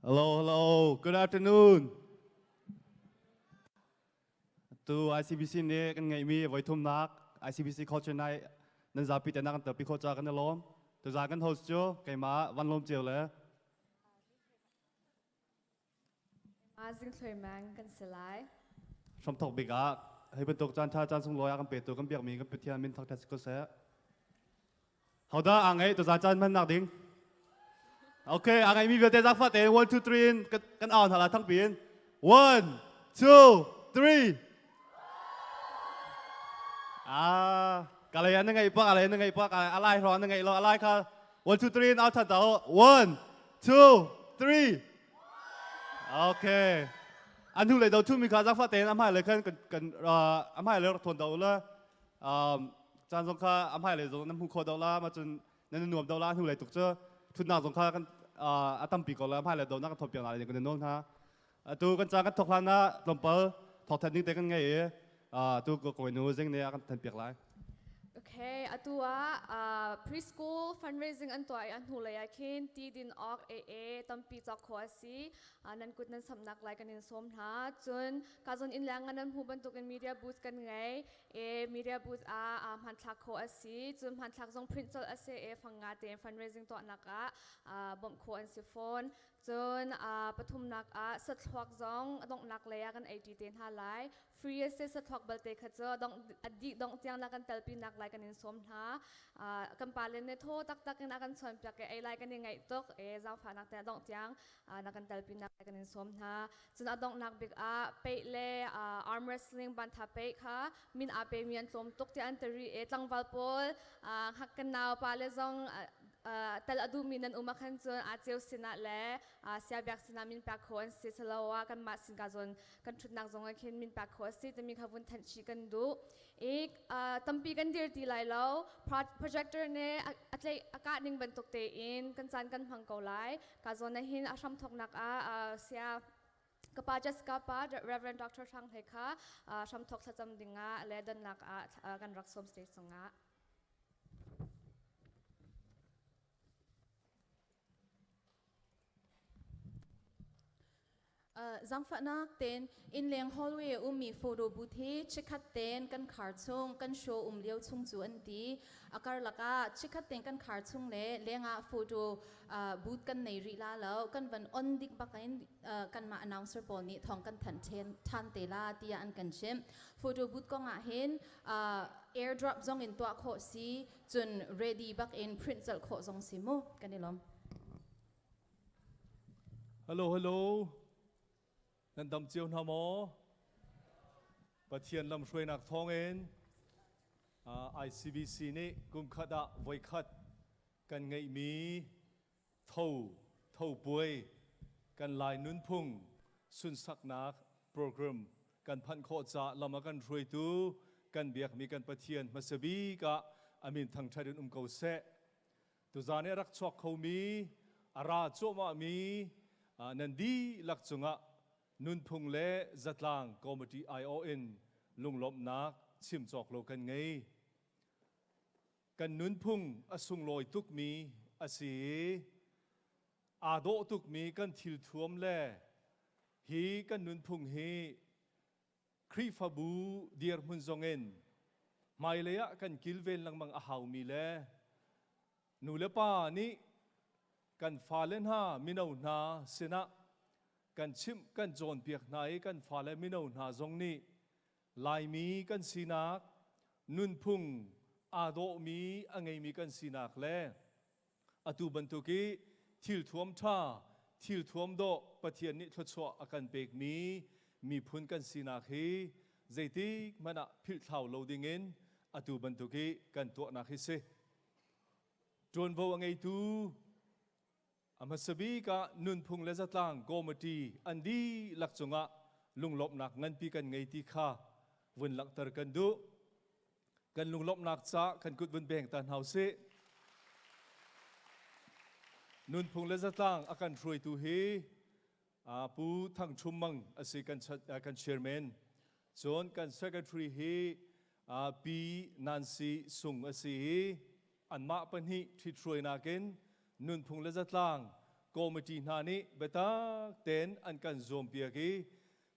Hello, hello. Good afternoon. Tu ICBC nih kan ngeihmi voithumnak ICBC Culture Night nan zapi te na kan telpi khawh ca kan i lawm. Tuzaan kan host cu keimah Van Lawm Ceu le Zing Thloi Mang kan si lai. Hramthok bik ah hei bantuk caan ṭha caan sunglawi a kan petu kan biakmi kan Pathian min thangṭhat si ko seh. Hodah aa ngeih tuzaan caan hmannak ding? Okay, aa ngeihmi vialte zaangfah tein 1 2 3 in kan au hna lai thangpi in. 1 2 3 Ah, kalay an na ngeih pa, kalay na ngeih pa, alai hrawng na ngeih lo, alai kha 1 2 3 in au than ta 1 2 3 Okay. An hnu lei do thu mi kha zaangfah tein a hmai lei khan kan kan a hmai lei rak thawn do la. Caan zong kha a hmai lei zong nan hmu kho do la ma cun nan nuam do la hnu lei tuk cu thutnak zong kha kan a tampi ko la hmai lei do na kan thawt piak na lai kan nawl hna. Atu kan caan kan thok hlan ah tlawmpal thawk than ding te kan ngei i tu ko koi nu zing ne a kan than piak lai. Okay, atu ah preschool fundraising an tuah i a hnu lei ah khin ti din awk AA tampi cawk khawh a si. Nan kut nan samnak lai kan in sawm hna. Cun ka zawn inn leng nan hmuh bantukin media booth kan ngei. E media booth ah hmanthlak khawh a si. Cun hmanthlak zong print colh a si e fang nga tein fundraising tuahnak ah bawmh khawh an si fawn. Cun pathumnak ah sathluak zong donghnak lei ah kan ei ṭi te hna lai. Free a si sathluak balte kha cu dong a dih dongh tiang la kan telpi nak lai kan in sawm hna. Kan pale nih thaw taktak in a kan chawnpiak i ei lai kan i ngaih tuk. E zaangfahnak te dongh tiang na kan telpi nak lai kan in sawm hna. Cun a donghnak bik ah peih le arm wrestling bantha peih kha min aa pemi an tlawm tuk tiah an tari e tlangval pawl hngak kan nau pale zong tel a duhmi nan um ahkhan cun aa ceu sinah le siabiak sinah min pek kho an si silo ah kanmah sin ka zawn kan ṭhutnak zong ah khin min pek kho a si timi kha vun thanh chih kan duh i tampi kan dir ti lai lo. Projector nih a tleih a kah ning bantuk tein kan caan kan hmang ko lai. Ka zawn ah hin a hram thawknak ah sia kapa Jessica pa Reverend Dr. Hrang Hlei kha hramthawk thlacam dingah le donnak ah kan rak sawm stage cungah. Zangfahnak ten innleng hallway ummi photo booth hi chikkhat ten kan khar chung kan show um lio chung cu an ti. A karlak ah chikkhat ten kan khar chung le lengah photo booth kan nei rih la lo. Kan van on dik bak in kanmah announcer pawl nih thawng kan thanh than te la tiah an kan chimh. Photo booth kong ah hin airdrop zong in tuah khawh si, cun ready bak in print colh khawh zong si mu. Kan i lawm. Hello, hello. Nan dam cio hna maw? Pathian lamhruainak thawngin ICBC nih kum khat ah voikhat kan ngeihmi tho tho puai kan Lai nunphung sunsaknak program kan phanh khawh caah lam a kan hruaitu kan biakmi kan Pathian hmasa bik ah amin thangṭhat in um ko seh. Tuzaan i a rak chuak khomi, a ra cuahmahmi nan dihlak cungah nunphung le zatlang committee aiawh in lunglawmhnak chim cawk lo kan ngei. Kan nunphung a sunglawi tukmi a si i aa dawh tukmi kan thilthuam le hi kan nunphung hi Khrihfabu dirhmun zongin hmailei ah kan kilven lengmang a haumi le nu le pa nih kan fale hna mino hna sinah kan chimh kan cawnpiak hna i kan fale mino hna zong nih Laimi kan sinak nunphung aa dawhmi a ngeimi kan sinak le atu bantuk i thilthuam ṭha thilthuam dawh Pathian nih thluachuah a kan pekmi miphun kan sinak hi zeitik hmanh ah philhthlau lo dingin atu bantuk i kan tuahnak hi si. Ṭuanvo a ngeitu a hmasa bik ah nunphung le zatlang committee an dihlak cungah lunglawmhnak nganpi kan ngei ti kha vun langhter kan duh. Kan lunglawmhnak ca kan kut vun beng ta hna usih. Nunphung le zatlang a kan hruaitu hi Pu Thang Chum Mang a si, kan kan chairman. Cun kan secretary hi Pi Nancy Sung a si i anmah pahnih ṭhithruainak in nunphung le zatlang committee hna nih biatak tein an kan zuampiak i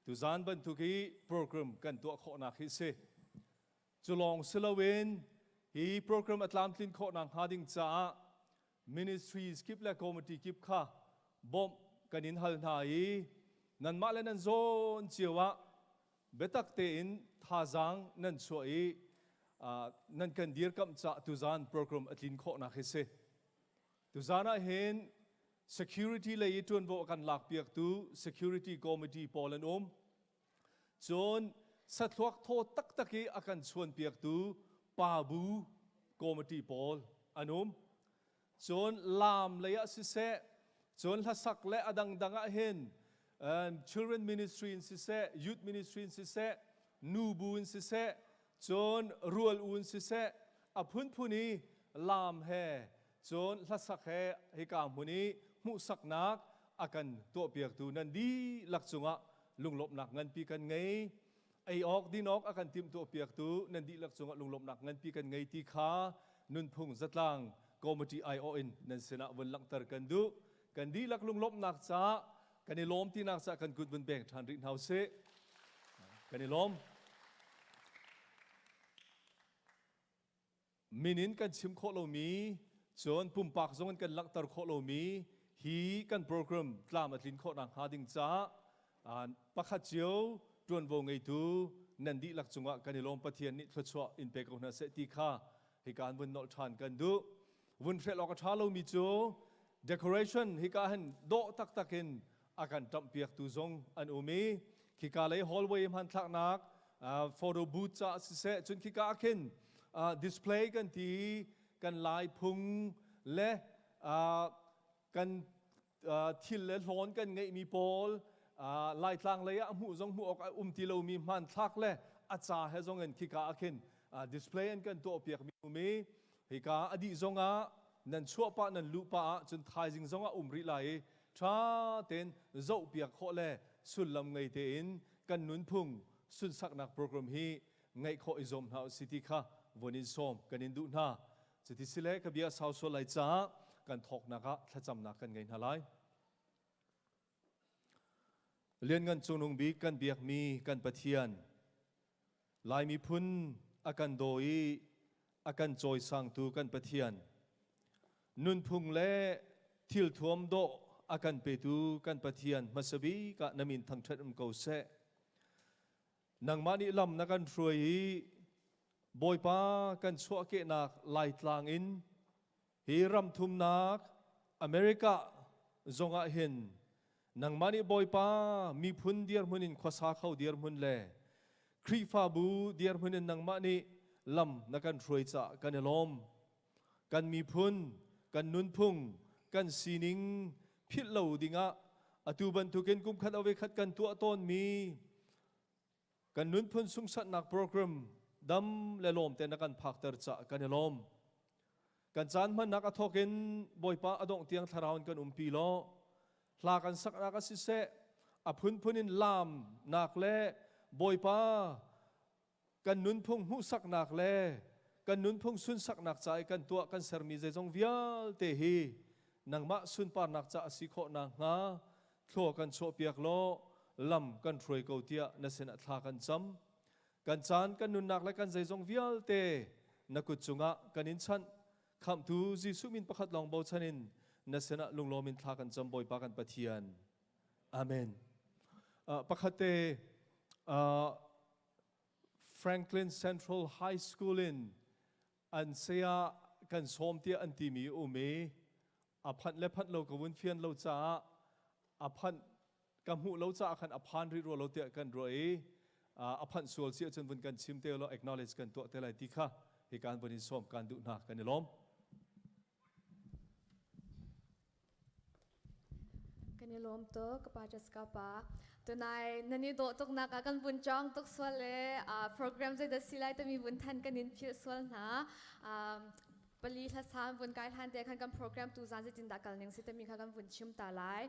tuzan bantuk hi program kan tuah khawhnak hi si. Cu lawng si loin hi program a tlamtlin khawhnak hnga ding caah ministries kip le committee kip kha bawmh kan in hal hna i nanmah le nan zawn cio ah biatak tein thazaang nan chuah i nan kan dirkamh cah tuzan program a tlin khawhnak hi si. Tuzan ah hin security lei i ṭuanvo a kan lakpiaktu security committee pawl an um. Cun sathluak thaw taktak i a kan chuanpiaktu pabu committee pawl an um. Cun laam lei ah siseh, cun hlasak le a dangdang ah hin children ministry in siseh, youth ministry in siseh, nubu in siseh, cun rual u in siseh, a phunphun i laam he cun hlasak he hika hmun i hmuhsaknak a kan tuahpiaktu nan dihlak cungah lunglawmhnak nganpi kan ngei. Ei awk din awk a kan timhtuahpiaktu nan dihlak cungah lunglawmhnak nganpi kan ngei ti kha nunphung zatlang committee aiawh in nan sinah vun langhter kan duh. Kan dihlak lunglawmhnak caah kan i lawm tinak caah kan kut vun beng ṭhan rih hna usih. Kan i lawm. Min in kan chim khawh lomi cun pumpak zong in kan langhter khawh lomi hi kan program tlam a tlin khawh nakhnga ding caah pakhat cio ṭuanvo ngeitu nan dihlak cungah kan i lawm. Pathian nih thluachuah in pe ko hna seh ti kha hika an vun nolh ṭhan kan duh. Vun hrelh awk a ṭha lomi cu decoration hika hin dawh taktak in a kan ṭamhpiaktu zong an um i khika lei hallway hmanthlaknak photo booth caah siseh, cun khika ah khin display kan ti kan lai phung le kan thil le hlawn kan ngeihmi pawl, Laitlang lei ah hmuh zong hmuh awk a um ti lomi hmanthlak le a ca he zong in khika ah khin display an kan tuahpiakmi um i hika a dih zong ah nan chuah pah nan luh pah ah cun thaizing zong ah um rih lai i ṭha tein zohpiak khawh le sullam ngei tein kan nunphung sunsaknak program hi ngeih khawh i zuam hna usih ti kha vun in sawm kan in duh hna. Cuti sile ka bia sau sual lai caah kan thawknak ah thlacamnak kan ngei hna lai. Lianngan Cungnung Bik kan biakmi kan Pathian, Lai miphun a kan daw i a kan cawisangtu kan Pathian, nunphung le thilthuam dawh a kan petu kan Pathian, hmasa bik ah na min thangṭhat um ko seh. Nangmah nih lam na kan hruai i Bawipa kan chuahkehnak Laitlang in hi ram thumnak America zongah hin nangmah nih Bawipa miphun dirhmun in khuasa kho dirhmun le Khrihfabu dirhmun in nangmah nih lam na kan hruai caah kan i lawm. Kan miphun, kan nunphung, kan sining philh lo dingah atu bantukin kum khat ave khat kan tuah tawnmi kan nunphun sunghsatnak program dam le lawm te na kan phakter caah kan i lawm. Kan caan hmannak a thawk in Bawipa a dongh tiang thlarau in kan umpi law hla kan saknak a siseh, a phunphun in laamnak le Bawipa kan nunphung hmuhsaknak le kan nunphung sunsaknak ca i kan tuah kan sermi zeizong vialte hi nangmah sunparnak ca a si khawh nakhnga thlua kan chuahpiak law lam kan hruai ko tiah na sinah thla kan cam. Kan caan, kan nunnak le kan zeizong vialte na kut cungah kan in chanh. Khamhtu Jesuh min pakhat lawng bochan in na sinah lunglawm in thla kan cam, Bawipa kan Pathian. Amen. Pakhat te Franklin Central High School in an saya kan sawm tiah an timi um i a phanh le phanh lo ka vun fian lo caah, a phanh ka hmuh lo caah khan a phan rih rua lo tiah kan ruah i a phanh sual si ahcun vun kan chim te law acknowledge kan tuah te lai ti kha hi kan vun in sawm kan duh hna. Kan i lawm. Kan i lawm tuk, ka pa Jessica pa. Tunai nan i dawh tuk nak ah kan vun chong tuk sual le program zeidah si lai timi vun than kan in philh sual hna. Pali hlasam vun kai hlan te khan kan program tu zan zeitin dah kal ning si timi kha kan vun chim ta lai.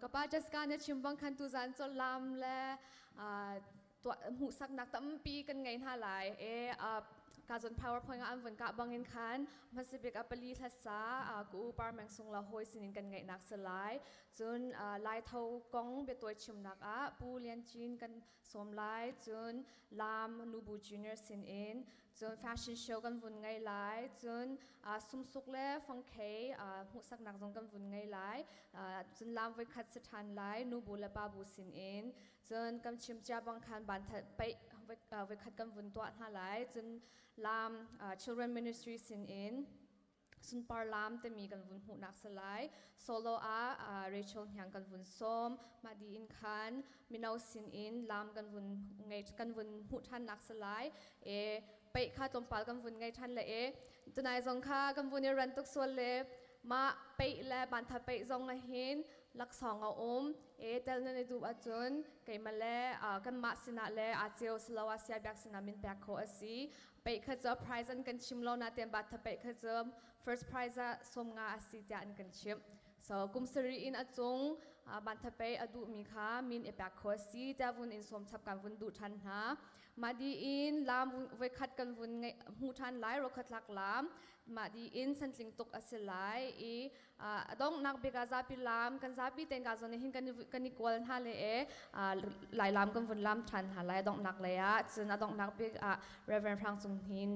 Ka pa Jessica na chim bang khan tu zan chol lam le tuah hmuhsaknak tampi kan ngei hna lai. E. Ka zon PowerPoint ah an vun kah bangin khan hmasabik a pali hlasa ku u par meng sung la hoi sinin kan ngaihnak si lai. Cun Lai Tho kong biatawi chimnak ah Pu Lian Cin kan sawm lai. Cun Lam Nubu Junior sinin cun fashion show kan vun ngei lai. Cun sumsuk le fangkhei hmuhsaknak zong kan vun ngei lai. Cun lam voikhat si ṭhan lai nubu le pabu sinin. Cun kan chim cia bang khan ban paih voikhat kan vun tuah hna lai. Cun lam Children Ministry sinin sunpar lam timi kan vun hmuhnak si lai. Solo ah Rachel Hniang kan vun sawm. Mah di in khan mino sinin lam kan vun ngei kan vun hmuh ṭhannak si lai. E paih kha tlawmpal kan vun ngei ṭhan le e tunai zong kha kan vun i ran tuk sual le mah paih le bantha paih zong ahhin laksawng a um. E tel nan i duh ahcun keimah le kanmah sinah le aa ceu siloah siabiak sinah min pek khawh a si. Paih kha cu prize an kan chim lo nain batha paih kha cu first prize ah 50 a si tiah an kan chimh. So kum sarih in a cung bantha paih a duhmi kha min i pek khawh a si tiah vun in sawm chap kan vun duh ṭhan hna. Mah di in lam voikhat kan vun hmuh ṭhan lai rokhatlak lam mah di in santling tuk a si lai i a donghnak bik ah zapi lam kan zapi ten ka zawn hin kan i kual hna le e lai lam kan vun lam ṭhan hna lai donghnak lei ah cun a donghnak bik ah Reverend Hrang Cung Hnin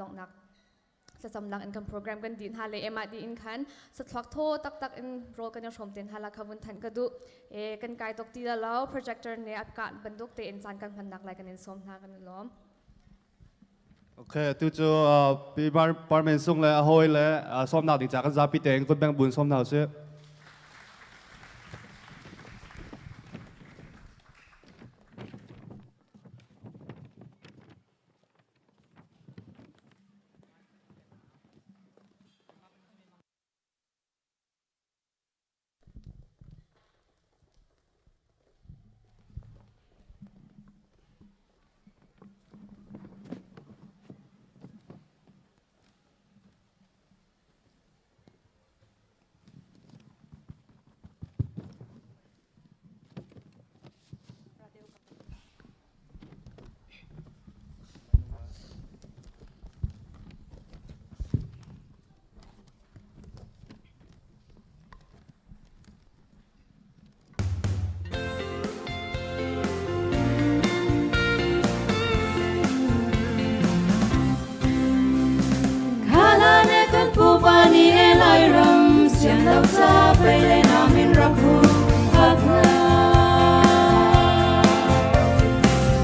donghnak thlacamnak in kan program kan din hna le emah di in khan sathluak thaw taktak in rawl kan i hrawm ten hna la kha vun thanh ka duh e kan kai tok ti lo projector ne a ka bantuk te in caan kan hmannak lai kan in sawm hna kan i lawm. Okay, tu cu pi Parmen Sung le a hawi le sawmnak ding ca kan zapi tein kutbeng bun sawm hna usih. Khalane kan pupa ni e Lairam sian lo ca fei le nam in rak hu hak na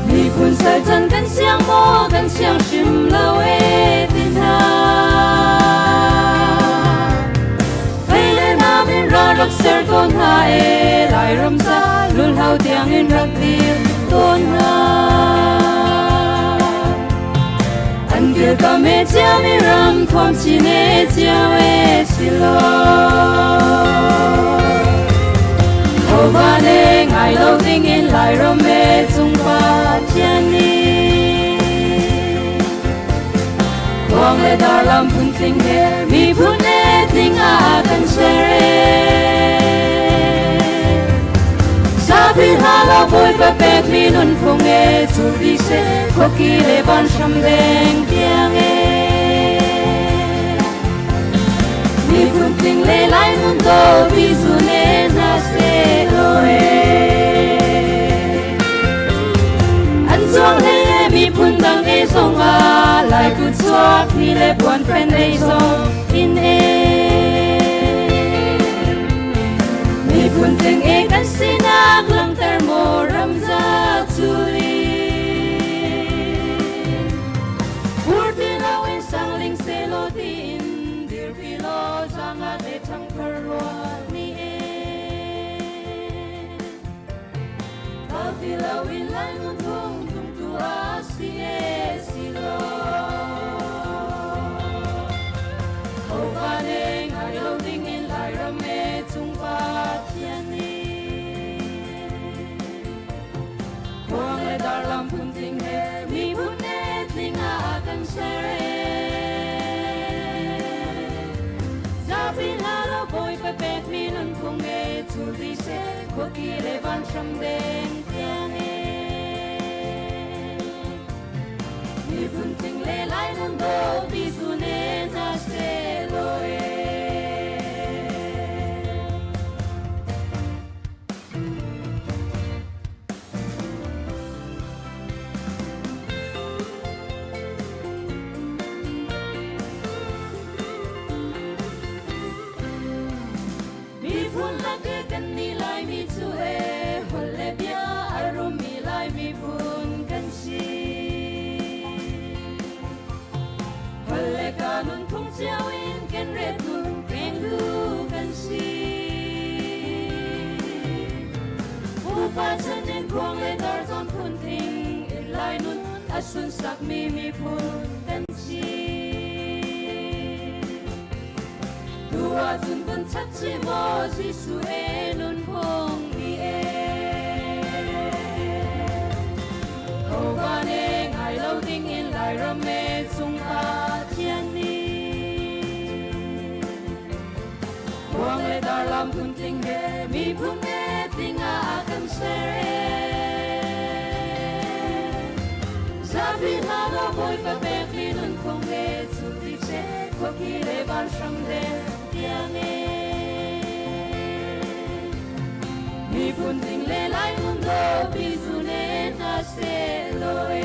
Miphun sal chan kan siang maw kan siang hrim lo e tin hna Fei le nam in ra rak ser tawn hna e Lairam ca lulhau tiang in rak dir tawn hna An kil ka me cia mi ram thuam chin e cia e silo Hova ne ngai lo ding in Lairam e cung pa thian ni Khuang le dar lam phun tling he miphun e tling ah kan ser e Sapi hla lo bawipa pek mi nunphung e cu ti se khuaki le van hram deng tiang e Miphun tling le lai nun do bi zu ne na se lo e An zuang le miphun dang e zong a lai ku chuak ni le puan fen ei zong in e Miphun tling e kan sinak langter maw ramza chuli Purti lo in sangling se lo tin dirpi lo zanga le thang thar rual ni e Thau ti lo in lai nun thung tung tu a si e si lo Hova ne ngai lo ding in lai ram e chung pa thian ni Khuang le dar lam phun tling he miphun ne tling ah kan ser e Zapi hla lo bawipa pek mi nunphung e chul di se khuaki le van hram deng tiang e Miphun tling le lai nun. Pupa chan in khuang le dar zawn phun tling in Lai nun a sunsakmi miphun kan si. Tu ahcun vun chap chih maw Jesuh e nunphung ni e. Ho ne ngai lo ding in Lairam e chung Pathian nih Khuang le darlam phun tling he miphun he tling ah a kan ser e. Zapi hna law Bawipa pekmi nunphung he cu ti seh khuaki le vanhram le tiang e. Miphun tling le lai nun do pi zu ne hna seh law e.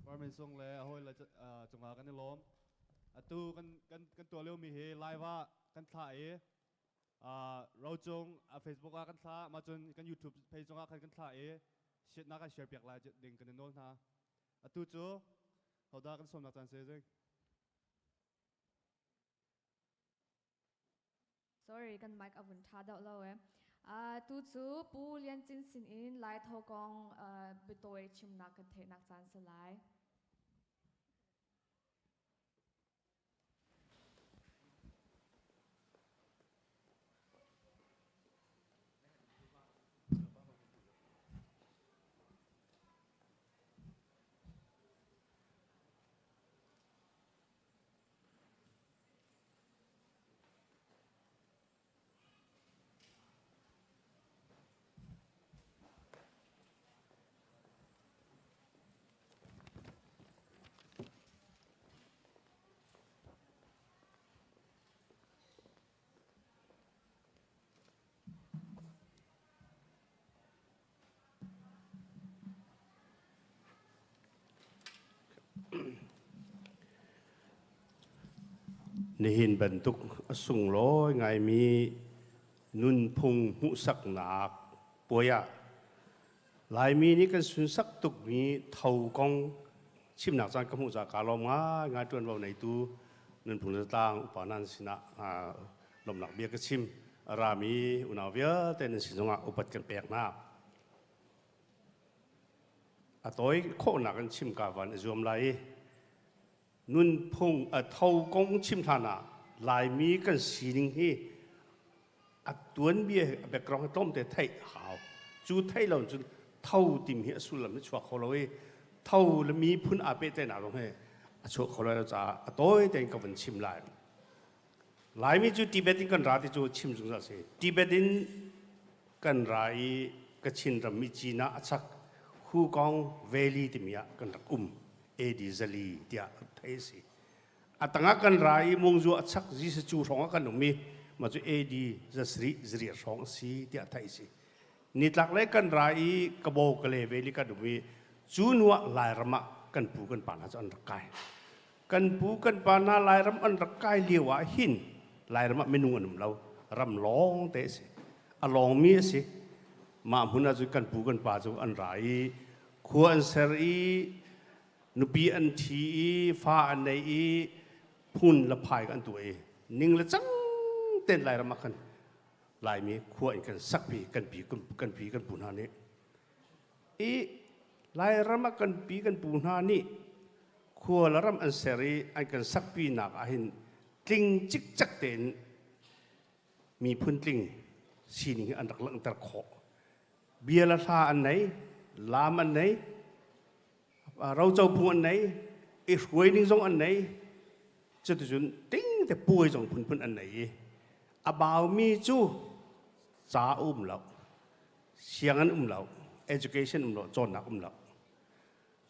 Parmen sung le hawi le cungah kan i lawm. Atu kan kan kan tuah liomi hi live ah kan thlah i Rocung a Facebook ah kan thlah, mah cun kan YouTube page zongah khan kan thlah i shit na kan share piak lai ding kan i nawl hna. Atu cu hodah kan sawmnak caan si zing? Sorry, kan mic a vun tha deuh lo e. Tu cu Pu Lian Cin sin in Lai Tho kong biatawi chimnak kan theihnak caan si lai. Nihin bantuk a sunglawi ngaimi nunphung hmuhsaknak puai ah Laimi nih kan sunsak tukmi tho kong chimnak caan ka hmuh caah kaa lawm ngaingai. Ṭuanvo neitu nunphung le zatlang upa nan sinah lawmhnak bia ka chim. A rami unau vialte nan sin zongah upat kan pek hna. A tawi khawhnak in chim ka van i zuam lai i nunphung a tho kong chim hlan ah Laimi kan sining hi a tuanbia a background hi tlawmte theih a hau. Cu theih lo cun tho tim hi a sullam hi chuak kho lo i tho le miphun aa pehtlaihnak zong hi a chuak kho lo caah a tawi tein ka vun chim lai. Laimi cu Tibet in kan ra ti cu chim zungzal si. Tibet in kan ra i Kachin ram mi Cina a chak Hukong Valley timi ah kan rak um. AD zali tiah theih a si. A tangah kan ra i mungzu a chak Jesuh hrawng ah kan um i mah cu AD zasarih zariat hrawng a si tiah theih a si. Nitlak lei kan ra i Kabo Kale Valley kan um i cu hnu ah Lairam ah kan pu kan pa hna cu an rak kai. Kan pu kan pa hna Lairam an rak kai lio ah hin Lairam ah minung an um lo. Ram lawng te a si. A lawngmi a si. Mah hmun ah cun kan pu kan pa cu an ra i khua an ser i nupi an ṭhi i fa an nei i phun le phai an tuah i ning le cang ten Lairam ah khan Laimi khua in kan sakpi kan pi kan pi kan pu hna nih i Lairam ah kan pi kan pu hna nih khua le ram an ser i an kan sakpi nak ah hin tling cikcek tein miphun tling sining hi an rak langhter khawh. Bia le hla an nei, laam an nei, roco phung an nei, i hruai ning zong an nei, cuticun ting te puai zong phunphun an nei i a baumi cu ca um lo, sianginn um lo, education um lo, cawnnak um lo.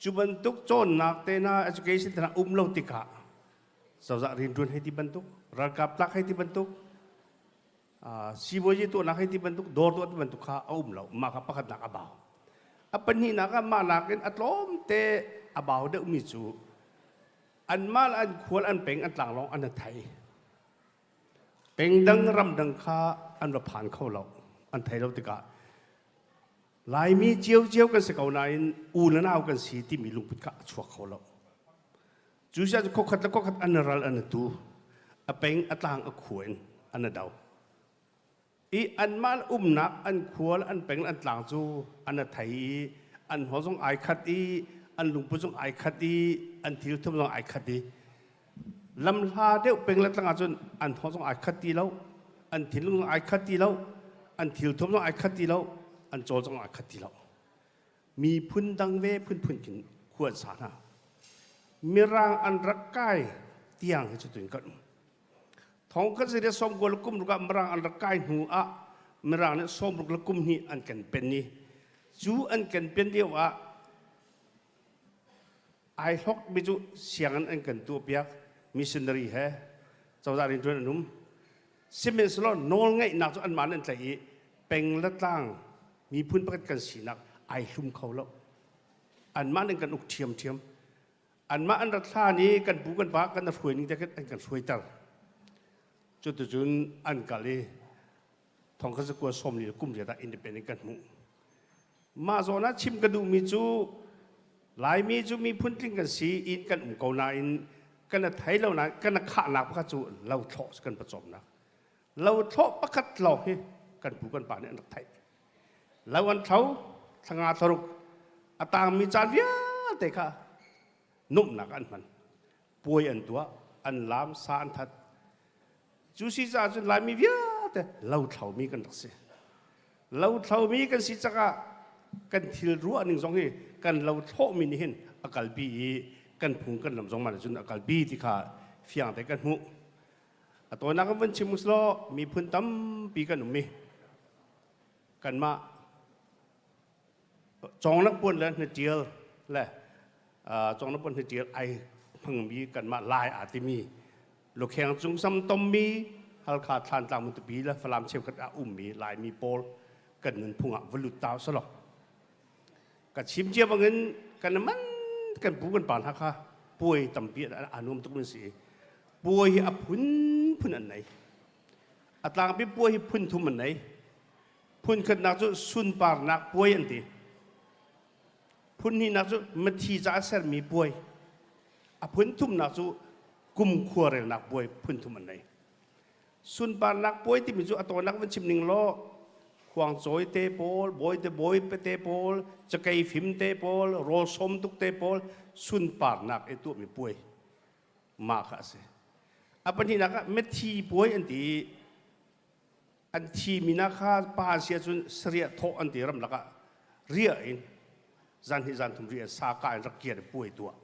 Cu bantuk cawnnak te hna, education te hna um lo tikah cozah rianṭuan hei ti bantuk, ralkap tlak hei ti bantuk, sibawi tuahnak hei ti bantuk, dawr tuah ti bantuk kha a um lo. Mah kha pakhatnak a bau. A pahnihnak ah mah nakin a tlawmte a bau deuhmi cu anmah le an khual an peng an tlang lawng an i thei. Pengdang ramdang kha an va phan kho lo. An thei lo tikah Laimi ciocio kan si ko nain u le nau kan si timi lungput kha a chuak kho lo. Cu siah cu khuakhat le khuakhat an ral an tu. A peng a tlang a khua in an do. I anmah umnak an khua le an peng le an tlang cu an thei i an haw zong ai khat i an lungput zong ai khat i an thil thum zong ai khat i lamhla deuh peng le tlang ahcun an haw zong ai khat ti lo an thinlung zong ai khat ti lo an thil thum zong ai khat ti lo an cawl zong ai khat ti lo miphun dang ve phunphun khin khua an sa hna mirang an rak kai tiang hi cu tuin kan um Thong kan si 90 le kum ruk ah Mirang an rak kai hnu ah Mirang nih 60 le kum hnih an kan pen i cu an kan pen lio ah ai hlok mi cu sianginn an kan tuah piak missionary he cozah rianṭuan an um sihmanhsehlaw nawl ngeihnak cu anmah nih an tlaih i peng le tlang miphun pakhat kan sinak ai hlum kho lo anmah nih kan uk ṭhiamṭhiam Anmah an rat hlan i kan pu kan pa kan hruai ning te khin an kan hruaiter. Cuticun an kal i thong kha zakua 40 le kum riat ah independent kan hmuh. Mah zawn ah chim ka duhmi cu Laimi cu miphun tling kan si inn kan um ko nain kan a thei lo nain kan a khahnak pakhat cu lothlawh kan pawcawmnak. Lothlawh pakhat lawng hi kan pu kan pa nih an rak theih. Lo an thlo, thlanga thlaruk a tangmi caan vialte kha nuamhnak an hman. Puai an tuah, an laam, sa an that. Cu si caah cun Laimi vialte lothlomi kan rak si. Lothlomi kan si cakah kan thil ruah ning zong hi kan lothlawhmi nih hin a kalpi i kan phung kan lam zong mah cun a kalpi ti kha fiang te kan hmuh. A tawinak kan vun chim usilaw miphun tampi kan um i kanmah cawngnak puan le hnatial le cawngnak puan hnatial ai hmangmi kanmah Lai aa timi lukheng cung sam tommi Halkha Thlantlang Muntupi le Falam cheukhat ah ummi Laimi pawl kan nunphung ah va lut ta usalaw ka chim cia bangin kan man kan pu kan pa hna kha puai tampi a nuam tuk min si puai hi a phunphun an nei A tlangpi puai hi phun thum an nei. Phun khatnak cu sunparnak puai an ti. Phun hnihnak cu mithi caah sermi puai. A phun thumnak cu kumkhua relnak puai phun thum an nei. Sunparnak puai timi cu a tawinak van chim ning law khuangcawi te pawl, bawi te bawi te pawl, cakei fim te pawl, rawl sawm tuk te pawl sunparnak i tuahmi puai. Mah kha a si. A pahnihnak ah mithi puai an ti i an thimi na kha pa an si ahcun sariah thawh an ti ramlak ah riah in zan hnih zan thum riah sa ka in rak kiar i puai tuah.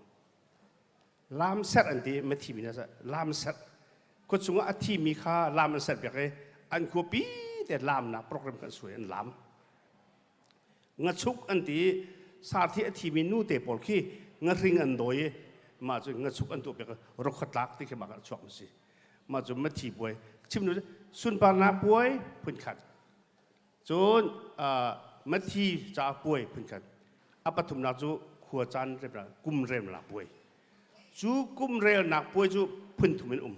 Lam serh an ti mithi mi na lam serh. Khua chungah a thimi kha lam an serh piak i an khuapi te lamnak program kan suai an lam. Ngachuk an ti i sarthi a thimi nu te pawl khi ngahring an dawi i mah cu ngachuk an tuah piak rokha tlak ti khi mah kan chuak si mah cu mathi puai chim nu sunparnak puai phunkhat cun mathi ca puai phunkhat a pathumnak cu khua caan remnak kum remnak puai cu kum relnak puai cu phunthum in um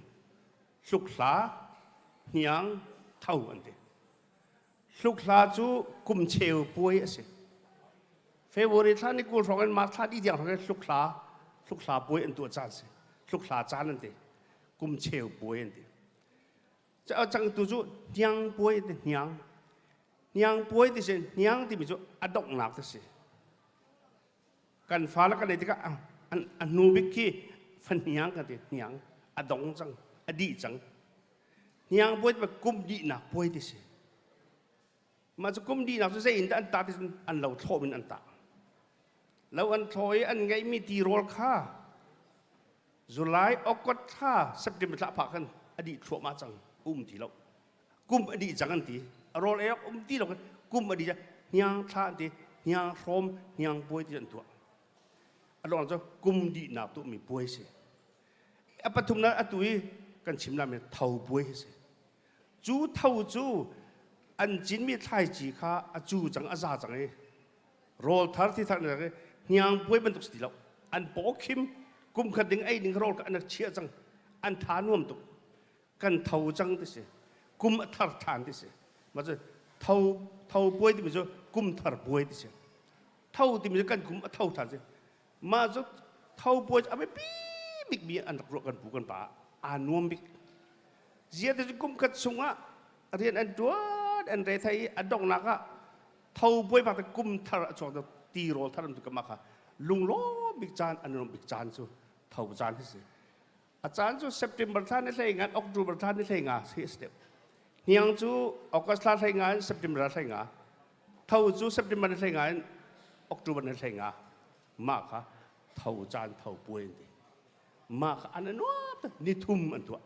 hlukhla hniang tho an ti Hlukhla cu kum cheu puai a si. February thla ni 20 hrawng in March thla dih tiang hrawng in hlukhla hlukhla puai an tuah caan si. Hlukhla caan an ti. Kum cheu puai an ti. Cangtu cu hniang puai an ti hniang. Hniang puai ti si hniang timi cu a donghnak ti si. Kan fale kan ei tikah a hnu bik khi fahniang kan ti hniang a dong cang a dih cang. Hniang puai ti kum dihnak puai ti si. Mah cu kum dihnak cu zei in dah an tah ti cun an lo thlawh in an tah. Lo an thlawh i an ngeihmi tirawl kha July, August thla, September thla phah khan a dih thluahmah cang um ti lo. Kum a dih cang an ti. A rawl ei awk um ti lo kum a dih cang. Hniang thla an ti. Hniang hrawm, hniang puai ti an tuah. A lawng cu kum dihnak tuahmi puai si. A pathumnak atu i kan chim lami tho puai hi si. Cu tho cu an cinmi thlaici kha a cu cang a za cang i rawl thar thi thar i hniang puai bantuk si ti lo. An paw khim kum khat ding ei ding rawl kha an rak chiah cang. An tha nuam tuk. Kan tho cang ti si. Kum a thar ṭhan ti si. Mah cu tho tho puai timi cu kum thar puai ti si. Tho timi cu kan kum a tho ṭhan si. Mah cu tho puai cu a biapi bikmi an rak ruah kan pu kan pa aa nuam bik. Zia te cu kum khat chungah rian an ṭuan an re thai i a donghnak ah tho puai bak te kum thar a chuak tirawl thar an tu ka kha lunglawm bik caan an nuam bik caan cu tho caan hi si. A caan cu September thla ni hlei ngan October thla ni hlei nga si a si deuh. Hniang cu August thla hlei nga in September thla hlei nga. Tho cu September ni hlei nga in October ni hlei nga. Mah kha tho caan tho puai an ti. Mah kha an anuap ni thum an tuah.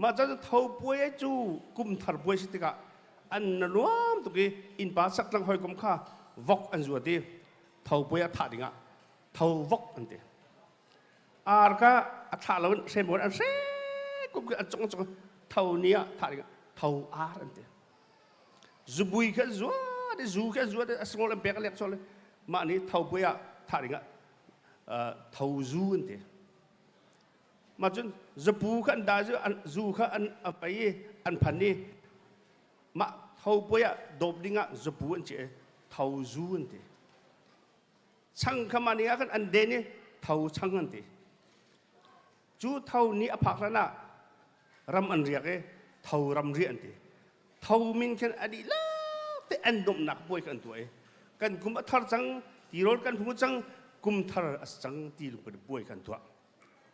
Mah caan tho puai cu kum thar puai si tikah an na nuam tuk i innpa saktlang hawikom kha vok an zuat i tho puai a thah dingah tho vok an ti. Ar kha a thlah lo in hrem an hre kum an cong cong tho ni ah thah ding tho ar an ti. Zubui kha zuat zu kha zuat a sngol an pek a lek chol mah ni tho pui ah thah ding ah tho zu an ti. Mah cun zapu kha an da zu an zu kha an a pei i an phan i mah tho puai ah dawp ding ah zapu an ci tho zu an ti. Chang kha mah ni ah khan an den i tho chang an ti. Cu tho ni a phak hlan ah ram an riak i tho ram riah an ti. Tho min khan a dihlak te an domhnak puai kha an tuah i kan kum a thar cang, tirawl kan hmu cang, kum thar a si cang ti lungput puai kha an tuah.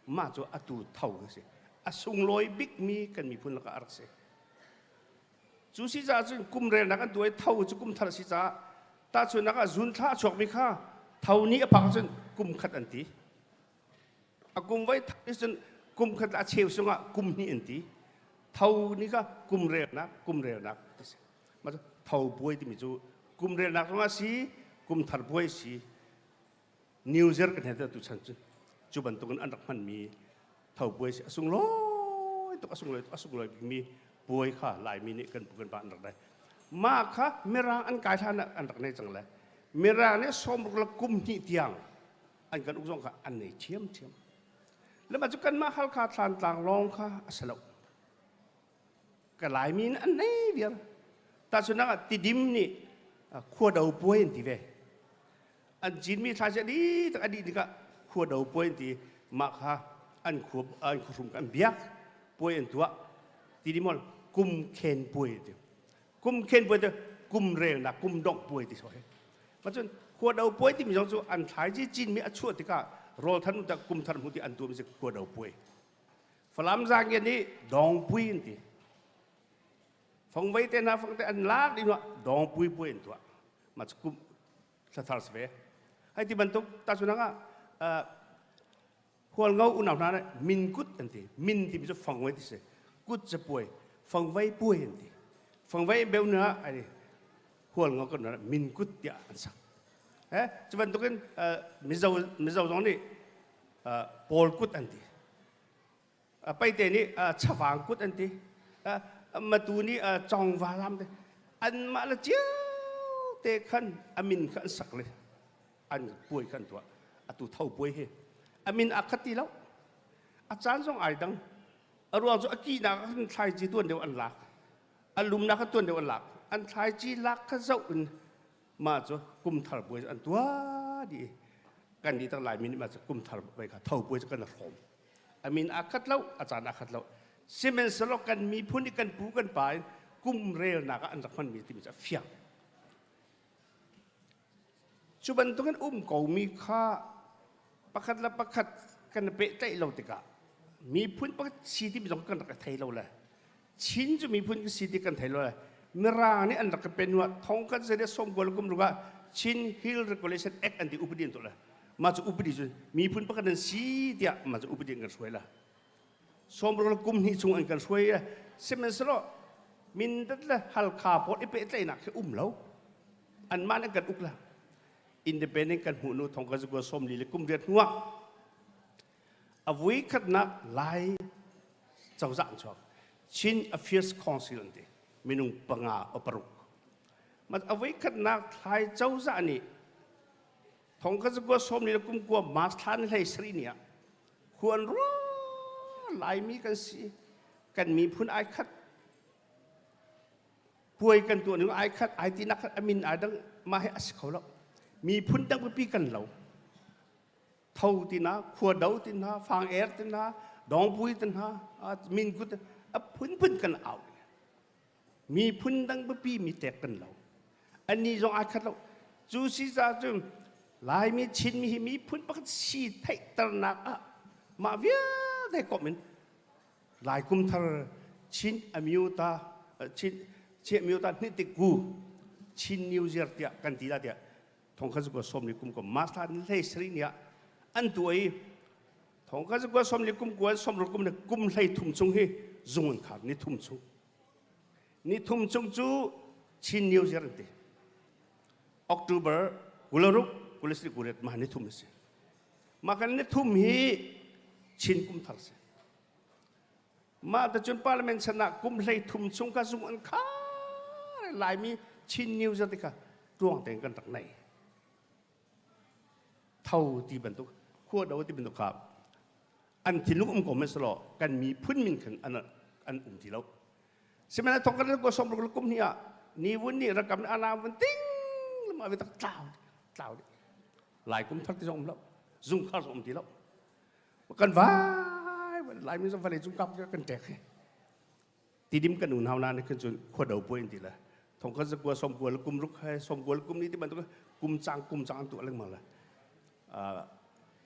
Mah cu atu tho a si. A sunglawi bikmi kan miphun lakah a rak si. Cu si caah cun kum relnak an tuah i tho cu kum thar a si caah tahchunhnak ah zun thla a chuakmi kha tho ni a phak cun kum khat an ti. A kum voi thar cun kum khat a cheu sungah kum hnih an ti. Tho ni kha kum relnak kum relnak ti si. Mah cu tho puai timi cu kum relnak zongah si, kum thar puai si. New Year kan he tu chan cu cu bantukin an rak hmanmi tho puai si a sunglawi tuk a sunglawi tuk a sunglawi bikmi puai kha Laimi nih kan pu kan pa an rak nei. Mah kha Mirang an kai hlan ah an rak nei cang le Mirang nih sawmruk le kum hnih tiang an kan uk zong kha an nei ṭhiamṭhiam. Le mah cu kanmah Halkha Thlantlang lawng kha a si lo. Ka Laimi nih an nei viar. Tahchunhnak ah Tidim nih khuado puai an ti ve. An cinmi thla a dih tak a dih tikah khuado puai an ti mah kha an khua an khuahrum an biak puai an tuah. Tidim hol kum khen puai an ti. Kum khen puai cu kum relnak kum dongh puai ti sawh hi. Macun khuado puai timi zong cu an thlaici cinmi a chuah tikah rawl than tak kum thar hmu ti an tuahmi si khuado puai. Falam zaangen nih dawngpui an ti. Fongvei te hna fangte an lak dih hnuah dawngpui puai an tuah. Mah cu kum thlathar si ve. Hei ti bantuk tahchunhnak ah Hualngo unau hna nih min kut an ti. Min timi cu fongvei ti si. Kut cu puai. Fongvei puai an ti. Fongvei beu hna ai Hualngo kan min kut tiah an sak. Eh, cu bantukin Mizo Mizo zong nih Paul kut an ti. Paite nih chavang kut an ti. Matu nih congva lam te. Anmah le cio te khan a min kha an sak le an puai khan tuah. Atu tho puai hi. A min a khat ti lo. A caan zong ai dang. A ruang cu a kihnak ah khan thlaici tuan deuh an lak. A lumnak kha tuan deuh an lak. An thlaici lak kha zoh in mah cu kum thar puai an tuah dih kan nih tak Laimi nih mah cu kum thar puai kha tho puai cu kan hrawm a min aa khat lo a caan aa khat lo sihmanhsehlaw kan miphun i kan pu kan pa in kum relnak ah an rak hmanmi timi cu a fiang cu bantukin um komi kha pakhat le pakhat kan pehtlaih lo tikah miphun pakhat si timi zong kan rak i thei lo le Chin cu miphun kan si ti kan thei lo le Mirang nih an rak kan pen hnuah thong kan zet sawmkua le kum ruk ah Chin Hill Regulation Act an ti upadi an tuah le mah cu upadi cu miphun pakhat an si tiah mah cu upadi an kan hruai la sawmruk le kum hnih chung an kan hruai le sihmanhsehlaw Mindat le Halkha pawl i pehtlaihnak khi um lo anmah nih kan uk la independent kan hmuh nu thong kan zakua 40 le kum riat hnuah A vui khatnak Lai cozah an chuak. Chin Affairs Council an ti. Minung panga o paruk. Mat a voi khatnak Thlai cozah nih thong ka zakua sawm ni le kum kua March thla ni hlei sarih ni ah khuan rua Laimi kan si kan miphun ai khat. Puai kan tuah ning ai khat ai ti nak khat amin ai dang mah hi a si kho lo. Miphun dang pipi kan lo. Tho ti na, khua do ti na, fang er ti na, dongpui ti na, min kut a phunphun kan au. Miphun dang pipi mi tek kan lo. Anni zong ai khat lo. Cu si ca cu Laimi Chinmi hi miphun pakhat si theihternak ah mah vialte komh in Lai kum thar Chin Amyota Chin Chin Amyota hnitik gu Chin New Year tiah kan ti la tiah thongkhat zakua sawm li kum ko March thla ni hlei sarih ni ah an tuah i thongkhat zakua sawm li kum kuan sawm ruk kum le kum hlei thum chung hi zung an khar ni thum chung ni thum chung cu Chin New Year an ti October kularuk kulasri kuret mah ni thum a si mah kan ni thum hi Chin kum thar si Mah tacun parliament chan ah kum hlei thum chung kha zung an khar Laimi Chin News ti kha tuang tein kan rak nei. Tho ti bantuk khua do ti bantuk kha an thinlung um ko men selaw kan miphun min khan an an um ti lo. Sihmanhsehlaw thong kan ko som ruk kum ni ah ni vun nih rakam ana vun ting lama vi tak tlau tlau Lai kum thar ti zong um lo zung khar zong um ti lo kan vai Laimi zong vawlei cung kap kan ṭek hi tidim kan unau na nih khan cun khua do puai in ti le thong khat zakua som kua le kum ruk hai som kua le kum ni ti bantuk kum cang kum cang an tuah lengmang le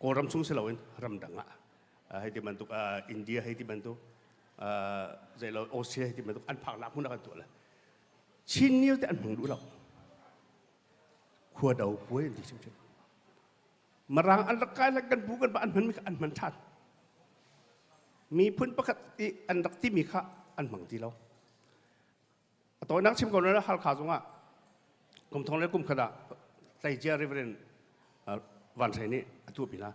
Kawlram chung si loin ramdang ah hei ti bantuk India hei ti bantuk zeilo Australia hei ti bantuk an phak nak hmun ah kan tuah le Chin News te an hmang duh lo khua do puai an ti hrimhrim Mirang an rak kai le kan bu kan ba an hmanmi kha an hman ṭhan. Miphun pakhat i an rak timi kha an hmang ti lo. A tawinak chim ko na Halkha zongah kum thong le kum khat ah tleicia Reverend Van Hre nih a tuah pi hna.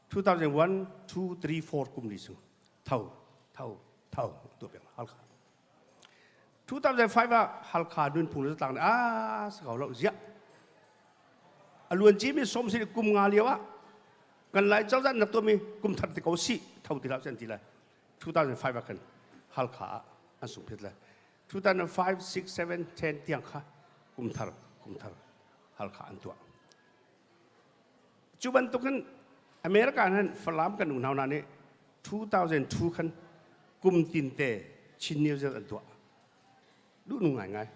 2001, 2, 3, 4 kum li cu tho, tho, tho tuah piak Halkha. 2005 ah Halkha nunphung le zatlang nih a si ko lo ziah a luan cimi som si kum nga lio ah kan lai cozah nak tuahmi kum thar ti ko si tho ti hlah an ti lai 2005 ah khan Halkha ah an sung phit lai 2005 6 7 10 tiang kha kum thar kum thar Halkha an tuah cu bantukin America han Falam kan unau hna nih 2002 khan kum tin te Chin New Zealand an tuah duh nu ngai ngai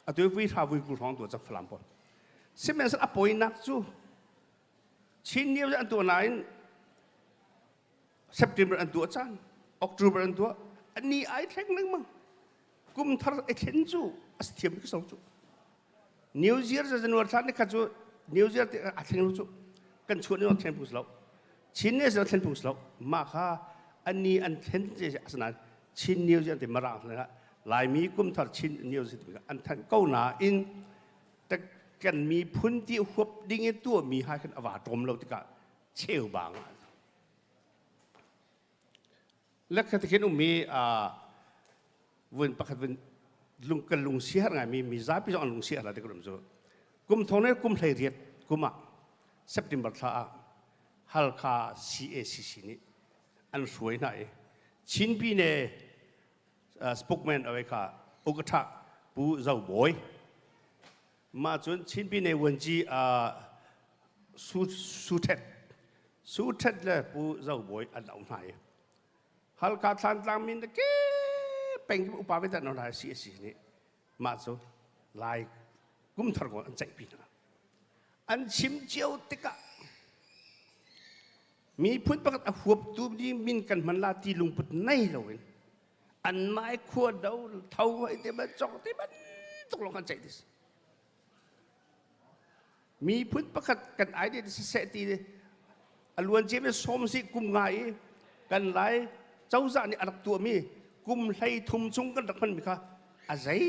atu vui hra vui ku hrawng tuah cang Falam pawl sihmanhsehlaw a poinak cu Chin New Zealand an tuah nain September an tuah caan October an tuah ani ai thleng lengmang kum thar i thlen cu a si thiam so cu New Year za January thla ni khat cu New Year ti a thleng lo cu kan chuah ni thlen phung lo Chin ne thlen phung lo mah kha ani an thlen ce asinain Chin New Year ti marang thlen Laimi kum thar Chin New Year ti an thanh ko nain kan miphun ti huap ding in tuahmi hai khan a va ṭawm lo tikah cheu bang ah Lekha te khin ummi vun pakhat vun lung kan lung si har ngaimi mi zapi zong an lung si har la te kan um cu kum thong le kum hlei riat kum ah September thla ah Halkha CACC nih an hruai hna i Chin Pine spokesman awai kha Ukatha Pu Zo Bawi Mah cun Chin Pine Vuanci Su Su Thet Su Thet le Pu Zo Bawi an auh hna i Halkha Thlantlang min ke peng upa ve tan hna si si nih mah cu Lai kumthar kong an ceihpi hna. An chim cio tikah miphun pakhat a huaptu mi min kan hman la ti lungput nei loin anmah i khua do tho hoi te ban cong te bantuk lawng kan ceih ti si miphun pakhat kan idea siseh ti a luan cia mi som si kum nga i kan lai cozah nih a rak tuahmi kum hlei thum chung kan rak hmanmi kha a zei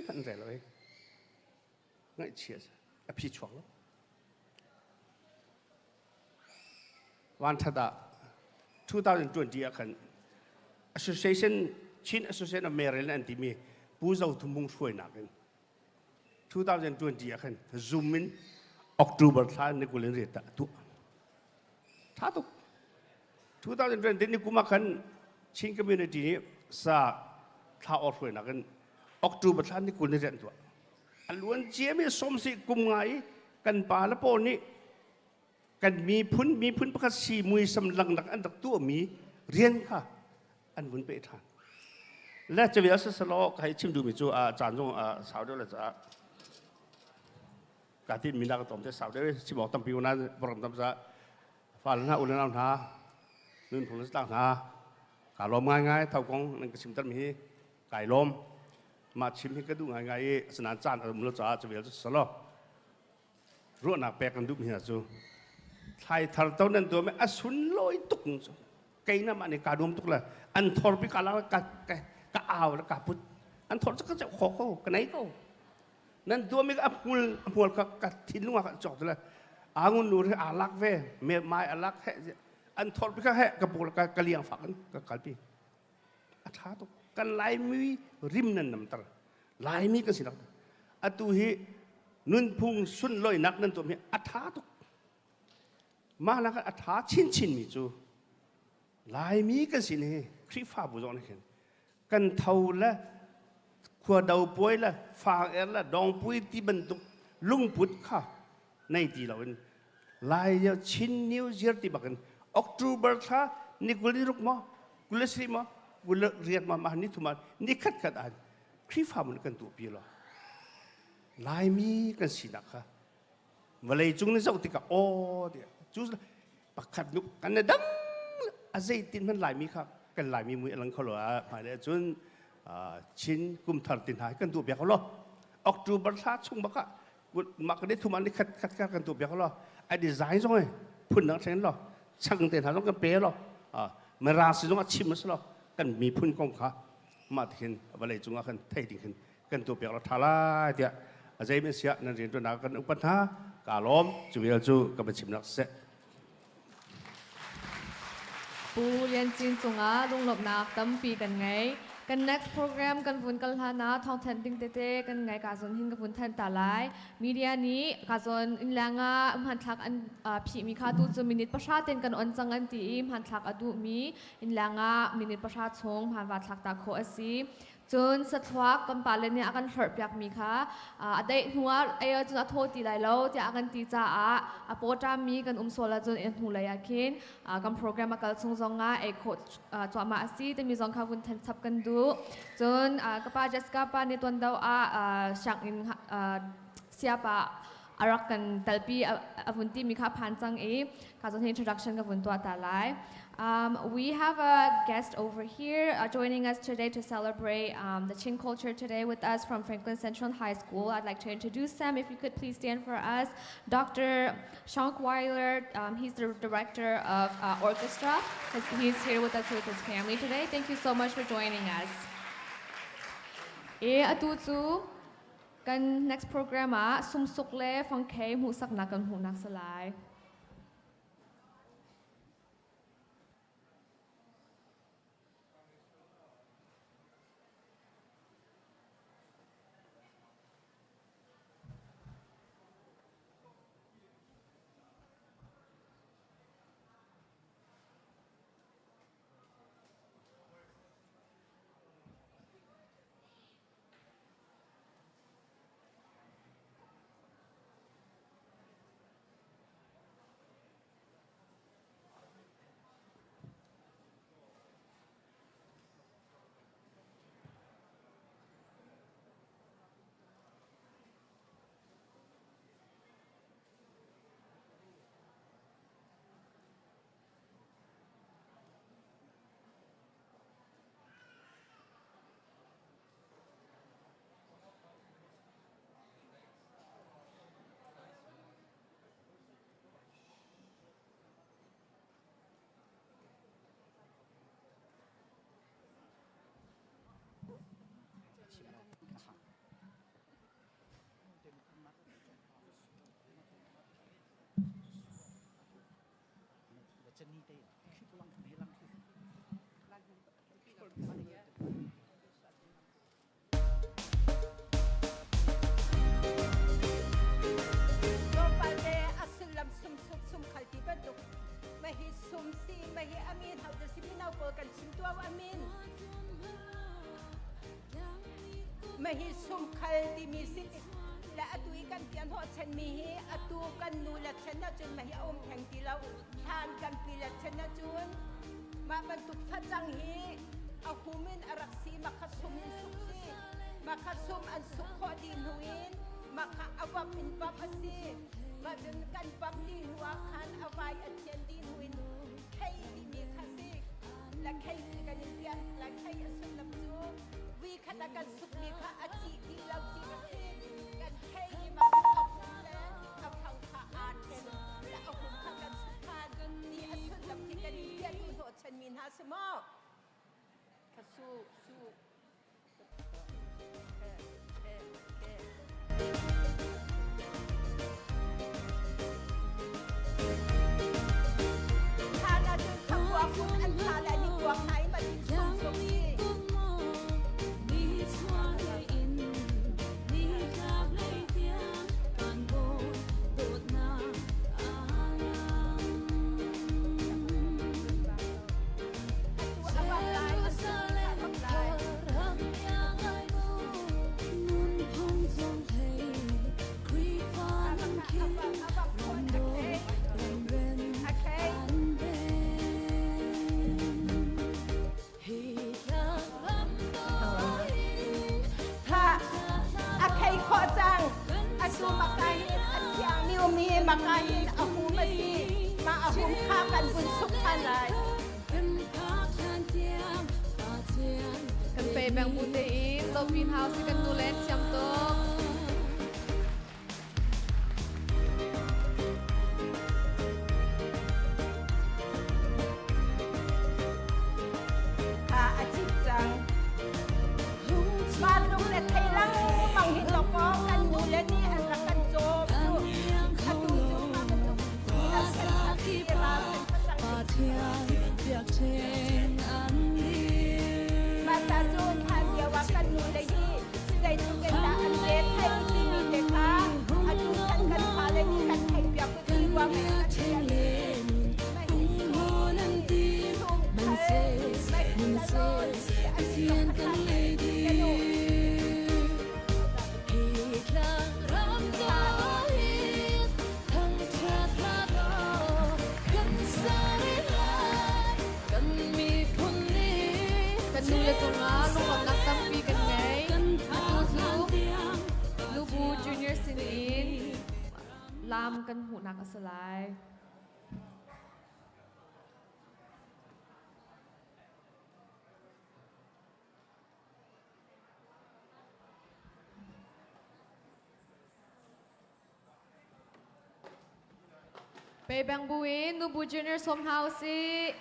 hmanh rel lo ngaihchia a phi chuak lo Vanṭhat ah 2020 ah khan Association Chin Association of Maryland an timi Pu Zo Thum Hmung hruainak in 2020 ah khan Zoom in October thla ni kul in riat ah tuah. Tha tuk. 2020 ni kum ah khan Chin community nih sa thla or hruainak in. October thla ni 20 ni rian tuah. A luan ciami sawmsi kum nga i kan pa le pawl nih kan miphun miphun pakhat si muisam langnak an rak tuahmi rian kha an vun peh ṭhan. Le cavial sasalaw ka hei chim duhmi cu a caan zong a sau deuh le caah ka tin mi nak tom te sau deuh chim awk tampi unan program tam za fale hna u le nau hna nunphung le tlang hna ka lawm ngaingai tho kong nan ka chimter mi hi kai lawm mah chim hi ka duh ngaingai i asinain caan a um lo caah cu vial cu salo ruahnak pek kan duh mi hna cu thlai thar to nan tuah mi a sunlawi tuk cu kei na mah nih ka nuam tuk le an thor pi ka la ka ka au le ka put an thor cu ka ceu kho ko ka nei ko nan tuahmi a hmul a hmual ka ka thinlung ah ka cawk le angun nu ri aa lak ve me mai a lak he an thor pi ka he ka pul ka ka liang fak in ka kalpi a tha tuk kan laimi rim nan namter laimi kan si lak atu hi nunphung sunloinak nan tuah mi a tha tuk mah lak a tha chinchin mi cu laimi kan sin hi Khrihfabu zong nih khin kan tho le khua do puai le fang er le dongpui ti bantuk lungput kha nei ti loin lai lio Chin New Year ti bakin October thla ni kul ni ruk maw kul le sarih maw kul le riat maw mah ni thum ah ni khat khat ah Khrihfabu nih kan tuahpi lo Laimi kan sinak kha vawlei cung ni zoh tikah aw tiah cu pakhat nu kan le dang a zeitin hman laimi kha kan laimi mui a lang kho lo a hmai le cun Chin kum thar tin hna kan duh biak lo October thla chung bak ah mah kan thum an khat khat khat kan tuah biak lo a design zong e phun dang thleng lo chang te hna zong kan pe lo mirang si zong a chim a si lo kan miphun kong kha mah tikhin vawlei cungah khan thei ding khin kan tu pek lo tha lai tiah a zei men siah nan rian tuannak kan upat hna ka lawm cu vial cu ka va chimnak seh Pu Lian Cin cungah lunglawmhnak tampi kan ngei. Kan next program kan vun kal hlan ah thawngthanh ding tete kan ngai ka zawn hin ka vun thanh ta lai. Media nih ka zawn innleng ah hmanthlak an phihmi kha tu cu minute pahra ten kan on cang an ti i hmanthlak a duhmi innleng ah minute pahra chung hmanva thlak ta khawh a si. Cun sathluak kan pale nih a kan hlorhpiakmi kha a daih hnuah ei ahcun a thaw ti lai lo tiah a kan ti caah a pawṭammi kan um sual ahcun a hnulei ah khin kan program a kal chung zongah ei khawh cuahmah a si timi zong kha vun thenchap kan duh. Cun ka pa Jessica pa nih tuan deuh ah sianginn siapa a rak kan telpi a vun timi kha phan cang i ka zon introduction ka vun tuah ta lai. We have a guest over here joining us today to celebrate the Chin culture today with us from Franklin Central High School. I'd like to introduce them. If you could please stand for us. Dr. Schonkweiler, he's the director of orchestra. He's here with us with his family today. Thank you so much for joining us. E atu cu kan next program ah sumsuk le fangkhei hmuhsaknak kan hmuhnak si lai. Mahi sumkhal timi si le atu i kan pian hawh chenmi hi atu kan nu le chen ahcun mahi a um theng ti lo. Hlan kan pi le chen ahcun mah bantuk facang hi a hum in a rak si makha sum in suk si makha sum an suk khawh dih hnu in makha a vap in vap a si mah cun kan vap dih hnu ah khan a vai a thian dih hnu in khei timi kha si la khei si kan in piah la khei a sullam cu vui khat a kan sukmi kha a cih dih lo ti ka si kan khei i mah a hum le a phang kha aa ṭhen le a hum kha kan suk ṭhan ti a sullam khi kan in piah duh hnawh chanmi hna si maw kha su su A thei khawh cang. Atu makahin a thiangmi umi makahin a hum a si. Mah a hum kha kan vun suk ṭhan lai. Kan pe beng bu tein Zopin House kan nu len thiam tuk. Kha a cip cang. Mah lung le thei lengmang hi lawkaw kan nu le nih an rak kan cawm cu. Atu cu mah bantuk Mah cu hlan lio ah kan nu le hi zeitluk in dah an re thei timi te kha atu chan kan fale nih kan theih piak u ti ruang in kan thiam Kan nule cungah lunglawmhnak tampi kan ngei. Atu cu Nubu Junior sinin lam kan hmuhnak a si lai. Pe bang bu in Nubu Junior sawm hna usih.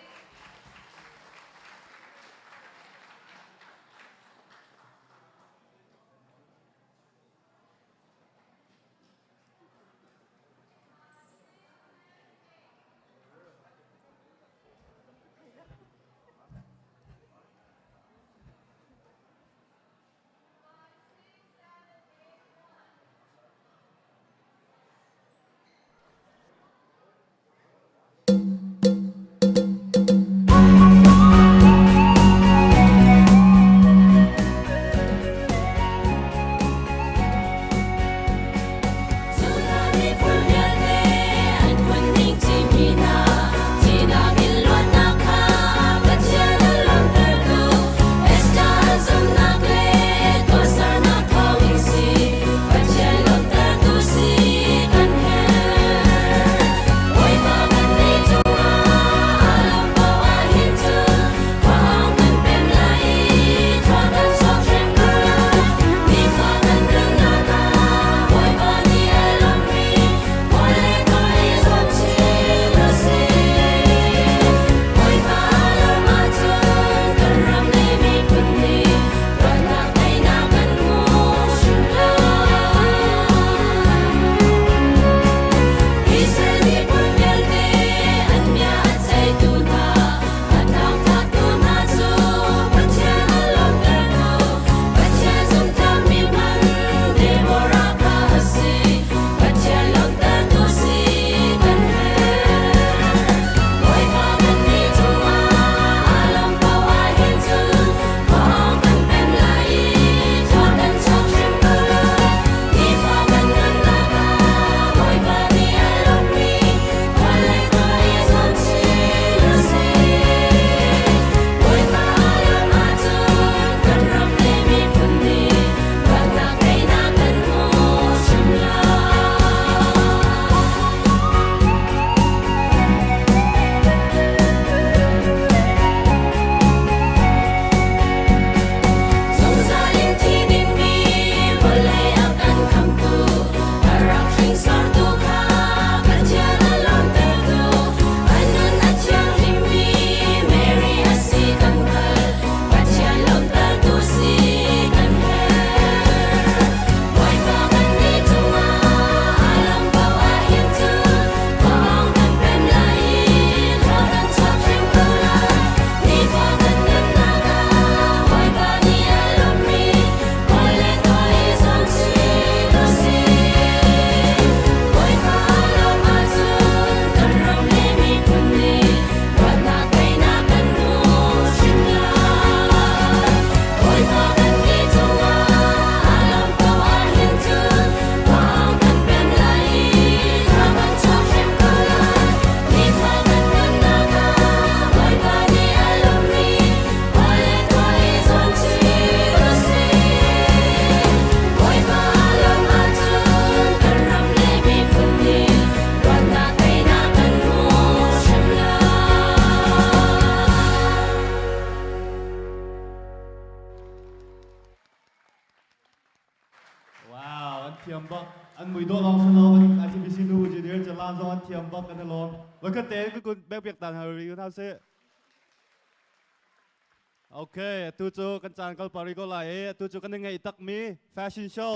An thiam bak. An mui dawh lawng si lo kan ICBC nu engineer Jalan zong an thiam bak kan i lawm. Voikhat tein kan kun bek biak tan hal rih hna sih. Okay, atu cu kan caan kal pari ko lai i atu cu kan i ngeih takmi fashion show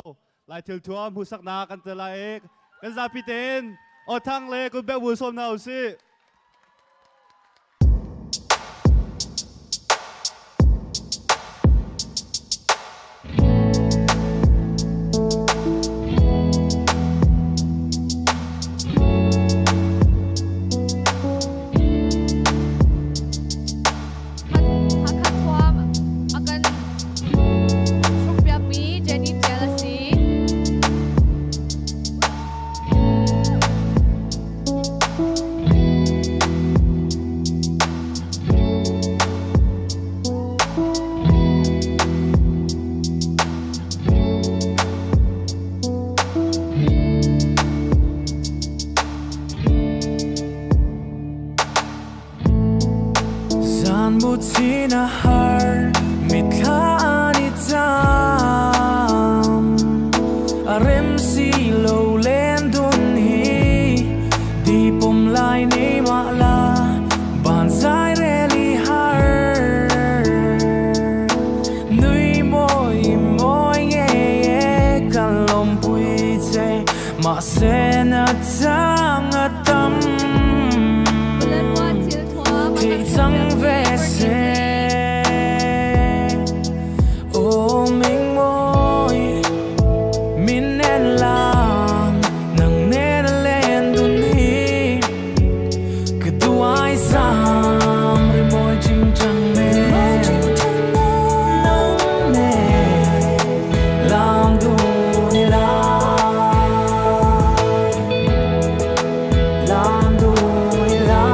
Lai thil thuam hmuhsaknak kan tel lai i kan zapi tein aw thang le kun bek bu sawm hna usih. Hakha thuam a kan hrukpiakmi Jenny Tial a si. Zan mutin a har mithla an i tam a rem si lo len dun hi di pom lai nei ma la ban zai reli har nui moi moi nge kan lom pui che ma se na tang a tam Ulanwa thil thuam a Thì kan chẳng hrukpiakmi về Bernie xe Lee. Ô mình môi Min en lang Nang nên lên dun hi Cứ tu ai sam Rồi môi chim chẳng mê Nang nè Làm du ni la Làm du ni la.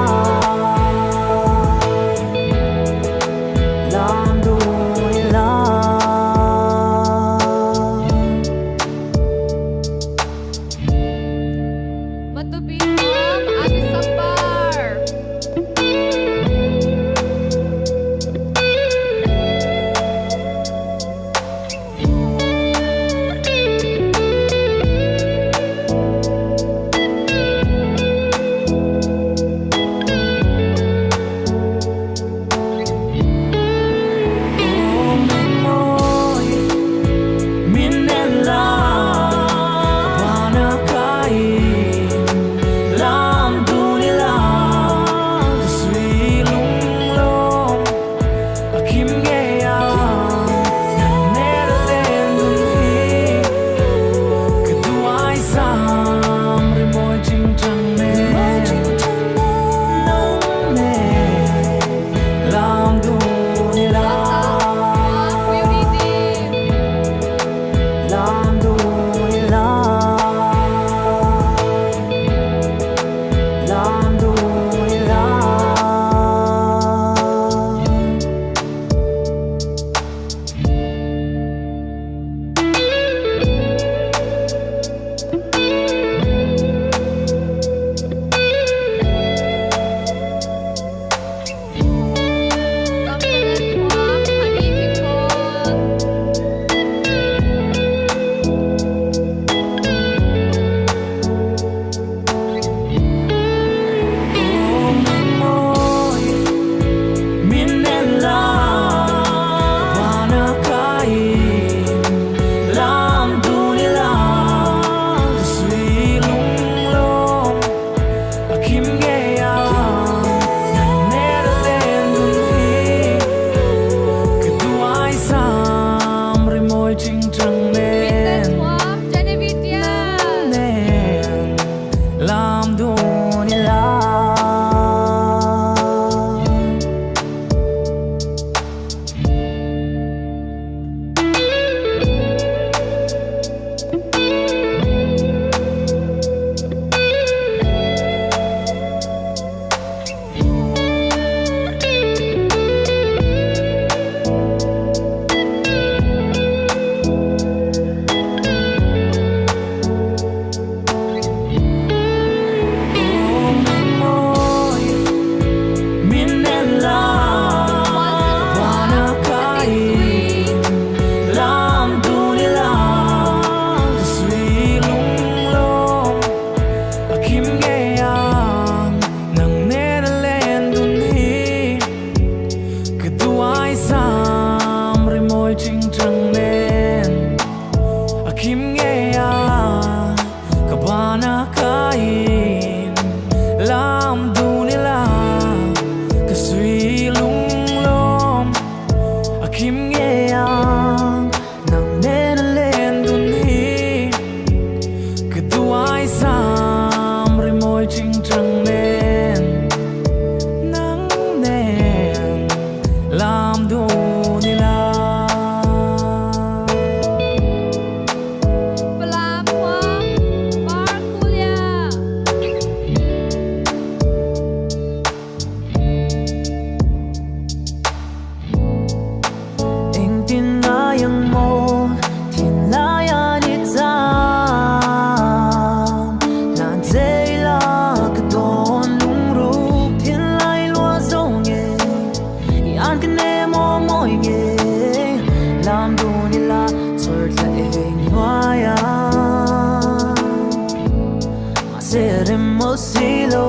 mo si lo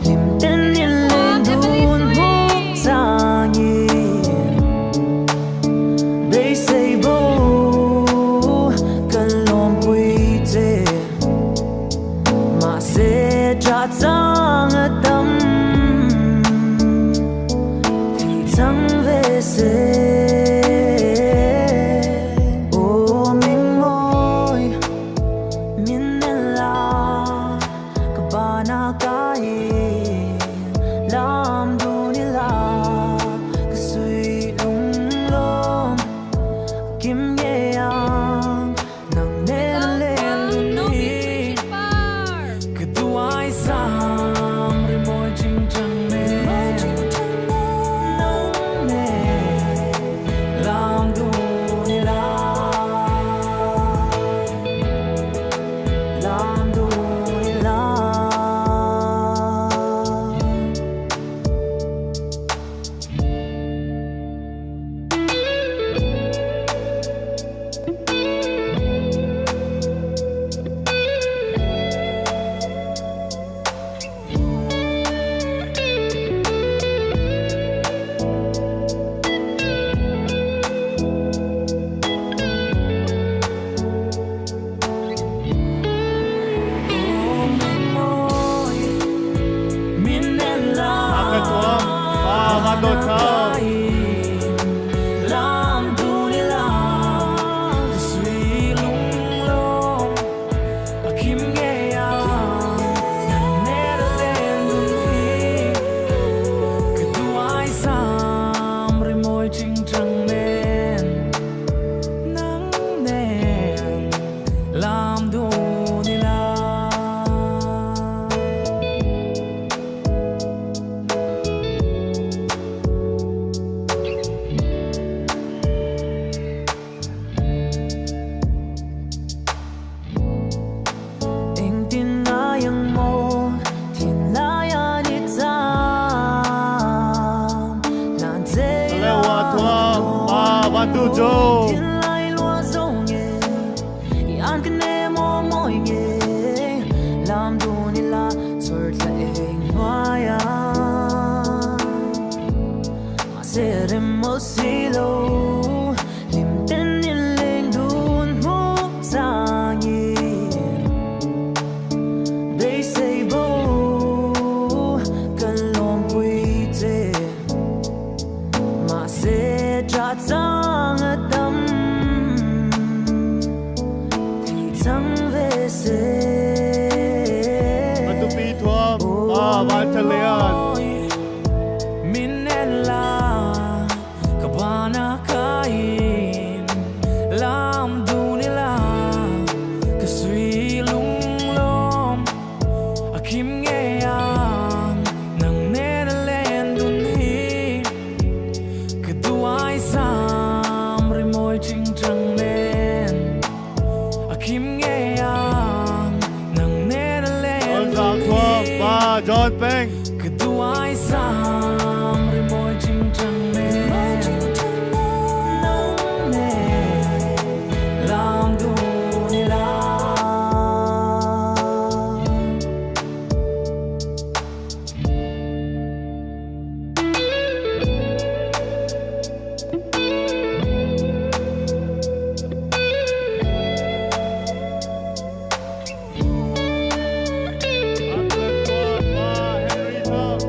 lim ten in len dun hu tangi They say bo kan lom pui te ma se cha chang a tam thì chẳng về se ô mình ngồi min la kabana kai lam du ni la ka sui lung lom kim ye ang nang nen len ni Par. Ka tuai sam ri moi ching chang me nang ne lam du ni la lam du ni la. Akan tuam pa van do chau Lam du ni la sui lung lom a kim nge ya ne len dun hi ka tu ai sam ri moi ching chang nen nang nen lam du ni la. Ing tin ngayang mo Thinlaya ni tam Lan te Le wa thuam pa van du jo Thinlai lua dâu nghe An cái nè mò mỏi nghe Làm du ni la Chur la eng noaya Ma se rem mo si lo Lim ten in leng dun mu tangi They say bo kan lom pui te Ma se cha chang a tam Thì chẳng về se Matupi thuam pa van chalian Minella kabana kain lam dunila kasui lung lom akim nge ang nang nen len dun hi ka tuai sam ri moi ching chang nen akim nge ang nang nen len On sang thuam pa John Peng ก็ตัวไอ้สามหรือมวยจริงจังเน่น้องเน่ลามดูนี่ลา Atlet thuam pa Henry Thong.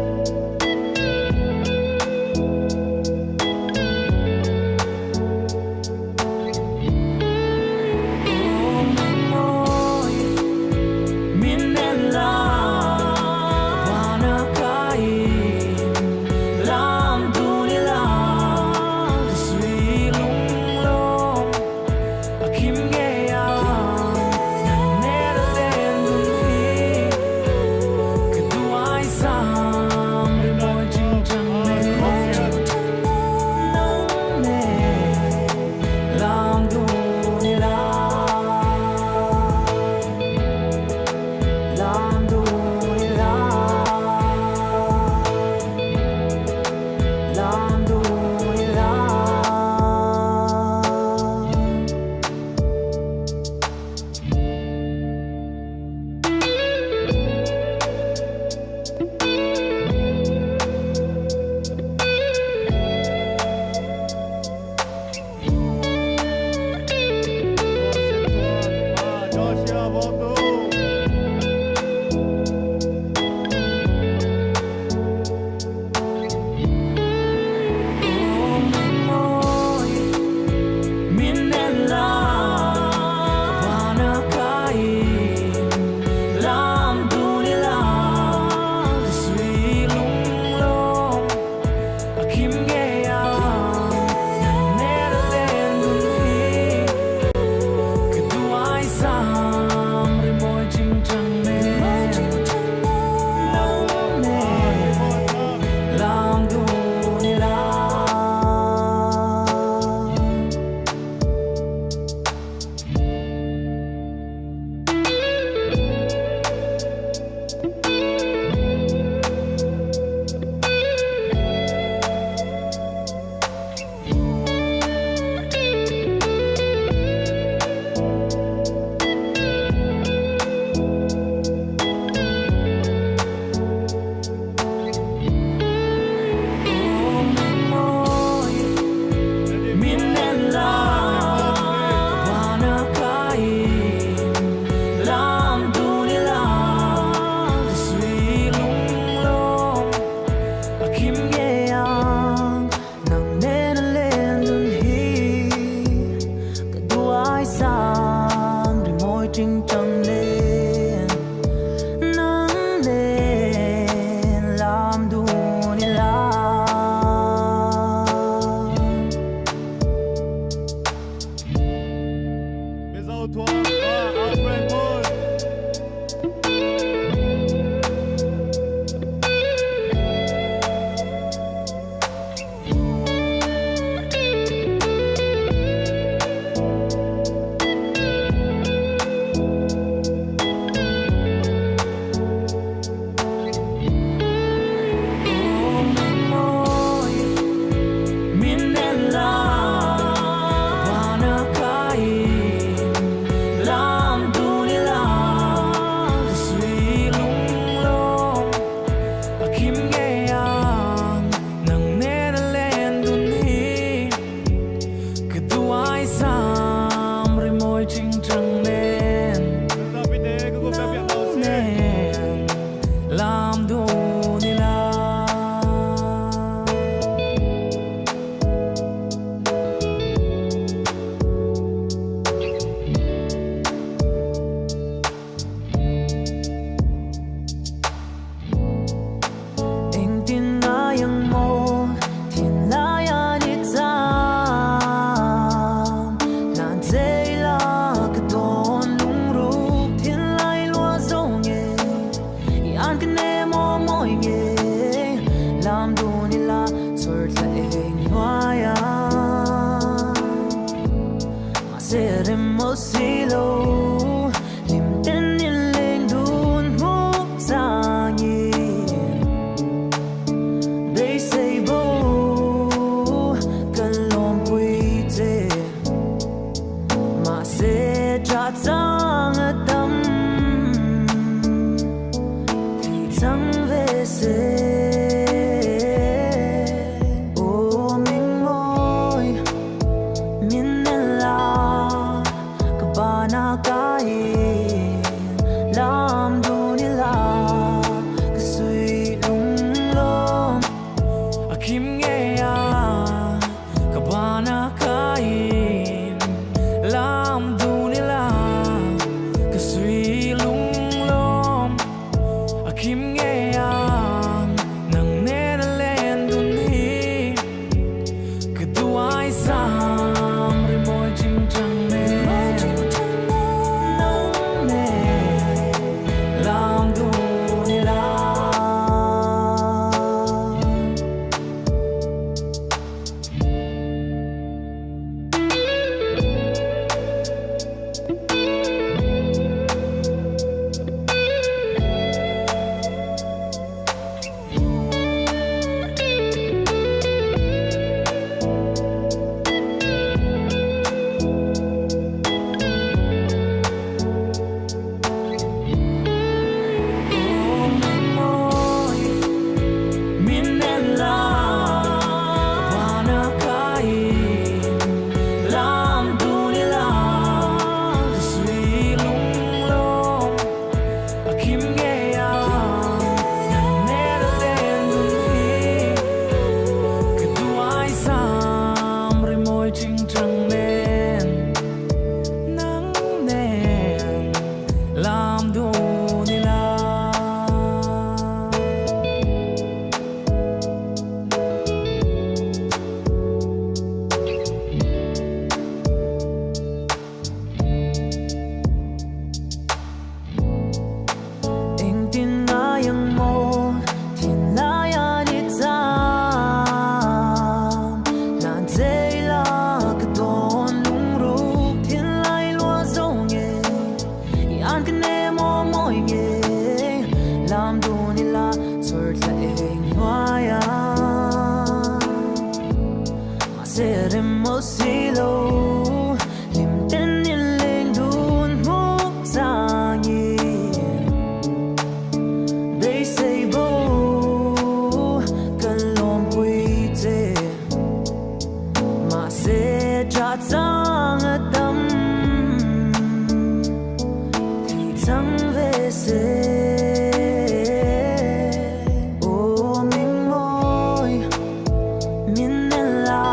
ṭingṭang nen nang nen lam dun i la. Mizo Thuam Alfred Paul. Lam dun ila. Engtin ngaiang maw thinlai an i caam Lan zei la ka tawn lungruk thinlai lua zo nge I an ka ne maw mawi nge Lam dun ila chur thla eng hnuai ah Mahse rem maw si lo Lim ten in leng dun hmu cang i Beisei bo kan lawmpui che Mahse ṭah cang a tam Thi cang ve seh Aw mingmawi min nen la Ka bana ka in lam dun ila ka sui lunglawm A kim nge a ka bana ka in lam dun ila ka sui lunglawm A kim nge a nang nen a len dun hi ka duai sam rimawi ṭingṭang nen nang nen lam dun ila. Nang nen lam dun ila. Engtin ngaiang maw thinlai an i caam Lan zei la ka tawn lungruk thinlai lua zo nge I an ka ne maw mawi nge Lam dun ila chur thla eng hnuai ah Mahse rem maw si lo lim ten in leng dun hmu cang i Beisei bo kan lawmpui che Mahse ṭah cang a tam Thi cang ve seh Aw mingmawi min nen la.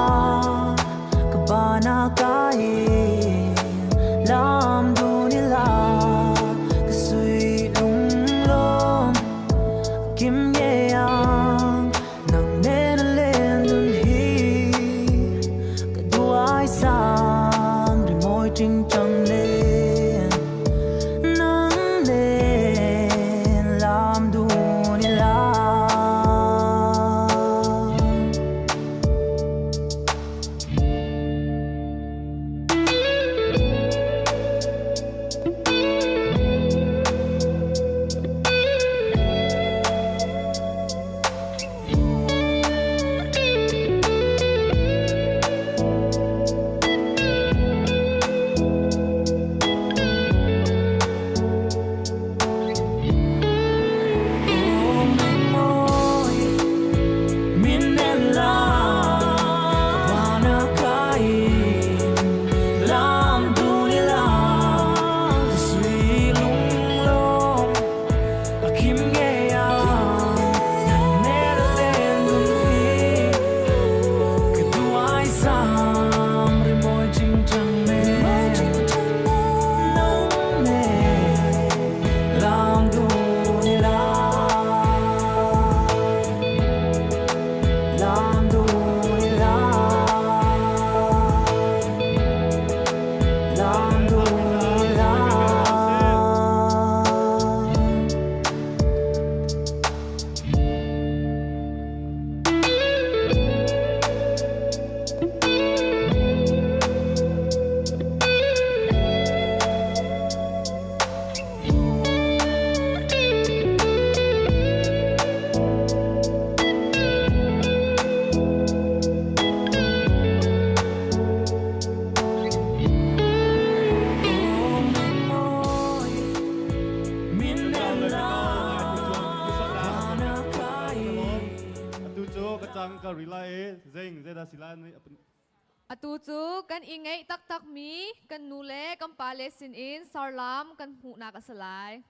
Adang ka rila e zeng zeda sila ni. Atu cu kan i ngeih taktakmi kan nu le kan pale sinin sarlam kan hmuhnak a si lai.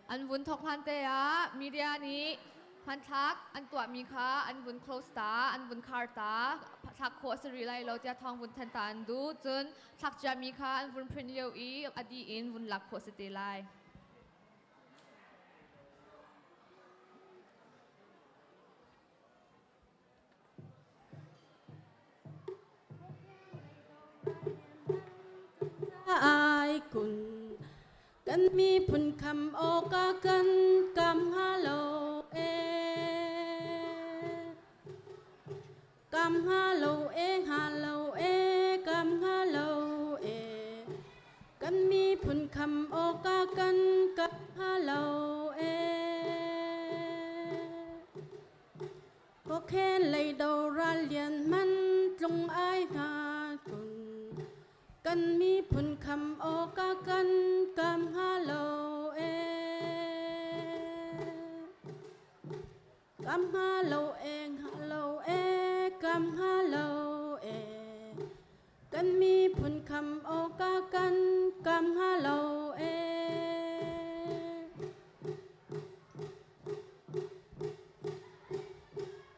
An vun thawk hlan te ah media nih hmanthlak an tuahmi kha an vun close ta, an vun khar ta, thlak khawh a si rih lai lo tiah thawng vun thanh ta an duh. Cun thlak ciami kha an vun print lio i a dih in vun lak khawh a si te lai. Ai kun kan miphun kham awk ah kan kam hnga lo e kam hnga lo e hnga lo e kam hnga lo e kan miphun kham awk ah kan kam hnga lo e Kawkhen leido ral lian man tlung ai hna kun kan miphun kham awk ah kan kam hnga lo e kam hnga lo e hnga lo e kam hnga lo e kan miphun kham awk ah kan kam hnga lo e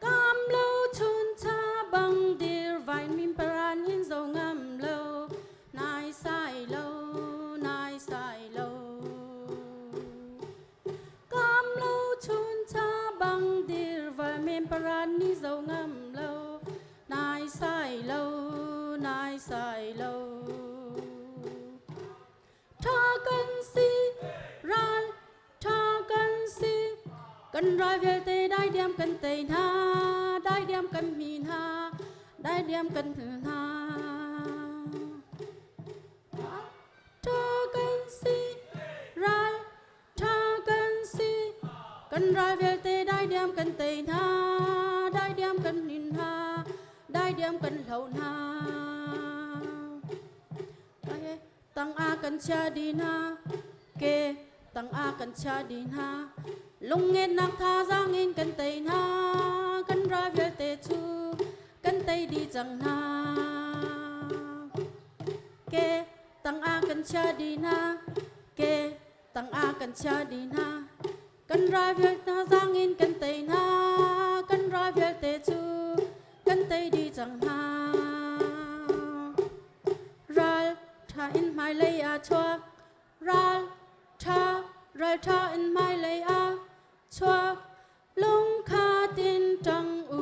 Kam lo chun cha bang dir vain min paran hin zo ngam lo nai sai lo nai sai lo Kam lo chun cha bang dir vain min paran ni zo ngam lo nai sai lo nai sai lo Tha kan si ral tha kan si kan ral vialte dai diam kan tei hna dai diam kan mi hna dai diam kan hna tha kan si ral tha kan si kan ral vialte dai diam kan tei hna dai diam kan nin hna dai diam kan hlo hna Tang a kan chia di hna ke tang a kan chia di hna lungngetnak thazaang in kan tei hna kan ral vialte cu kan tei dih cang hna ke tang a kan chia di hna ke tang a kan chia di hna kan ral vialte thazaang in kan tei hna kan ral vialte cu kan tei dih cang hna Ral ṭha in hmailei ah chuak ral ṭha ral ṭha in hmailei ah chuak lungkha tin ṭang u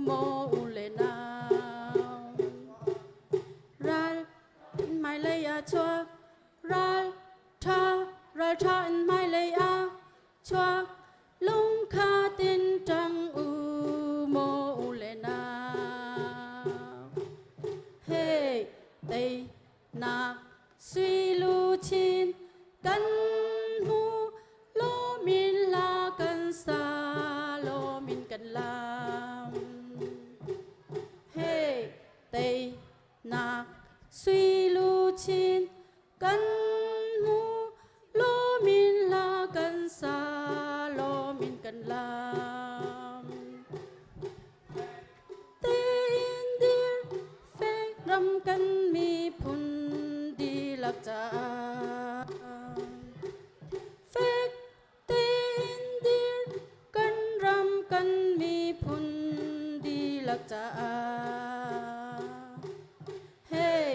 maw u le nau ral in hmailei ah chuak ral ṭha ral ṭha in hmailei ah chuak lungkha tin ṭang u maw u le nau hey tei nak sui luchin kan hmu lomin la kan sa lomin kan lam hey tei nak sui luchin kan hmu lomin la kan sa lomin kan lam tein dir fek ram kan miphun dihlak caah fek tein dir kan ram kan miphun dihlak caah hey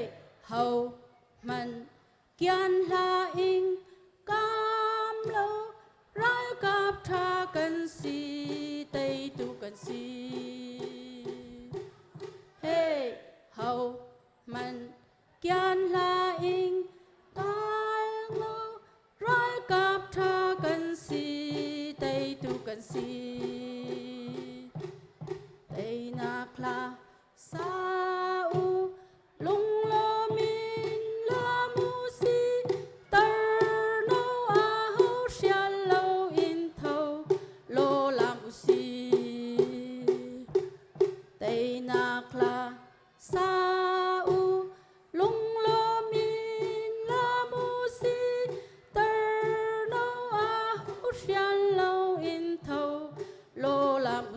ho hmanh kian hla ing kam lo ralkap tha kan si teitu kan si hey ho hmanh kian hla ing kal lo ralkap tha kan si teitu kan si teinak hla.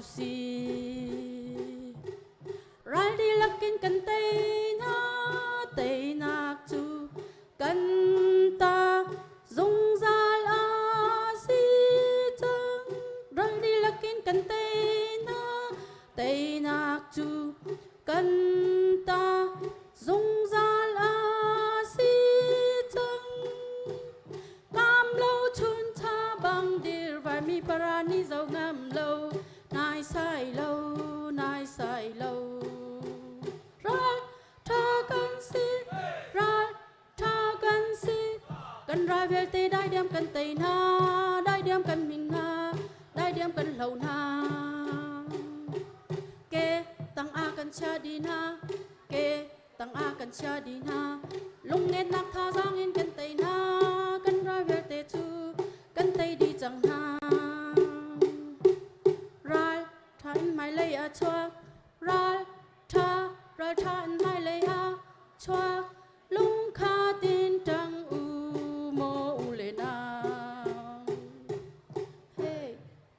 usi. Ral dihlak in kan tei hna, teinak cu kan ta zungzal a si cang. Ral dihlak in kan tei hna, teinak cu kan ta zungzal a si cang. Kam lo chun cha bang dir vai mi para ni zo ngam lo nai sai lo nai sai lo. Ral tha kan si ral tha kan si kan rai vialte dai diam kan tei hna dai diam kan min hna dai diam kan hlo hna. Ke tang a kan chia di hna ke tang a kan chia di hna lungngetnak thazaang in kan tei hna kan rai vialte cu kan tei dih cang hna. Ral tha in hmailei a chuak ral tha ral tha in hmailei a chuak lungkha tin tang u maw u le nau. Hey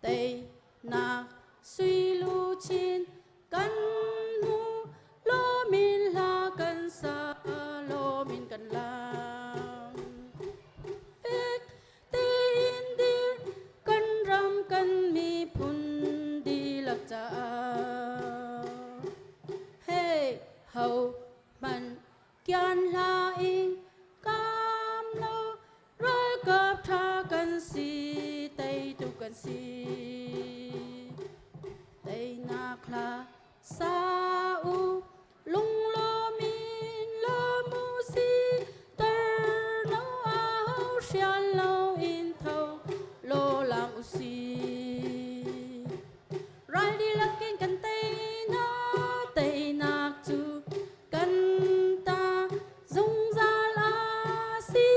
tei nak sui lu chin kan hmu lomin hla kan sa lomin kan lam. Fek tein dir kan ram kan miphun dihlak caah. Hey ho hmanh kian hla in kam lo ralkap tha kan si teitu kan si. Teinak hla sa u lunglawm in lawm u si tar no aho hrial lo in tho lo lang u si. Ral dihlak in kan tei hna teinak cu kan ta zungzal a si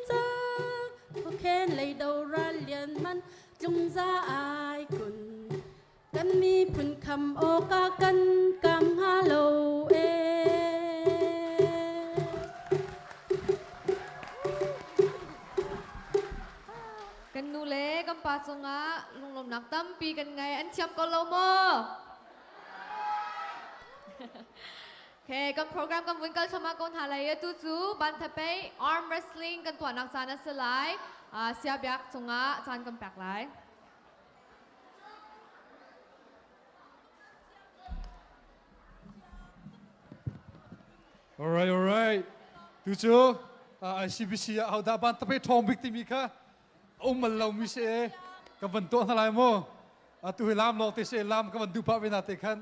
cang. Khuakhen leido ral lian man tlungza ai kun kan miphun kham awkah kan kam hnga lo e. Kan nu le kan pa cungah lunglawmnak tampi kan ngei. An thiam ko lo maw? Okay, kan program kan vun kal thluahmah ko hna lai. Atu cu Banthapei arm wrestling kan tuahnak caan a si lai. Sia Biak cungah caan kan pek lai. All right, all right. Tu cu ICBC ah hodah ban tape ṭhawng bik timi kha um mal lomi si e ka van tuah hna lai mu. Atu hi lam lawng te si lam ka van duh pah ve na te khan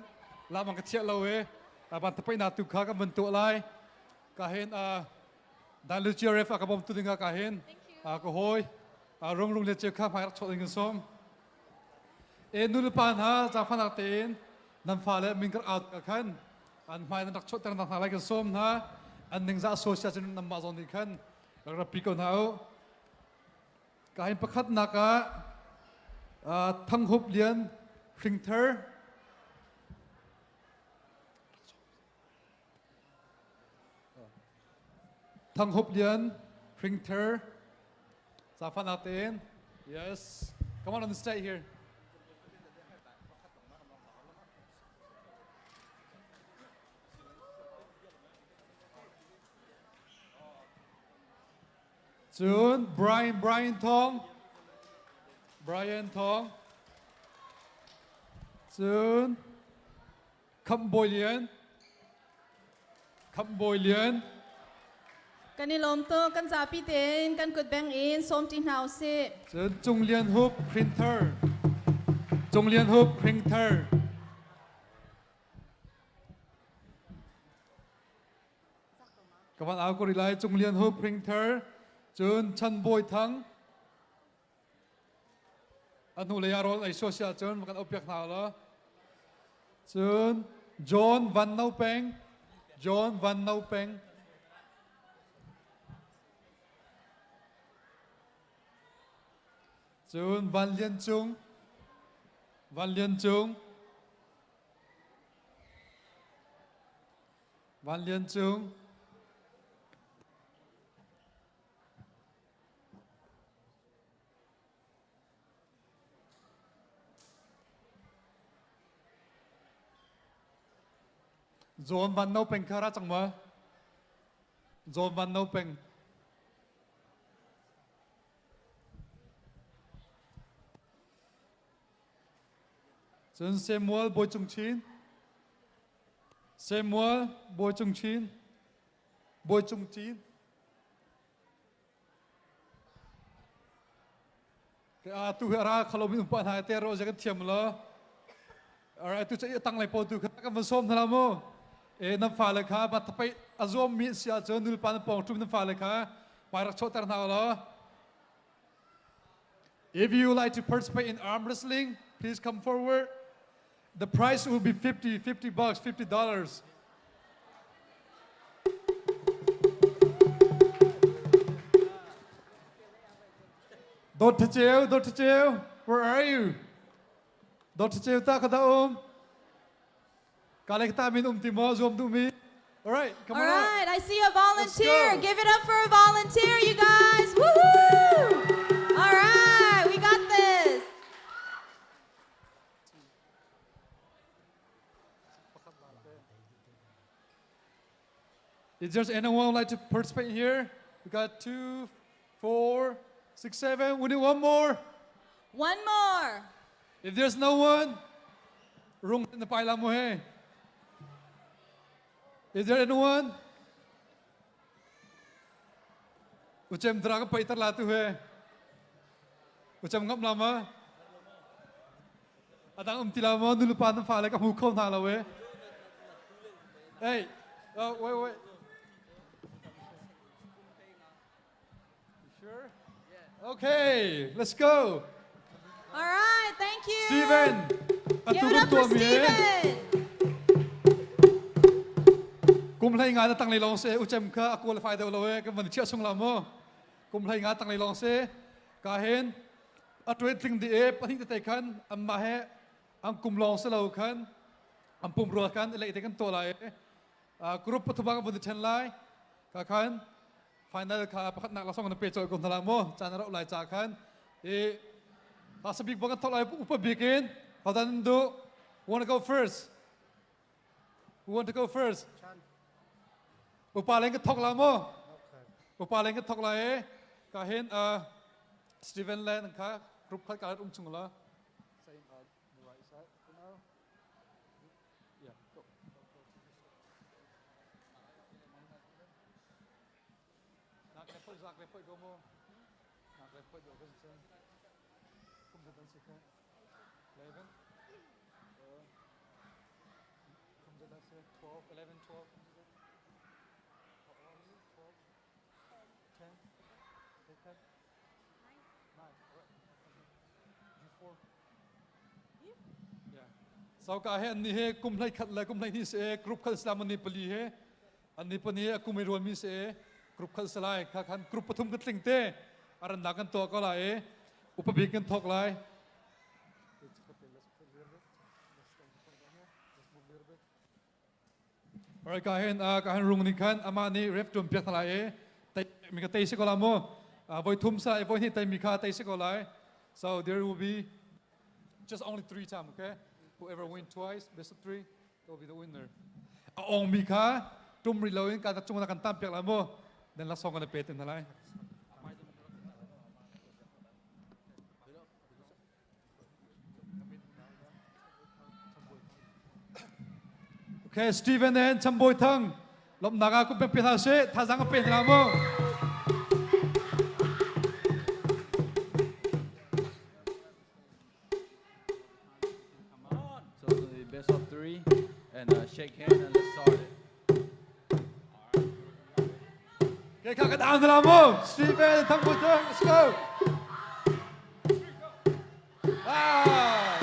lam ang ka thiah lo e ban tape na tu kha kan van tuah lai. Ka hin Dan lu GRF a ka bawm tu ding ah ka hin ka hawi rung rung le cheu kha hmai rak chawt ding kan sawm. E nu le pa hna zaangfahnak tein nan fale min kar out ka khan an hmai nan rak chuahter nak hna lai kan sawm hna an ningzah social cun nanmah zong nih khan rak rak pi ko hna u ka hin pakhatnak ah Thanghup Lian Hringthar Thanghup Lian Hringthar zaangfahnak tein yes come on on the stage here Cun Brian Brian Thong Brian Thong Cun Khamh Bawi Lian Khamh Bawi Lian Kan i lawm tuk. Kan zapi tein kan kut beng in sawm ṭi hna usih. Cun Cung Lian Hup Printer Cung Lian Hup Printer Ka van au ko rih lai Cung Lian Hup Printer cun Chan Bawi Thang A hnulei ah rawl ei sua si ahcun kan opiak hna law. Cun John Van No Peng, John Van No Peng. Cun Van Lian Cung, Van Lian Cung. Van Lian Cung. John Van No Peng kha ra cang ma? John Van No Peng. Cun Samuel Bawi Cung Chin. Samuel Bawi Cung Chin. Bawi Cung Chin. A tu hi ara khalo min umpa hna te ro kan thiam lo. Ara tu cha tang lai po tu kha kan van som hna mu. E nam fa le kha ba thapai azom mi sia chu nul pa pong tum nam fa le kha mai rak chotar hna lo. If you like to participate in arm wrestling, please come forward. The price will be 50, 50 bucks, $50. Dr. Cheu, Dr. Cheu, where are you? Dr. Cheu ta kada um. Kalek ta min um ti mo zuam du mi. All right, come All on. up. right, I see a volunteer. go. Give it up for a volunteer, you guys. Woohoo! All right, we got this. Is there anyone would like to participate here? We got two, four, six, seven. We need one more. One more. If there's no one, rung in the paila mo he. Is there anyone? Uchem draga paitar latu he. Uchem ngap lama. Adang um tila mo nulupa na fale ka mu kho na lawe. Hey, oh, wait, wait. You sure? Okay, let's go. All right, thank you. Steven. Give it up for Steven. Kum hlei nga na tang lei long se uchem kha a qualify deuh lo e kan van chia sung la mo. Kum hlei nga tang lei long se ka hen a tuan tling di e pahnih te te khan amma he ang kum long se lo khan am pum rual khan lei te kan to lai e group pathum kan vun then lai ka khan final kha pakhat nak lasong na pe choi ko na mo chan ro lai cha khan e sabik bang thok lai upa bikin hodan du want to go first who want to go first upa leng ka thok la mo upa leng ka thok la e ka hen a Steven Len kha group khat ka um chung la same the right side for now yeah go Nak le phoi zak le phoi go mo. Nak le phoi do kan chen. Kum zat an si kha. 11. Kum zat an si 12, 11, 12. 12, 10, 10, 9. You 4. Yeah. So ka he an ni he kum hlei khat le kum hlei ni se group khal islam an ni pali he an ni pani a kum i rual mi se group khal salai kha khan group pathum kan tling te aran na kan to ko lai e upabik kan thok lai Alright, ka hen ka hen rung ni khan ama ni ref tum piak thalai e tai mi ka tai se ko la mo voi thum sa e voi ni tai mi kha tai se ko lai so there will be just only three time okay whoever win twice best of three will be the winner a ong mi kha tum ri lo in ka chung na kan tam piak la mo then la song kan pe ten thalai Okay, Stephen and Chamboy Thang, lom naga ku pe pe tha se, tha zang pe na mo. So it's gonna be best of three, and shake hand and let's start it. Okay, kha kan ang la mo. Stephen Thang Boy Thang, let's go. Ah.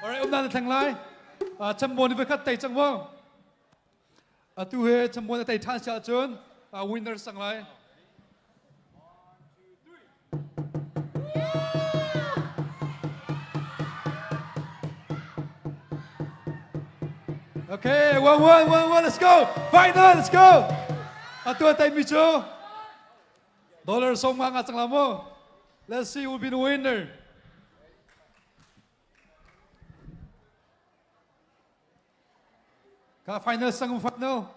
Alright, um nan thang lai. Chambon ni khat tai chang mo. Atu he chambon tai than sia chun winner sang lai. Okay, one, one, one, one, let's go. Final, let's go. Atu tai mi chu. Dollar song nga nga chang la mo. Let's see who will be the winner. Ka final sang final.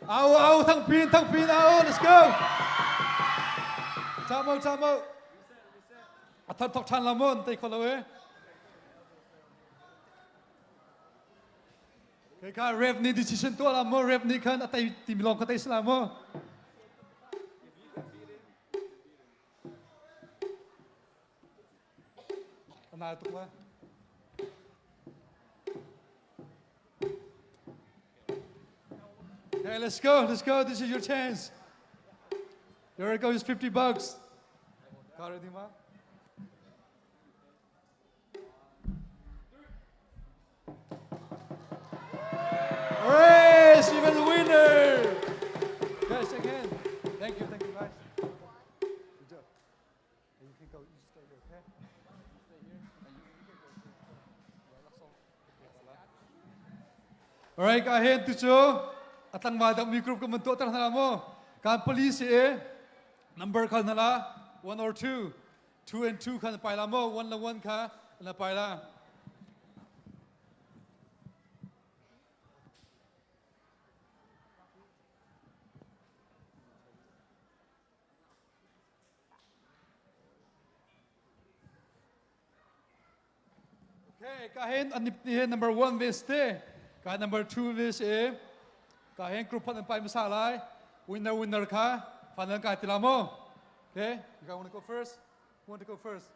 Au au thangpin thangpin au let's go. Chamo chamo. A thar thok than la mon te kholo e. Ke ka ref ni decision to la mo ref ni khan atai tim long ka tai sla mo. Anai tuk la. Okay, let's go. Let's go. This is your chance. Here it goes, 50 bucks. Got it, Dima? Hooray! Steven the winner! Guys, shake hand. Thank you, thank you, guys. Good job. You can go, you stay here, okay? Stay here, and you, you can go too. All right, ka hen tu chu atang ma dam mi group ka man to tar na mo. Kan police e number kha na la 1 or 2. 2 and 2 kha na pai la mo 1 la 1 kha na pai la. Okay, ka hen anip ni he number 1 ve ste ka number 2 ve se ka hen group phat an pai masa lai winner winner kha final kai tila mo. Okay, you guys want to go first? Who want to go first?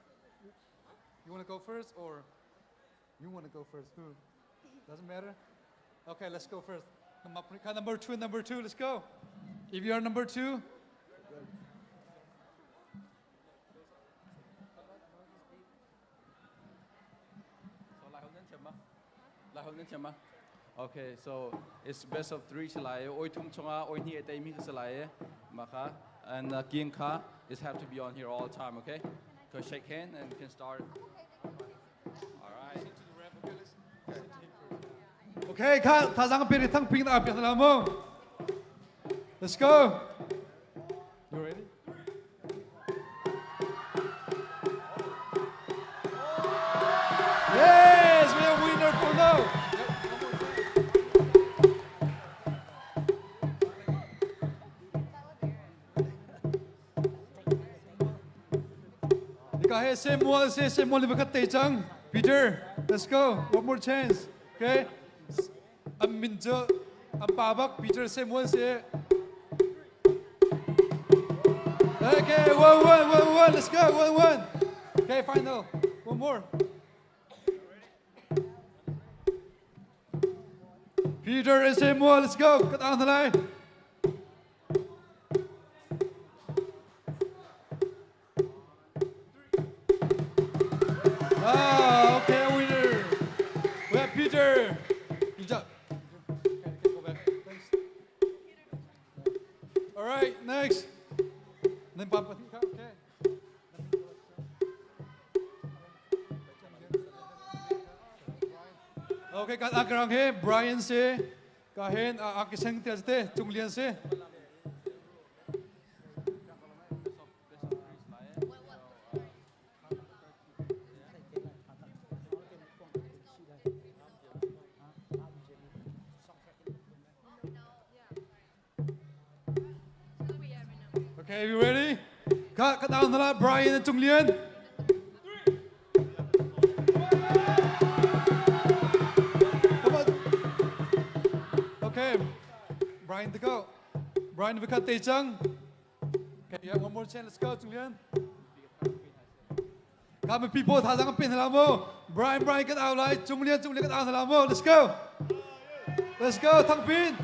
You want to go first or you want to go first? Who? Doesn't matter. Okay, let's go first. Number 2, number 2, let's go. If you are number 2, Okay, so it's best of three salai. Oi thum chunga oi ni e mi salai. Maka and king kha is have to be on here all the time. Okay, so shake hand and can start. All right. Okay, kha thazang pe thang ping na ap la mo. Let's go. You ready? Yes, we have winner for now. Ika he Samuel se Samuel ni bakhat te chang. Peter, let's go. One more chance. Okay. An min cu an pa bak Peter Samuel si. Okay, one, one, one, one. Let's go. One, one. Okay, final. One more. Peter and Samuel, let's go. Kat ang lai. Ah, okay, winner. We have Peter. Good job. Okay, go back. Thanks. All right, next. Then Papa. Okay. Okay, kat akrang he Brian se ka hen akiseng te te Chunglian se. Okay, you ready? Ka ka down la Brian and Chunglian. Come on. Okay, Brian to go. Brian we cut Chang. Okay, you have one more chance. Let's go, Chunglian. Come people, tha zang pin la mo. Brian, Brian kat out lai. Chunglian, Chunglian kat out la mo. Let's go. Let's go, Thang Pin.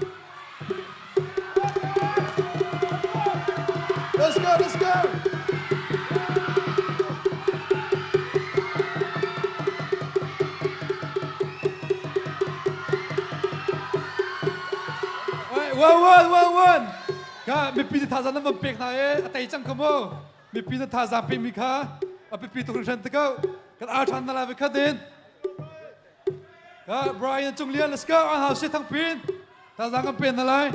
Let's go, let's go. All right, 1 1 1 1. Ka mipi na thazaang nan van pek hna i a tei cang ko mu. Mipi na thazaang pekmi kha a biapi tuk hringhran te ko. Kan ar ṭhan na lai voi khat in. Ka Brian Cung Lian, let's go. An hau si thang pin. Thazaang kan pen na lai.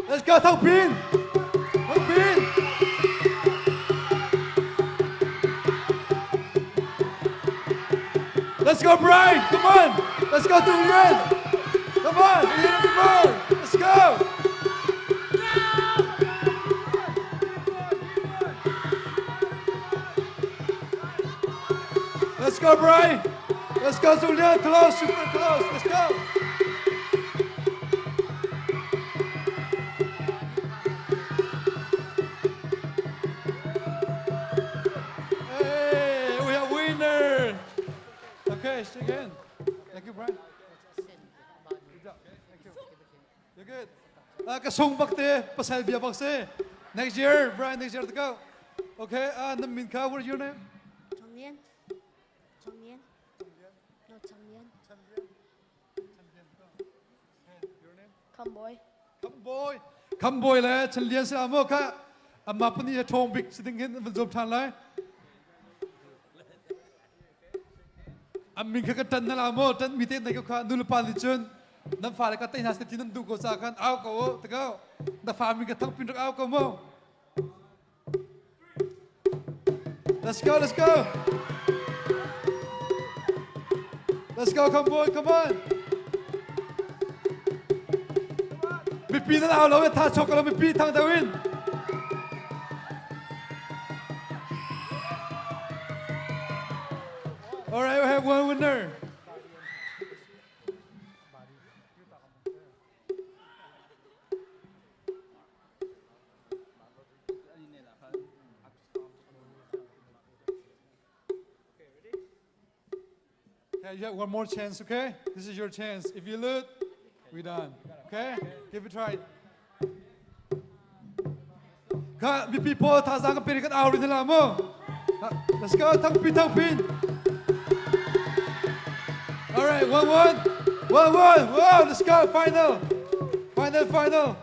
Let's go, Thang Pin! Thang Pin! Let's go, Brian! Come on! Let's go, Tung Lian! Come on! A little bit more! Let's go! Let's go, Brian! Let's go, Julian! Close, super close! Let's go! Hey, we have winner! Okay, shake hand. Thank you, Brian. Good job. Thank you. You're good. Uh, ka sung bak te, pasal bia bak se. Next year, Brian, next year to go. Okay, uh, nam min ka, what is your name? Chong Lian. Chong Lian. No, Chong Lian. Come boy. Come boy. Come boy le Chen Lian se amo kha amma pani he thong bik si ding hin van zom than lai. An min kha ka tan na la mo tan mi te nei ko kha nu le pa nih cun nan fale ka tei hna se ti nan duh ko ca khan au ko u te ko na fa min ka thang pin rak au ko mo. Let's go, let's go. Let's go, come on, come on. Mipi nan au lo tha chok lo mipi thang deuh in. All right, we have one winner. Okay, you have one more chance, okay? This is your chance. If you lose, we done. Okay? Give it a try. Ka mipi pawl thazaang ka pe kan au rin la mu. Let's go thang pin thang pin. All right, 1-1. 1-1. Wow, let's go. Final. Final, final.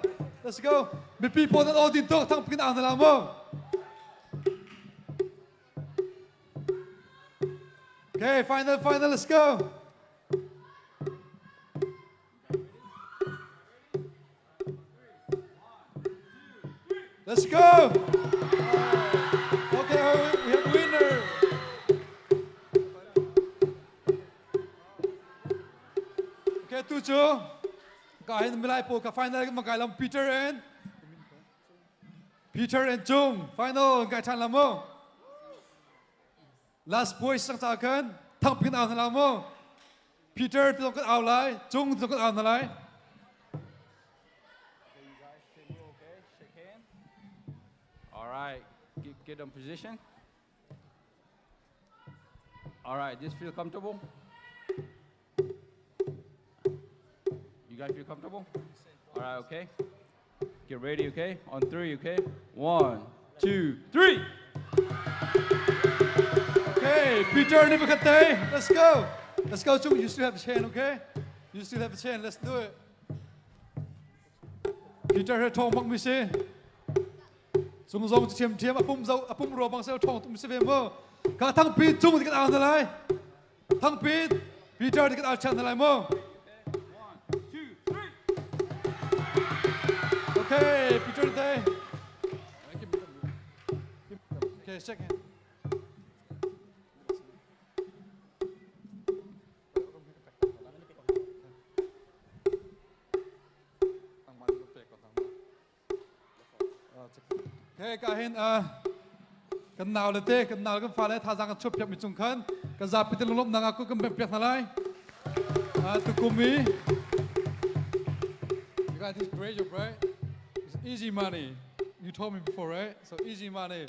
Let's go. Mipi pawl nan all din tok thang pin ang na la mu. Okay, final, final, let's go. Let's go. Okay, we have a winner. Okay, tu cu ka hin milai po ka final ma kai lam Peter and Peter and Chung final kai than lam mo. Last boys sang ca khan thang pin au na mo. Peter tu kan au lai, Chung tu kan au na lai. All right, get, get in position. All right, just feel comfortable. You guys feel comfortable? All right, okay. Get ready, okay? On three, okay? One, two, three. Okay, Peter Nibukate, let's go. Let's go, Chung. You still have a chance, okay? You still have a chance. Let's do it. Peter he thong bang mi si. Sung zong thiam thiam apum zo apum ro bang sel thong tum si ve mo. Ka thang pi chung ti kan ang na lai. Thang pi Peter ti kan al chan na lai mo. Okay, Peter te. Okay, second. Okay, ka hin kan nau le te kan nau kan fa le thazaang kan chuap piak mi cung khan kan zapi te lunglawmh nak ah ku kan pek piak hna lai. Tukumi You got this great job, right? It's easy money. You told me before, right? So easy money.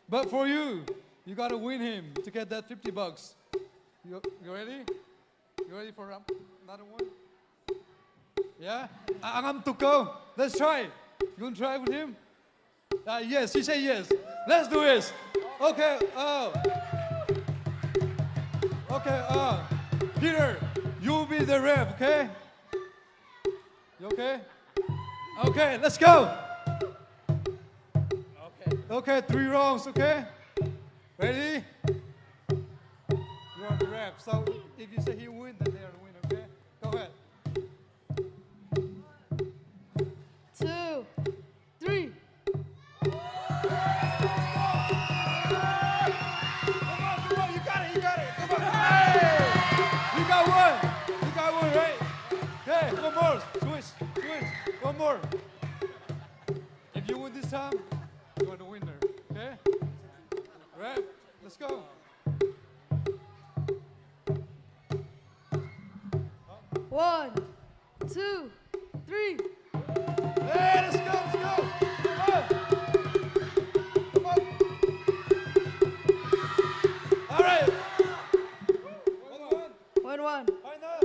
But for you, you got to win him to get that 50 bucks. You, you ready? You ready for another one? Yeah? I'm to go. Let's try. You want to try with him? Yes, he said yes. Let's do this. Okay. Oh. Okay. Peter. You be the ref, okay? You okay? Okay, let's go. Okay. Okay, three rounds, okay? Ready? You are the ref. So if you say he win, then they are the winner, okay? Go ahead. 2, 3. Come on, come on, you got it, you got it. Come on. Hey! You got one. You got one, right? Okay, one more. Switch, switch. One more. If you win this time, you are the winner. Okay? All right, let's go. 1, 2, 3. Hey, let's go, let's go. Come on. Come on. All right. 1-1. 1-1. Final.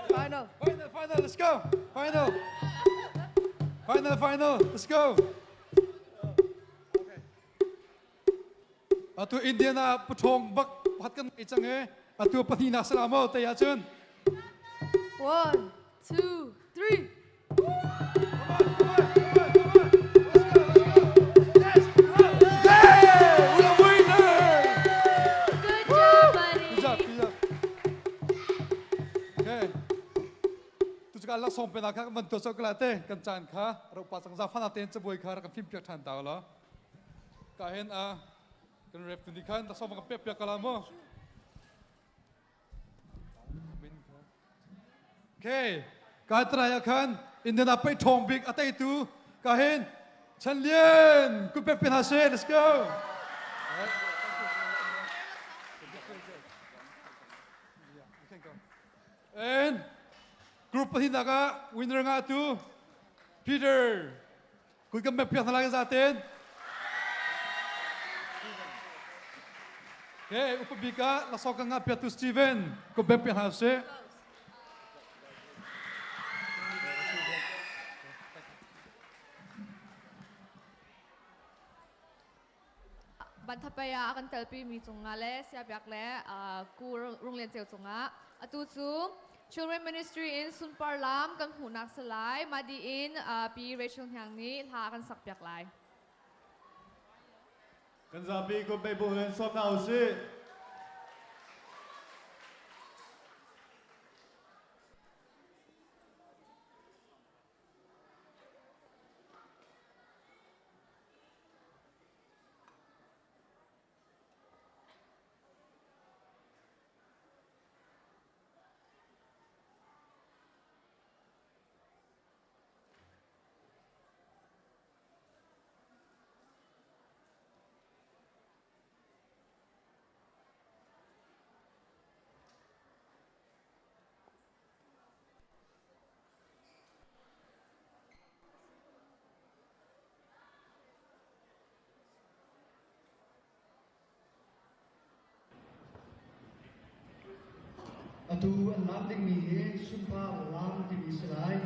Final. Final, final, let's go. Final. Final, final, let's go. Atu Indiana pathong bak pakhat kan i cang e. Atu pahnih nak salam o te ahcun. 1, 2, 3. Come on, come on, come on, come on. Let's go, let's go. Yes. Yeah, we are winner. Good job, buddy. Good job, good job. Okay. Tu cakap lah song pena kha man to sok la te kan chan kha ro pa chang za fana ten chaboy kha kan phim piak than ta la. Ka hen a kan rep tu ni khan ta song ka pek piak kala mo. Okay. Ka try khan Indiana pai thong big atai tu ka hen Chan Lian ku pek pen ha se let's go. And group pathumnak ah winner nga tu Peter kut kan pek piak hna lai zaten. Okay, upa bik ah laksawng kan ngah piak tu Steven kut pek piak hna usih. Banthapaya a kan telpi mi cungah le siabiak le ku Runglian Ceu cungah atu cu Children Ministry in sunpar lam kan hmuhnak si lai. Mah di in Pi Rachel Hniang nih hla kan sak piak lai. Kan zapi kut bei bu in sawm hna usih. Atu an lam dingmi hi sunpar lam timi si lai.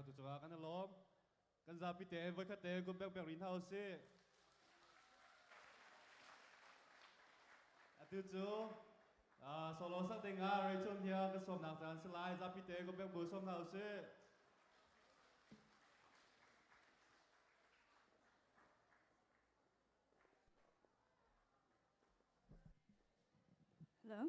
pek tu cungah kan i lawm. Kan zapi tein voikhat te kum bek bek rih hna usih. Atu cu solo sak ding ah Rachel hia kan sawmnak caan si lai. Zapi te kum bek bu sawm hna usih. Hello.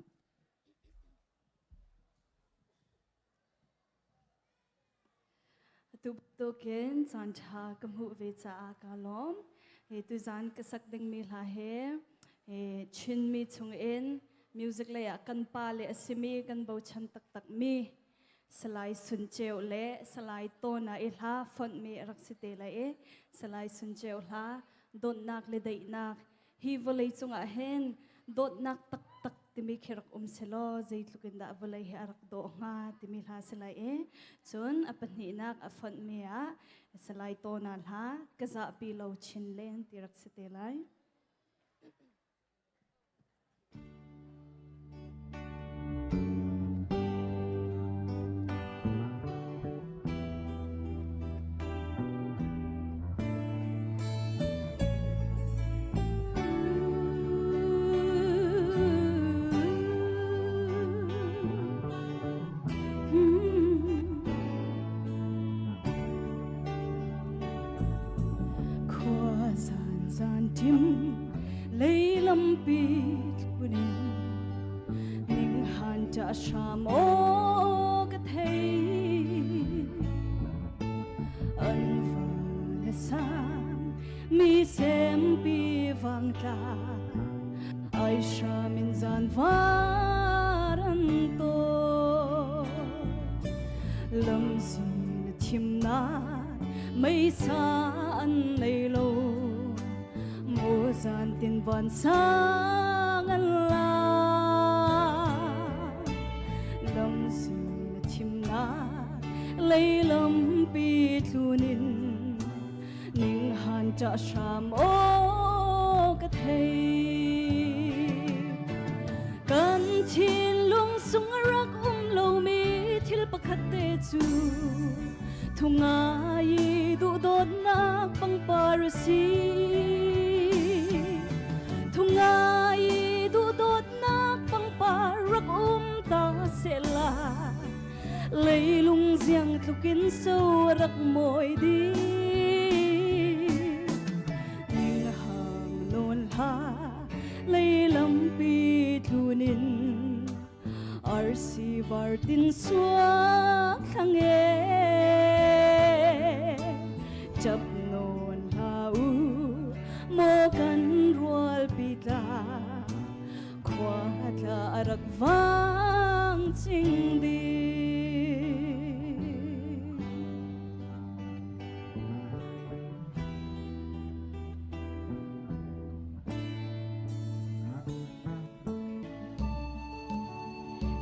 Atu bantukin caanṭha ka hmuh ve caah kaa lawm. Hi tuzaan ka sak dingmi hla hi Chinmi chungin music lei ah kan pa le a simi kan bochan taktakmi Salai Sun Ceu le Salai Tawna i hla fonhmi a rak si te lai i Salai Sun Ceu hla dawtnak le daihnak hi vawlei cungah hin dawtnak taktak timi khi rak um selaw zeitluk in dah vawlei hi a rak dawh hnga timi hla si lai i cun a pahnihnak a fonhmi ah Salai Tawna hla ka zahpi lo chin len ti rak si te lai. Khua zan zan tim leilampi tlunin ning han ta hram aw ka thei an van a sang mi sempi vang tla ai hram in zan var an to lam zin thim na mei sa an nei lo mu zan tin van sang an la lam zin thim na leilam pi tlunin ning han cha hram o ka thei kan thinlung sung rak um lomi thil pakhat te cu thungai duhdawtnak pangpar a si thungai duhdawtnak pangpar rak um ta sehla leilung ziang tlukin so rak mawi di ning hang nawn hla leilampi tlunin arsi vartin suak thlang e chap nawn hla u mo kan rual pi tla khua tla rak vang ching di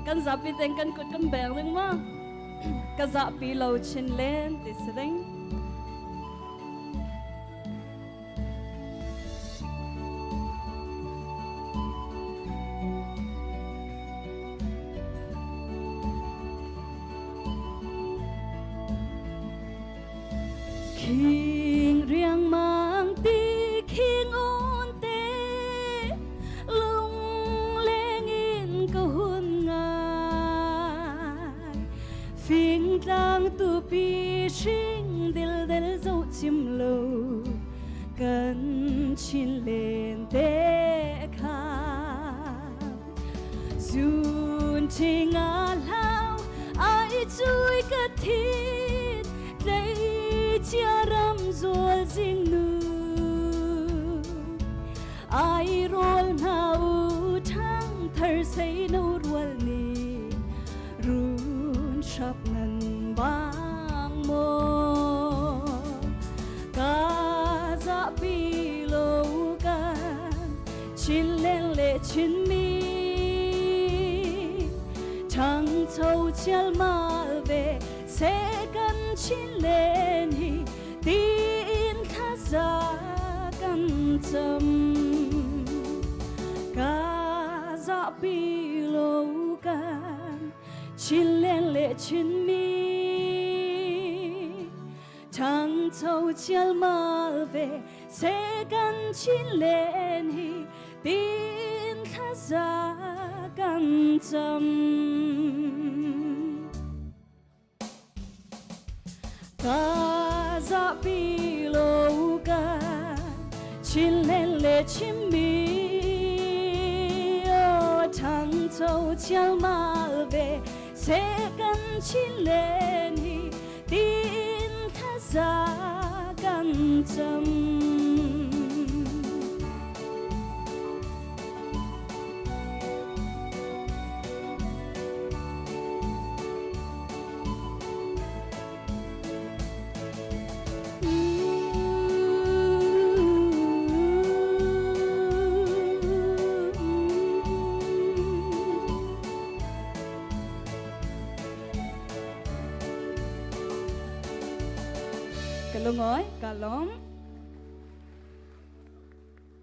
Kan zapi ten kan kut kan beng ding ma ka zapi lo chin len ti si ding. Khing riangmang ti khing on te lung lengin ka hun ngai fingtlang tupi hring dil del zo chim lo kan chin len te kha Zun nga hlau ai chui ka thit tlei chia ram zual jing nu ai rol na u thang thar sei no rual ni run shap nan bang mo ka za pi lo kan Chin leng le Chinmi ṭhangcho chialmal ve se kan Chin len hi tiin thlaza kan cam ka zahpi lo kan Chin leng le Chinmi. Thangcho chialmal ve se kan chin len hi tin thlaza kan cam. Ka zapi lo ka chin len le chimmi o thangcho chialmal ve se kan chin len hi tin thlaza kan cam. Kalungoy, kalom.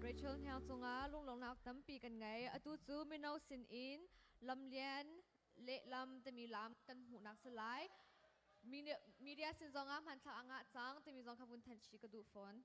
Rachel Hniang cungah lunglawmhnak tampi kan ngei. Atu cu mino sin in lamlian lehlam timi lam kan hmuhnak si lai. Media sin zongah hmanthlak a ngah cang timi zong kha vun thanh chih ka duh fawn.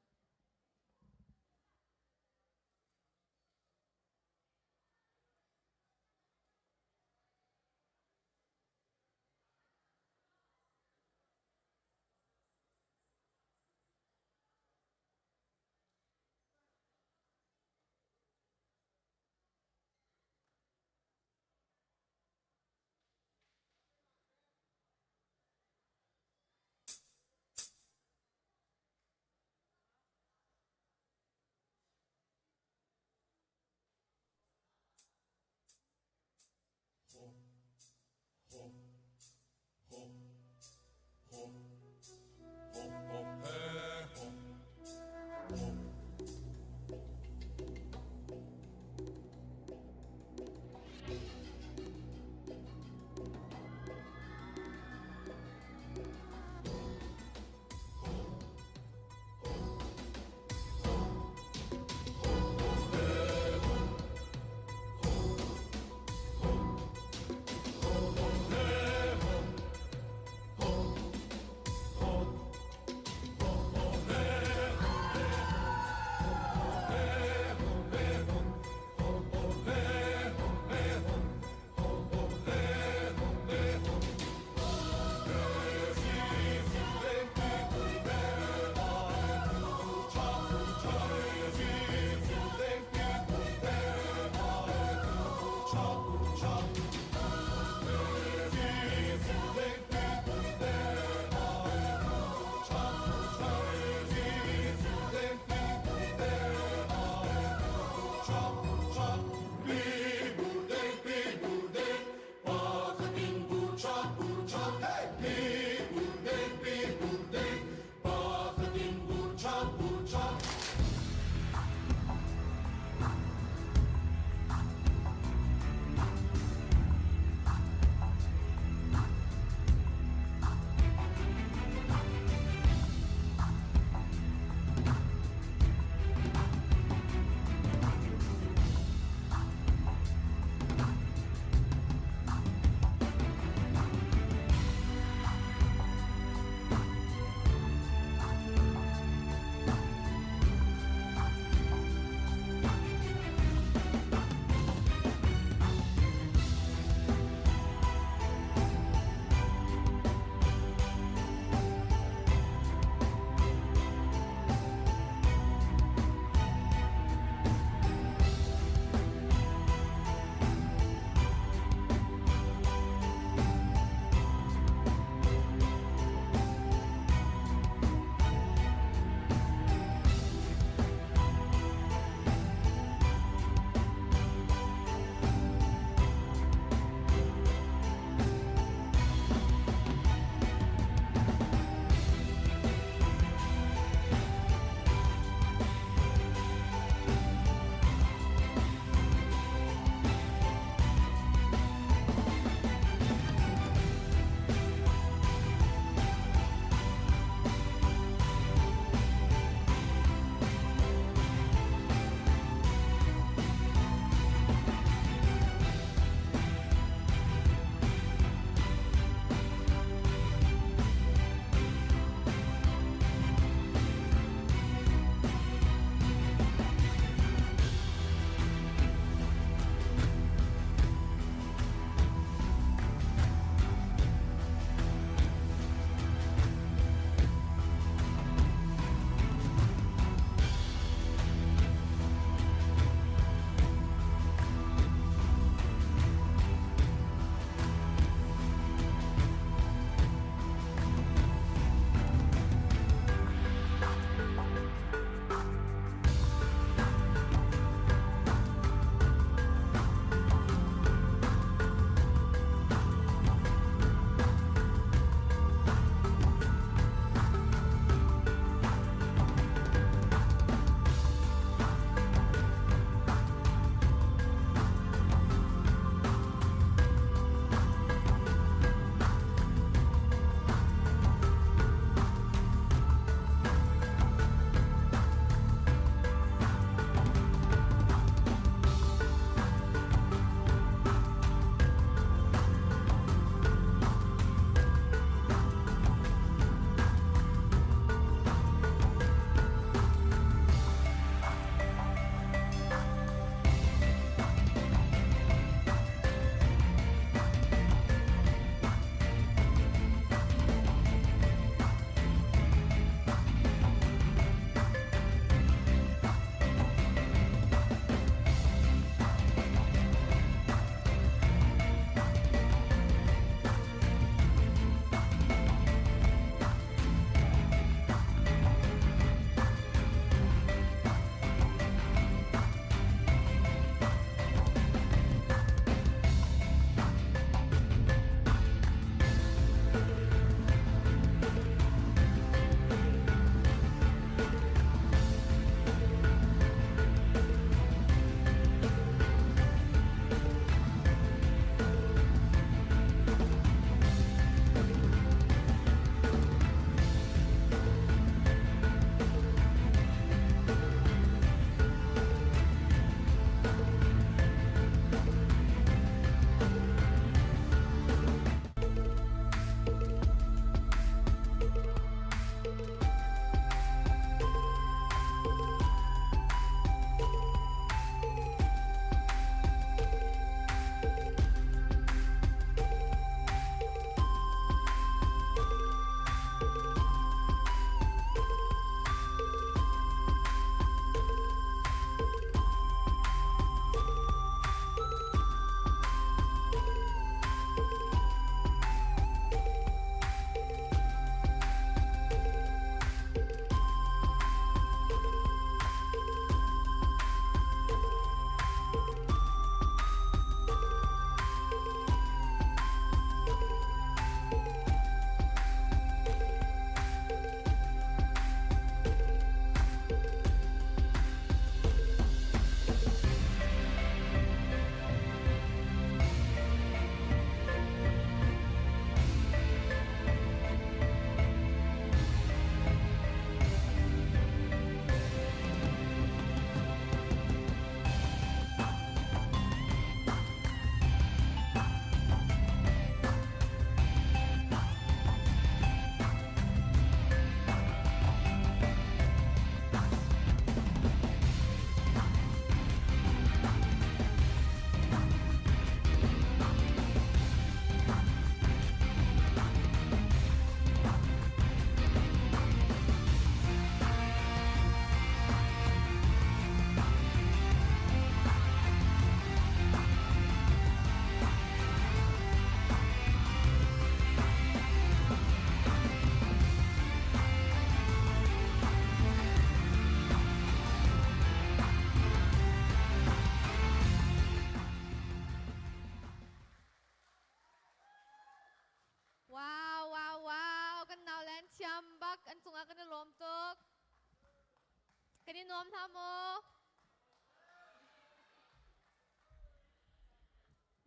Kan i nuam hna maw?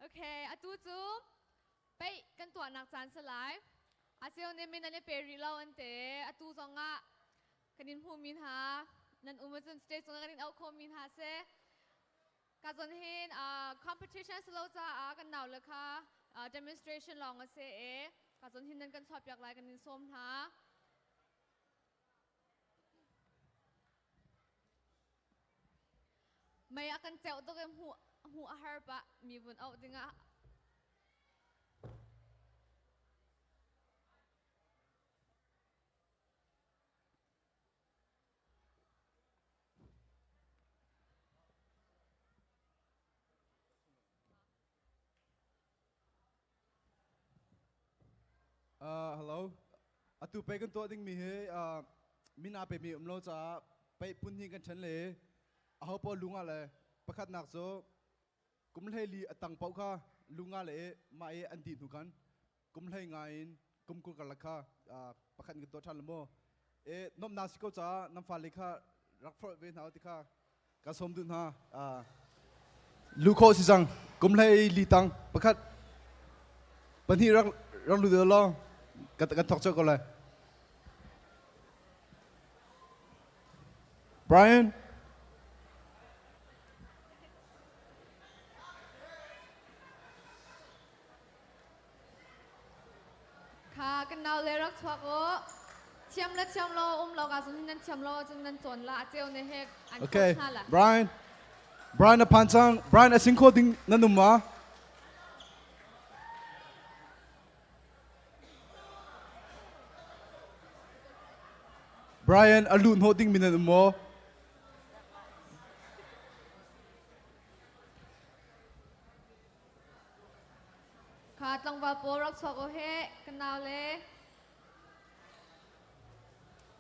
Okay, atu cu peih kan tuahnak caan si lai. A cheu nih min an i pe rih lo an te. Atu zong ah kan in hmuh mi hna nan um ahcun stage cungah kan in auh khawh mi hna si. Ka zon hin competition si lo caah kan nau le kha demonstration lawng a si i ka zon hin nan kan chuahpiak lai kan in sawm hna. Mei a kan ceuh tuk i hmuh hmuh a har pah mi vun auh dingah. Hello. Atu pei kan tuah dingmi hi min aa pemi um lo caah pei phun hnih kan ṭhen le aho paoh lung ah le pakhatnak cu kum 14 a tang paoh kha lung ah le mah i an dih hnu khan kum 15 in kum 20 karlak kha pakhat in kan tuah ṭhan le mu. E nomnak si ko caah nan fale kha rak forh ve hna u ti kha Ka sawm duh hna. Lu khawh si cang. Kum 14 tang pakhat pahnih rak rak lu deuh law kan kan thawk colh ko lai. Brian. Kha kan nau le rak chuak u. Thiam le thiam lo um lo ka cun nan thiam lo cun nan cawn la a ceu ne he an Okay, coach hna la. Brian. Brian a phan cang. Brian a sing kho ding nan um ma? Brian a luh hnawh ding mi nan um maw? Kha tlangval pawl rak chuak u he ka nau le.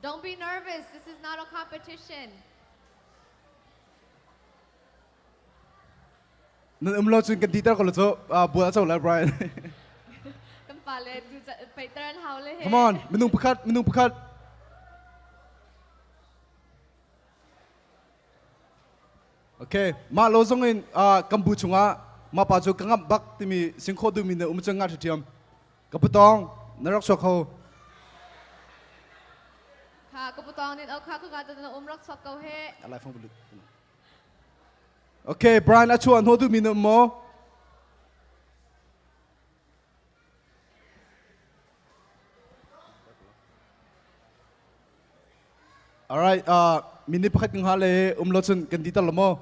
Don't be nervous. This is not a competition. Nan um lo cun kan ti ter ko lo cu bual a co lai Brian. Kan pa le tu peiter an hau le he. Come on, minung pakhat, minung pakhat. Okay, mah lo zong in kan bu chungah mah pa cu ka ngamh bak timi singkhaw duhmi na um cang nga ṭhiam. Ka putong na rak chuak kho. Kha ka putong nin kha ka ka na um rak chuak ko he. Alai fong bulut. Okay, Brian a chuah hno duhmi na um maw? Alright, minute pakhat kan hngah le um lo cun kan di ter lo maw?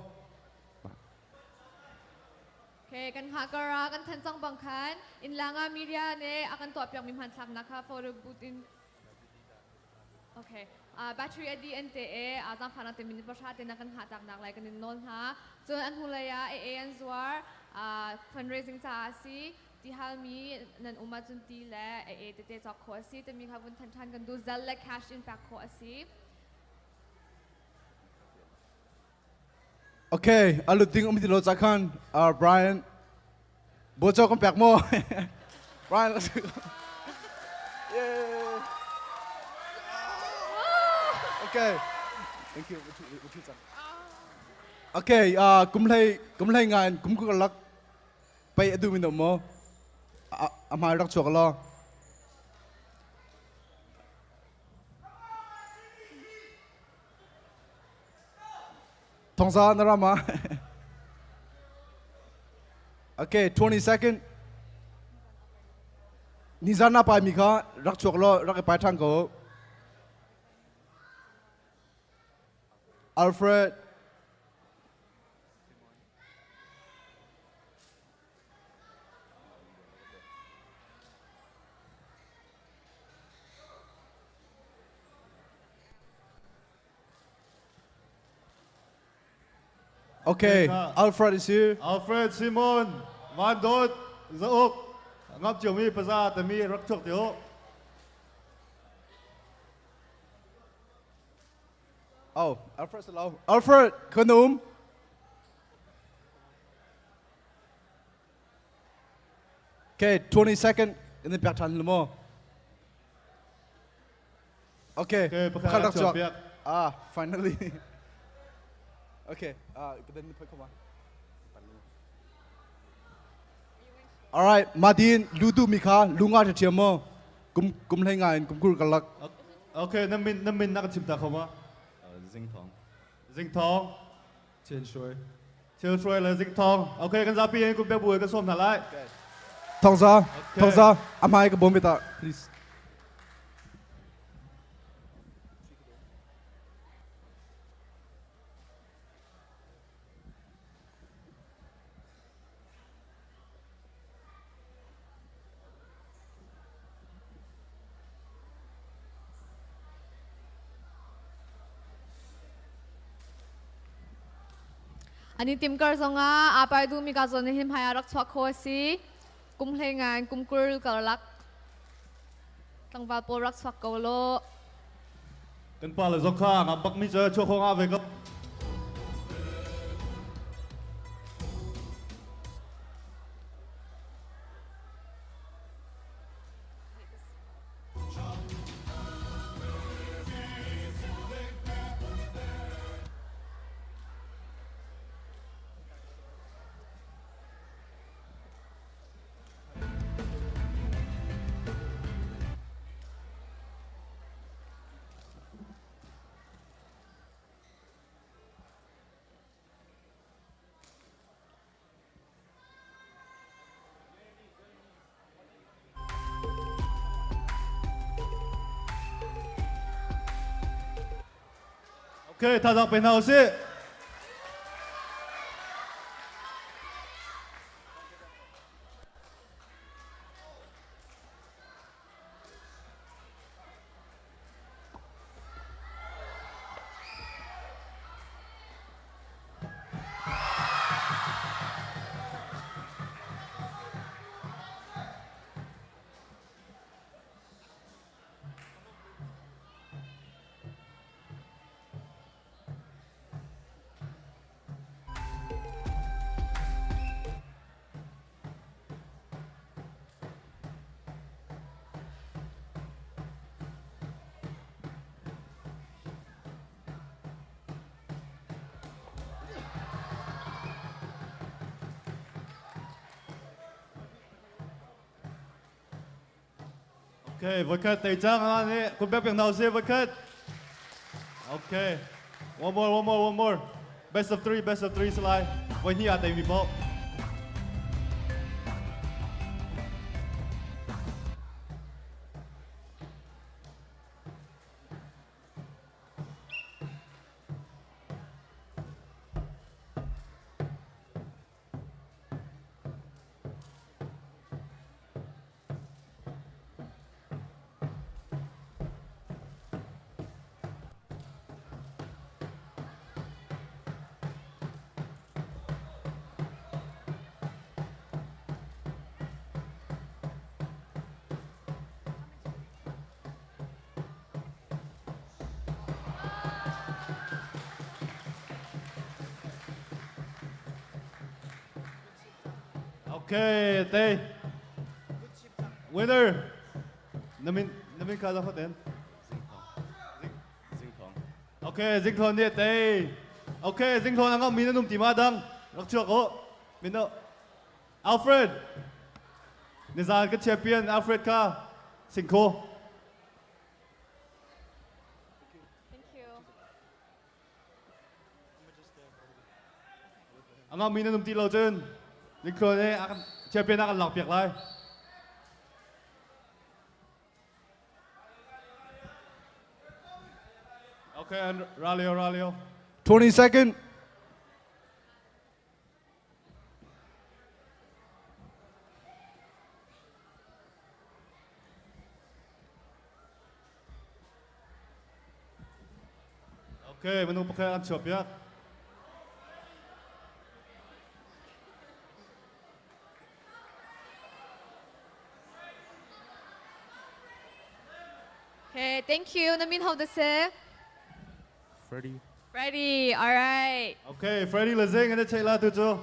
Okay, kan hngah kara kan than cang bang khan in langa media ne a kan tuah piak mi hmanthlak kha photo booth in Okay. Battery a di an te e a zang fana te minute 10 te na kan hngah tak nak lai kan in nawl hna. Cun an hulei ah AA an zuar fundraising caah si ti halmi nan um ahcun ti le AA tete cawk khawh a si timi kha vun than ṭhan kan duh zal le cash in pek khawh a si. Okay, alut ding um ti lo ca khan Brian Bocho kan pek mo. Brian let's go. Yeah. Okay. Thank you. Okay, kum hlei kum hlei ngan kum ku lak Pei a duhmi na um maw? A hmai rak chuak law. Thongza na ram ah. Okay, 20 second. Nizan na pai mi kha rak chuak law rak i pai ṭhan ko. Alfred Okay, Alfred is here. Alfred Simon, Van Dot, Zauk, ngap ciomi paza tami rak chuak tio. Oh, Alfred Salau. Alfred, khanum. Okay, 20 second in the pek than mo. Okay, Okay, pakhat rak chuak. Ah, finally. Okay, then put come on. All right, Madin, ludu mi kha lunga ṭha ṭhiam mo. Kum kum hlei nga in kum kur kalak. Okay, na min na min na ka chim ta kho ma? Zing Thong. Zing Thong. Chen Shui. Chen Shui le Zing Thong. Okay, kan zapi in kum pe bu kan som hna lai. Thong za, Thong za, amai ka bom ta, please. Ani timkar zongah apai du mi ka zon hin hmai rak chuak kho si kum hlei ngan kum kurl karlak tlangval pawl rak chuak ko lo Kan pa le zong kha nga bak mi cu chuak kho nga ve ko. Okay, thazaang pe hna usih. Okay, voikhat tei cang ha nih kun pek pek hna usih voikhat. Okay. One more, one more, one more. Best of three, best of three salai. Voi hnih aa tei mi paoh. Okay, te. Winner. Namin namin ka dapat den. Zing Thong. Okay, Zing Thong nih te. Okay, Zing Thong ang min anum ti ma dang. Rak chuak o. Mino. Alfred. Nizan ka champion Alfred ka. Singko. Thank you. Anga mi nan um ti lo cun Zingthluan nih a kan champion a kan lak piak lai. Okay, and Ralio, Ralio. 20 second. Okay, minung pakhat an chuah piak. Okay, thank you. Na min ho da se? Freddie. Freddie, all right. Okay, Freddie le Zing an check la tu cu.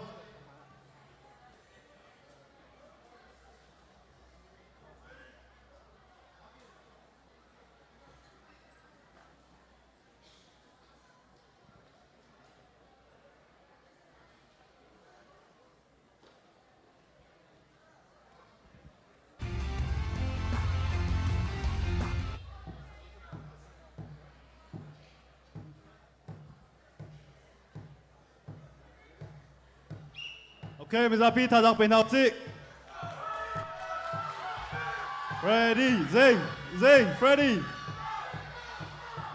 Okay, mizapi thazaang pe hna usih. Ready, zing, zing, Freddy.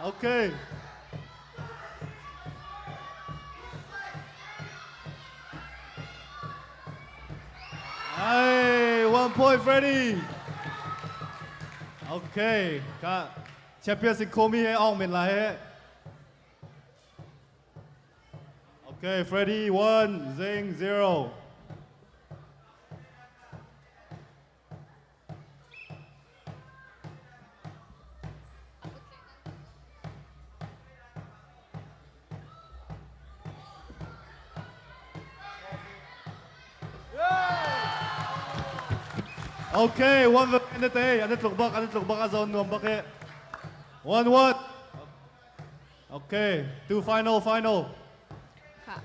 Okay. Hey, one point, Freddy. Okay, ka champion si Komi he ong men lai he. Okay, Freddy 1, Zing 0. Okay, one na te, an tluk bak, an tluk bak a zon nuam bak he. One one. Okay, two final final. Kha.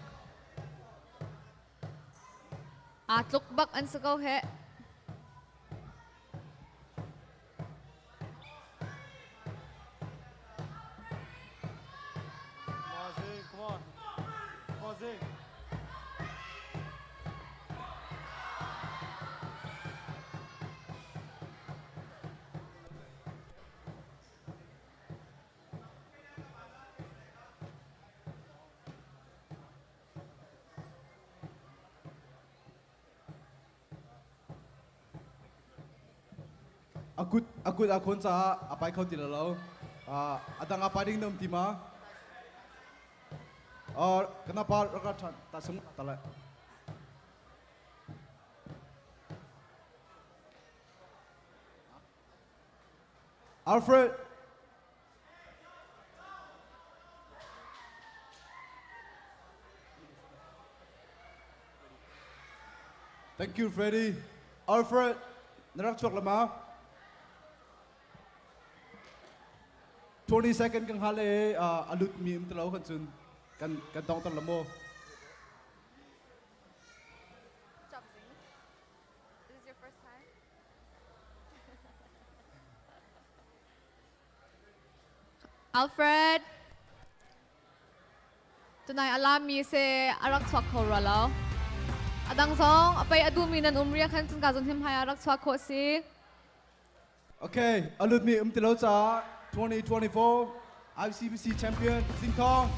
Aa tluk bak an si ko he. Come on, Come on, Zing. A kut a kut a khawn caah a pai kho ti lo. A dang a pai ding na um ti ma? Or kana pa raka than ta sung ta lai. Alfred. Thank you, Freddie. Alfred, na rak chuak lama. 20 second kan hal e alut mi um talo kan cun kan kan tong tar lamo. This is your first time? Alfred. Tunai alami se arak chuak kho rua lo. Adang zong apai adu mi nan um ria khan chun ka zon him hai arak chuak kho si. Okay, alut mi um tilo ca 2024 ICBC champion Sing Thong.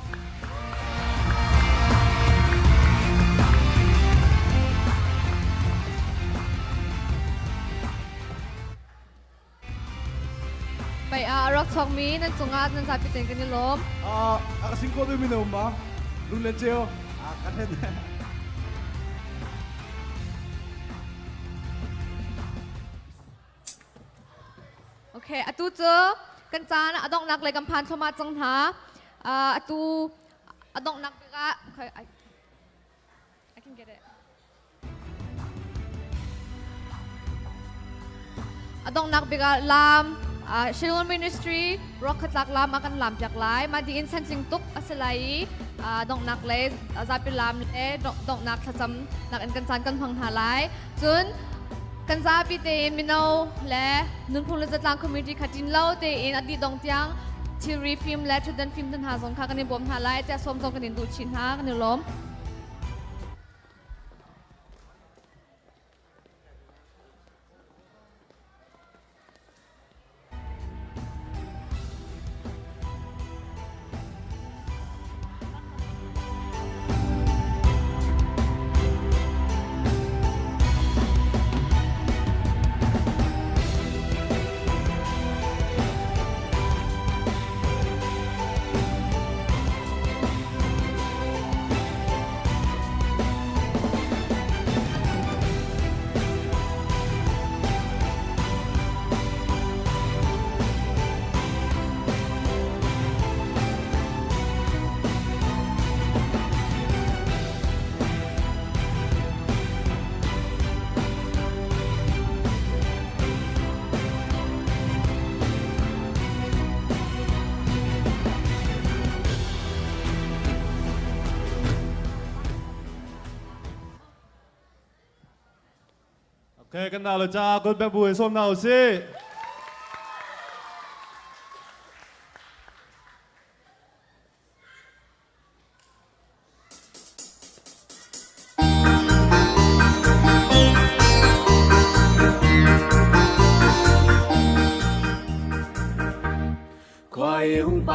Pai ah a rak chuakmi nan cungah nan zapi tein kan i lawm. A ka sing ko mi na um ma? Run len ceo. A ka then. Okay, atu cu kan caan a donghnak lei kan phan thluahmah cang hna. Uh, atu a donghnak bik ah okay, I, I can get it. A donghnak bik ah lam uh, Shillong Ministry Rokhatlak lam a kan lam piak lai. Mah di in santling tuk a si lai i uh, donghnak le zapi lam le donghnak thlacam nak in kan caan kan hmang hna lai. Cun kan zapi tein mino le nunphung le zatlang community kha tin lo tein a dih dong tiang thilri film le thutdan film hna zong kha kan i bawm hna lai tiah sawm zong kan in duh chin hna kan i lawm. Okay, kan nau le ca kut bamboo in sawm hna usih.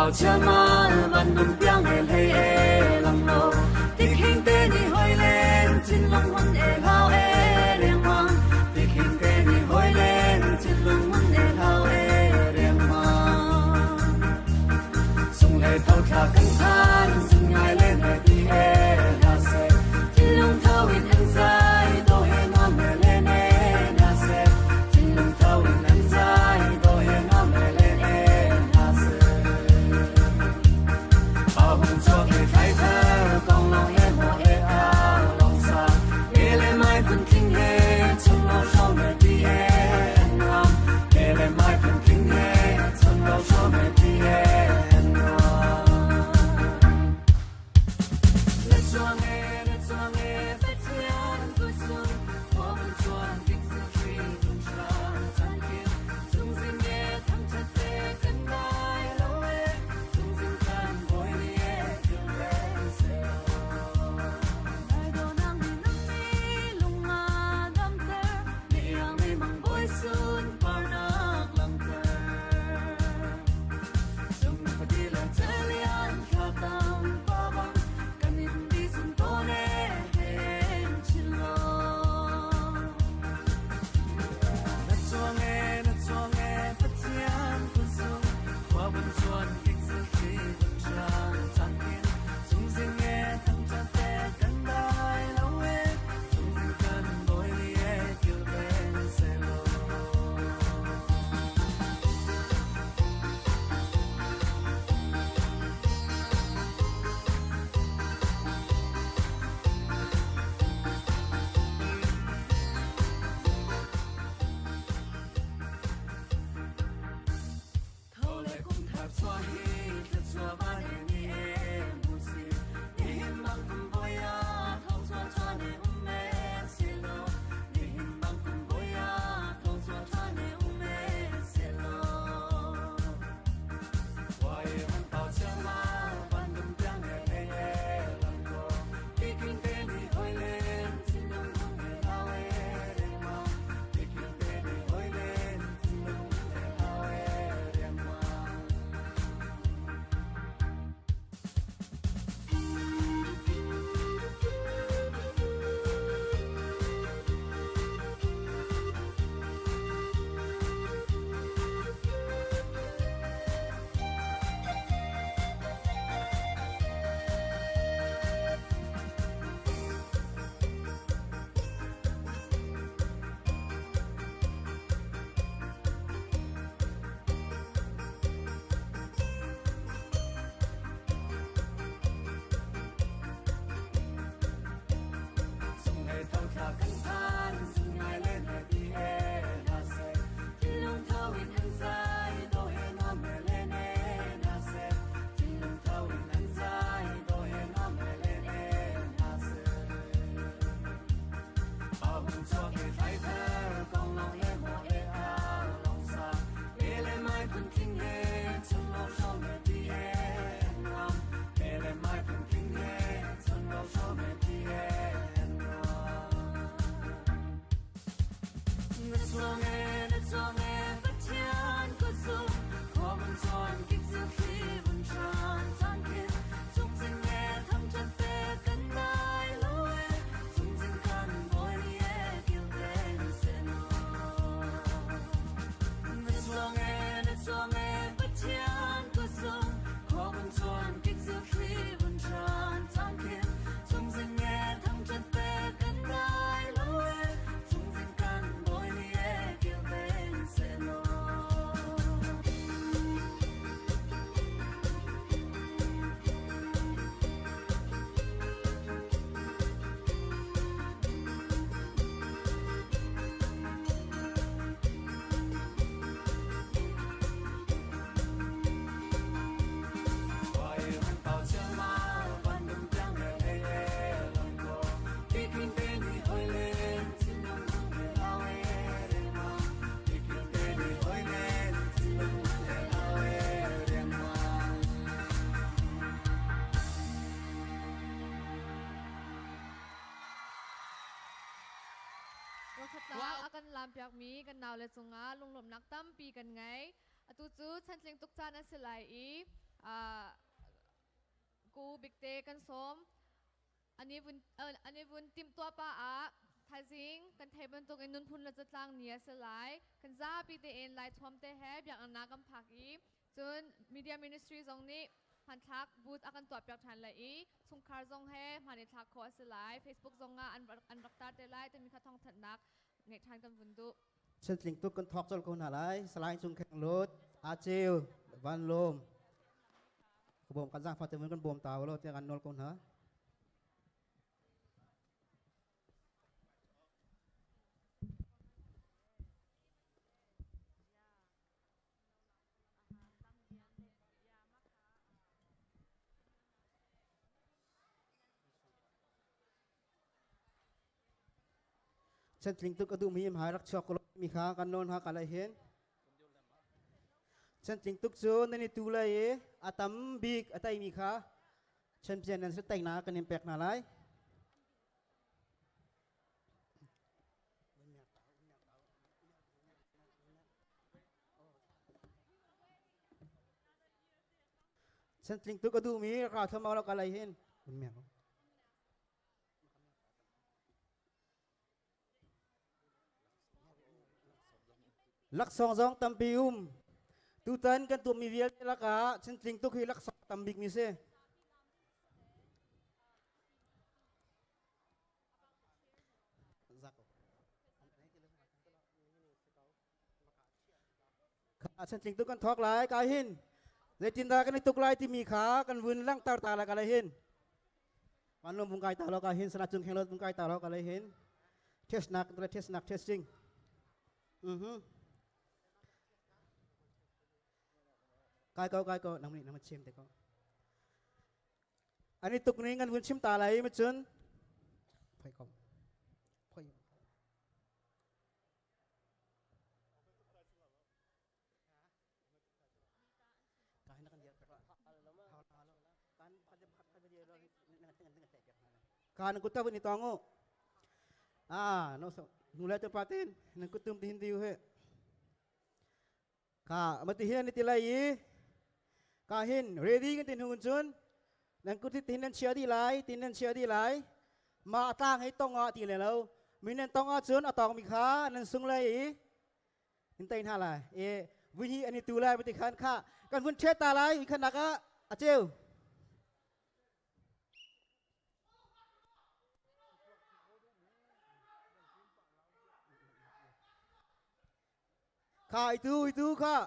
Pau chialmal van dum piang e hlei e lang lo Tikhin te ni hoi len chin lung hun e hlau e riang mang Tikhin te ni hoi len chin lung hun e hlau e riang mang Sung le thau thla kan than sun ngai le me ti e na se Thin lung thau in an zai do he nuam me le ne na se Thin lung thau in an zai do he nuam me le ne na se Pau hung chuak le thlai thar kong long e mo e a long sa E le mai phun tling he chung lo shau me ti e an nuam E le mai phun tling he chung lo shau me ti e an nuam Na chuang e na chuang e Pathian kusung Huang chuan dik sil thri tung shan chan kin Chung zing e thang chat te kan dai lo e Chung zing kan boi ni e kil ven se Lai do nang ni nang mi lung nga dam ter Ni ang mi mang boi sun par nak lang ter Chung fadila chelian khatang pabang kanin di sun tone hen chilo Na chuang e na chuang e Pathian kun sung khua bun chuan kik sil thli bun tran chan kin chung zing e thang chan te kan dai lo e chung zing kan boi li e kil ven se lo. Tho le kum thar chua hi thla chua va ne ni e mu si ni him bang kum boya thong chua cha ne um me si lo ni him bang kum boya thong chua cha ne um me si lo Wai hon pau chiang ma van dum piang he he e lang ko Ti kinh te ni hoi len chin lung hung he hao e reng ma Ti kinh te ni hoi len chin lung hung he hao e reng ma. Sung le tho thla kan phan sung ngai le ne ti e na se Thinlung tho in an zai do he nuam me le ne na se Thinlung tho in an zai do he nuam me le ne na se Pau hung chuak le thlai thar kong long e mo e a long sa E le mai phun tling he chung lo shau me ti e nuam E le mai phun tling he chung lo shau me ti e nuam Na chuang e na chuang e Pathian ko sung khua mun chuan kik sil thli mun tran chan kin chung zing e thang chat te kan dai lo e chung zing kan boi ni e kil ven se no Na chuang e na chuang e Pathian ko sung khua mun chuan kik sil thli mun tran chan kin chung zing e thang chat te kan dai lo e chung zing kan boi ni e kil ven se lo. Wai hon pau chiang ma van dum piang he he e lang ko Ti kinh te ni hoi len chin lung hung he hao e reng ma Ti kinh te ni hoi len chin lung hung he hao e reng ma. Wakhatla a kan lampiakmi kan naule cungah lunglawmhnak tampi kan ngei. Atu cu chantling tuk caan a si lai i. Ku Bikte kan sawm. Ani vun ani vun timhtuah pa ah thaizing kan thei bantuk in nunphun le zatlang ni a si lai. Kan zapi tein Lai thuam te he biakinn kan phak i cun media ministry zong nih hmanthlak booth a kan tuahpiak ṭhan lai i chungkhar zong he hman i thlak khawh a si lai. Facebook zong ah an an rak tar te lai timi kha thawngthanhnak ngeih ṭhan kan vun duh. Chantling tuk kan thawk colh ko hna lai. Salai Cung Kheng Lut, Aceu, Van Lawm. Ka bawm kan zaangfah te kan bawm ta lo tiah kan nawl ko hna. Chantling tuk a duhmi hmai rak chuak ko mi kha kan nawl hna ka lai hin. Chantling tuk cu nan i tu lai i a tam bik a taimi kha champion nan si taina kan in pek hna lai. Chantling tuk a duhmi ra thlam lo ka lai hin. Laksawng zong tampi um. Tutan kan tuahmi vialte lakah chantling tuk hi laksawng tam bik mi si. Kha chantling tuk kan thawk lai ka hin. Zeitindah kan i tuk lai timi kha kan vun langhter ta lai ka lai hin. Vanlawng vung kai ta lo ka hin sana cung kheng lo vung kai ta lo ka lai hin. Test nak test nak testing. Mhm. Kai ko kai ko nang ni nang chim te ko. Ani tuk ning kan vun chim ta lai ma cun. Phai ko. Phai. Kan kuta ni tongo. Ah, no so. Nula te patin, nang kutum ti hindi he. Ka mati hian ni tilai i. Ka hin ready kan tin hungun chun. Nan kut tin nan chia di lai, tin nan chia di lai. Ma tlang hei tong a ti le lo. Min nan tong a chun a tong mi kha nan sung lai i. In tai hna lai. E vui hi ani tu lai ti khan kha kan vun ṭhet ta lai khan nak ah a cheu. Kha itu itu kha.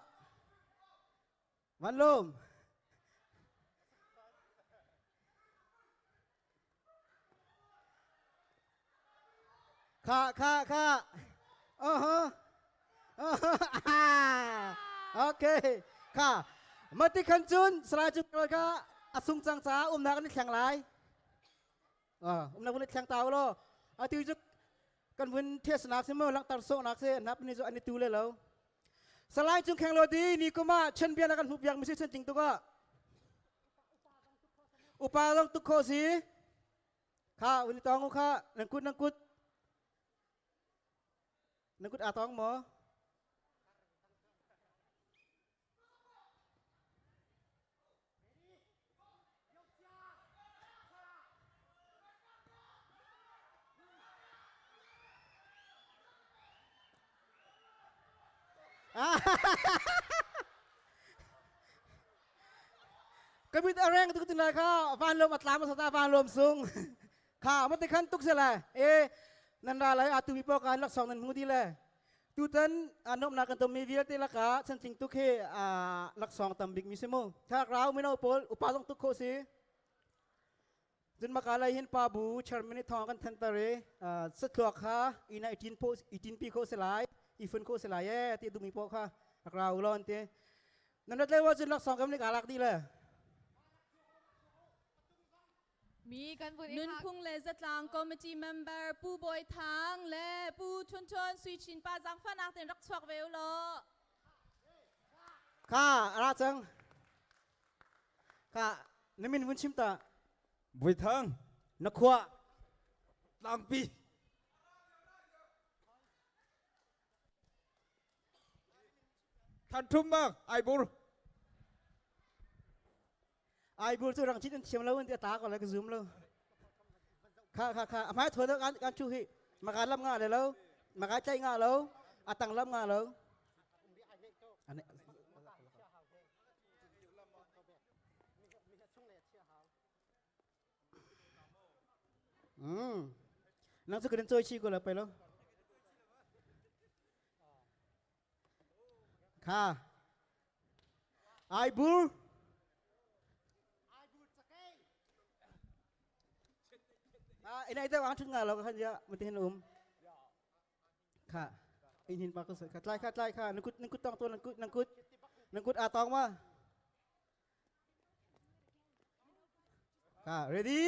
Van lom. Kha kha kha. Uh-huh. Uh-huh. Okay. Kha. Mati khan cun Salai cu kha a sung cang caah umnak an i thleng lai. Umnak vun i thleng ta u law atu cu kan vun thesnak si mu langhter sawhnak si nap ni cu an i tu le lo. Salai cung kheng lo di ni kum ah chen bia na kan hmuh piak mi si chen ting tuk ah. Upa zong tuk kho si. Kha vun i tong u kha nan kut nan kut nan kut aa tong maw? Ka mit a reng tuk tin lai kha van lom a tlam a sa van lom sung kha ma te khan tuk se lai e nan ra lai atu mi po kan lak song nan hmu di le tutan anomnak kan tom mi vialte laka chanching tuk he laksawng tam bik mi si mu thak rau mino pawl upa zong tuk kho si Cun makalai hin pa bu chairman i thawng kan thanter i satluak kha ina itin po itin pi kho se lai ifun kho se lai e ti dumi po kha rak ra u lon ti nan rat le wa cun laksawng kam nik alak di le Mi kan vun Nunphung le zatlang committee member Pu Bawi Thang le Pu Thun Thun Sui Chin pa zaangfahnak ten rak chuak ve u law. Kha ra cang. Kha na min vun chim ta. Bawi Thang. Na khua. Tlangpi. Than thum bang ai bur. Ai bur chu rang chin an thiam lo an ti ta ko le ka zoom lo. Kha kha kha amai thua kan kan chu hi maka lam nga le lo maka chai nga lo atang lam nga lo. Ane อืมนั่งสักกันช่วยชีก็เลยไปแล้วค่ะไอ้บูอ่าไอ้นายเจ้าอันชุดงานเราก็ขันเยอะมันที่เห็นอุ้มค่ะอินหินปากก็สวยค่ะไล่ค่ะไล่ค่ะนังกุดนังกุดตองตัวนังกุดนังกุดนังกุดอาตองมาค่ะ ready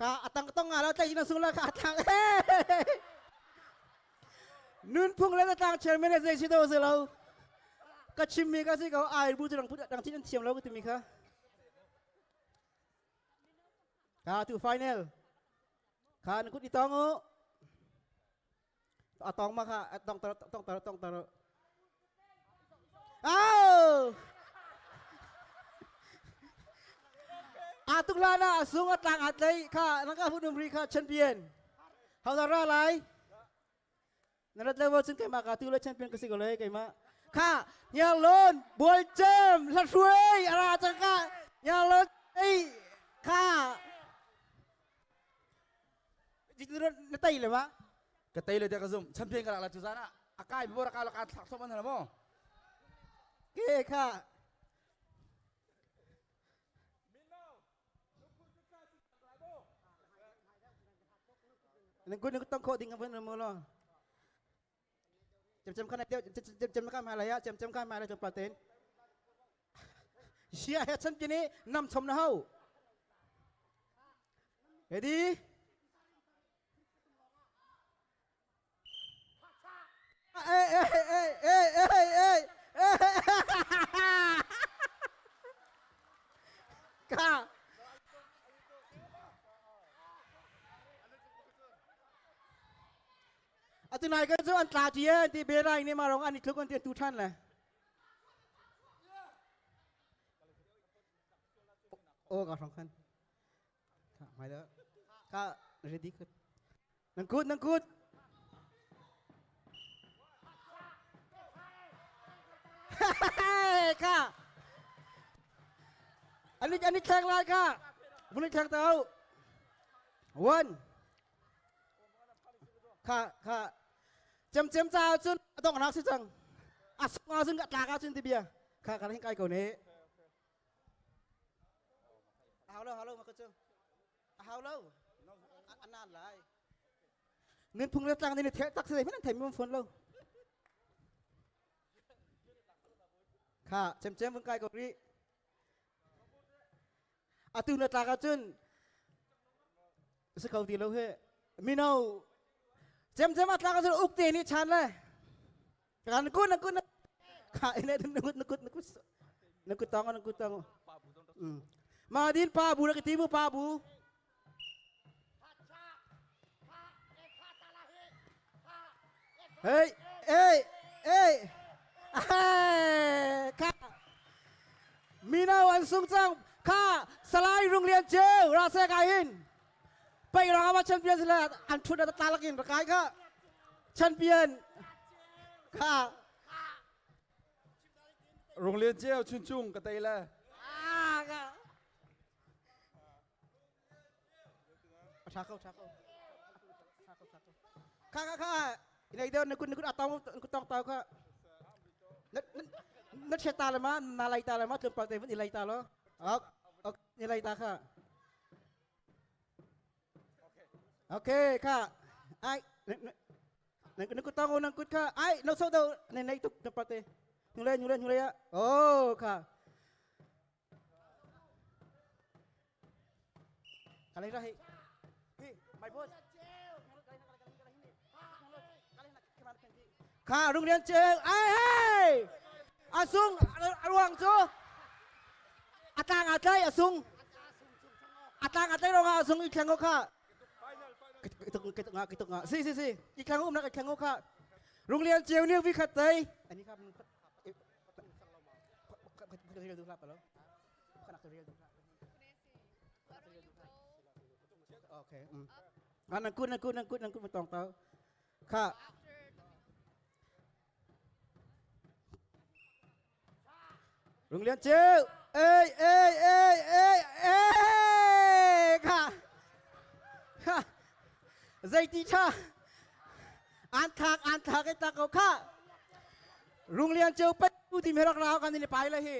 ค่ะatang tong nga la tlai na sung la ka atang nun phung le tang chairman zai si do se lo ka chim mi ka si ko ai bu rang put rang chin thiam lo ka ti mi kha ka tu final kha nan kut itong o atong ma kha atong tar tong tar tong tar Aw! Atuk la na sung atlang atlai kha nang ka hudum ri kha champion. Hau da ra lai. Narat level chung keima ka tu le champion kasi ko le keima. Kha nhà lon bol chem la shuai ara chang ka nhà lon ei kha. Jitu na tai le ma. Ka tai le te ka zum champion ka la chu zana akai bo ra ka la ka thak thom an mo. Ke kha. Nang kun nang tong kho ding ka mo lo. Chấm chấm khăn tiêu chấm chấm chấm khăn mà lại chấm chấm khăn mà lại chấm paten. Sia he chan kini nam chom na hau. Ready? เอ้ยเอ้ยเอ้ยเอ้ยเอ้ยเอ้ยเอ้ยค่ะอาตุนายก็จะอันตราจีที่เบรายนี่มาร้องอันนี้ทุกคนเตียนทุท่านเลยโอ้ก็สองคันค่ะมาแล้วค่ะ ready ขึ้นนังกุดนังกุด ค่ะอันนี้อันนี้แข่งไรค่ะบุญแข่งเต้าวันค่ะค่ะจำจำจ้าจนต้องรักสิจังอ่ะสงาซึ่งกะตากาซึ่งที่เบียค่ะการให้ไกลกว่านี้เอาแล้วเอาแล้วมาก็เจอเอาแล้วอันนั้นไรเงินพุงเลือดตังนี่เทตักเสียไม่นั่นเทไม่ฝนแล้วค่ะเจมเจมเพิ่งไกลกว่านี้อาตุนตากาจนสกาวตีแล้วเฮ้มิโนเจมเจมอัตลากาจนอุกเตนี่ชันเลยกันกุนกุนค่ะไอ้เนี่ยนึกุนึกุนึกุนึกุตองนึกุตองมาดินปาบูแล้วก็ตีมือปาบูเฮ้ยเอ้ยเอ้ยค่ะมีนาวันสุงจังข้าสลายโรงเรียนเจวราเซกาอินไปรองว่าแชมเปี้ยนส์แล้วอันชุดตาลักินประกายค่ะแชมเปี้ยนค่ะ โรงเรียนเจ้าชุนจุงกะเตยละ ชาเข้าชาเข้าข้าข้าข้าในเดียวนึกนึกอัตตองนึกตองตาค่ะนึกนึกเชตาเลยมั้ยนาไลตาเลยมั้ยจนปากเต็มนี่ไลตาแล้วอ๋อนี่ไลตาค่ะโอเคค่ะไอ้นึกนึกตองนึกค่ะไอ้นกโซดในในตุกจนปากเต็มนูเลยนูเลยนูเลยอ่ะโอ้ค่ะอะไรนะเฮ้ยไม่พูดค่ะโรงเรียนเจงไอ้เฮ้ยอาซุงอรวงจูอาตางอาใจอาซุงอาตางอาใจรองอาซุงอีกครั้งก็ค่ะกิตุกกิตุกงะกิตุกงะสิสิสิอีกครั้งอุ้มนักอีกครั้งก็ค่ะโรงเรียนเจียวเนี่ยวิขัดใจอันนี้ครับ Real du hlah palo. Kanak real du hlah. Okay. Ah, nang kun nang kun nang kun nang kun tong tau. Kha. โรงเรียนเจ้าเอ้ยเอ้ยเอ้ยเอ้ยเอ้ยค่ะค่ะใจตีชาอ่านทากอ่านทากไอ้ตาเขาค่ะโรงเรียนเจ้าไปดูที่เมรักราวกันนี่ไปเลยฮี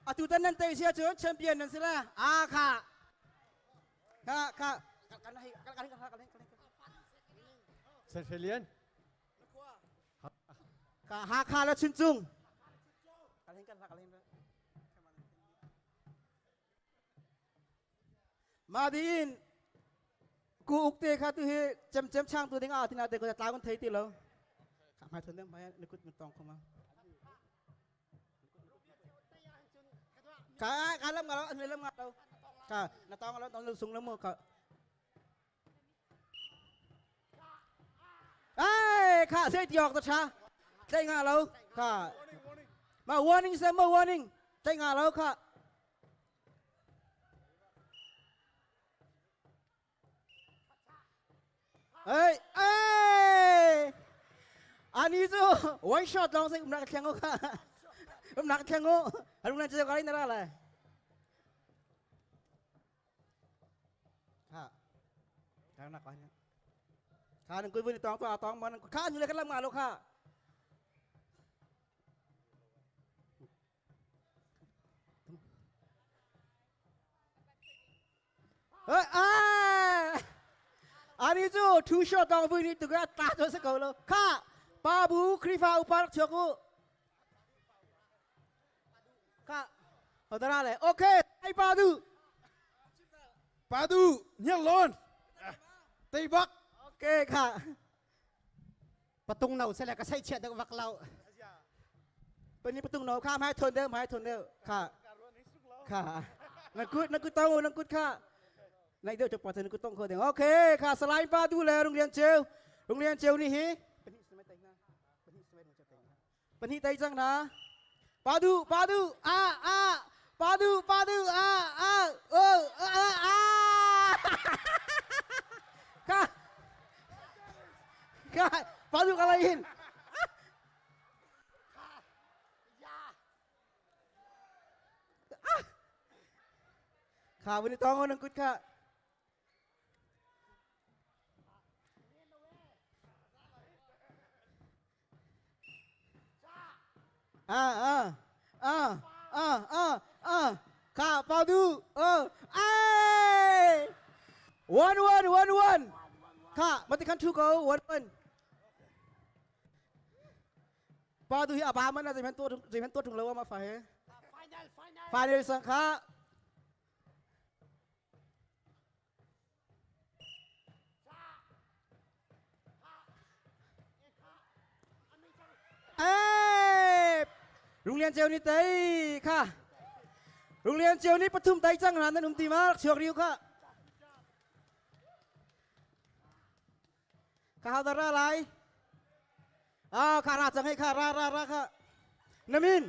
อาตุตันนั่นเตเชียเจ้าแชมเปี้ยนนั่นสิละอาค่ะค่ะค่ะกันให้กันกันกันกันกัน เซเชเลียน ค่ะฮาคาและชุนจุงมาดีนกูอุกเตะค่ะตัวเฮจำจำช่างตัวเองอ่ะที่น่าเด็กก็จะตายคนไทยตีแล้วข้ามาทนเรื่องไปนึกมันตองเข้ามาข้าข้าเริ่มงานแล้วเริ่มงานแล้วข้าน้าตองแล้วตอนสูงแล้วมือข้าเอ้ข้าเสียตีออกตัวช้าใจงานแล้วข้ามา warning เสมอ warning ใจงานแล้วข้าเอ้ยเอ้ยอันนี้จู one shot ลองสิอุ้มนักแข่งค่ะอุ้มนักแข่งงูฮัลโหลนั่นจะอะไรนั่นอะไรค่ะข้าหนักไปเนี่ยข้าหนึ่งกุยวุ้นตองตัวตองมันข้าอยู่เลยกันลำงานแล้วค่ะเฮ้ยอ้อันนี้จู two shot ตองวุ้นนี่ตัวก็ตาตัวสักคนแล้วข้าปาบูครีฟาอุปาร์เชกูข้าเอาตาเลยโอเคไอ้ปาดู ปาดูเนี่ยล้นตีบัก โอเคค่ะ ประตูเนาเสร็จแล้วก็ใช้เฉียดวักเรา เป็นนี้ประตูเนาข้าไม่ให้ทนเด้อไม่ให้ทนเด้อค่ะค่ะนักกุดนักกุดต้องนักกุดค่ะในเดี๋ยวจะปล่อยเธอนักกุดต้องคนเดียวโอเคค่ะสไลด์ปาดูเลยโรงเรียนเจลโรงเรียนเจลนี่ฮีเป็นนี่สมัยแต่งนะเป็นนี่สมัยจะแต่งนะเป็นนี่แต่งจังนะปาดูปาดูอ่าอ่าปาดูปาดูอ่าอ่าเออเอออ่าค่ะค่ะปาดูอะไรหินค่ะวันนี้ต้องนังกุดค่ะอ่าอ่าอ่าอ่าอ่าอ่าค่ะปาดูเออเอ้ one one one one ค่ะมาติคันทูโก one one ปาดูที่อาบามันน่าจะเป็นตัวจะเป็นตัวถุงแล้วว่ามาไฟ final สังฆะเอ้โรงเรียนเจียวนี่เตยค่ะโรงเรียนเจียวนี่ปทุมไตจังหลานนั่นอุ้มตีมาเชียริวค่ะข้าวตาระไรอ้าวข้าราจังให้ข้าราราราค่ะนามิน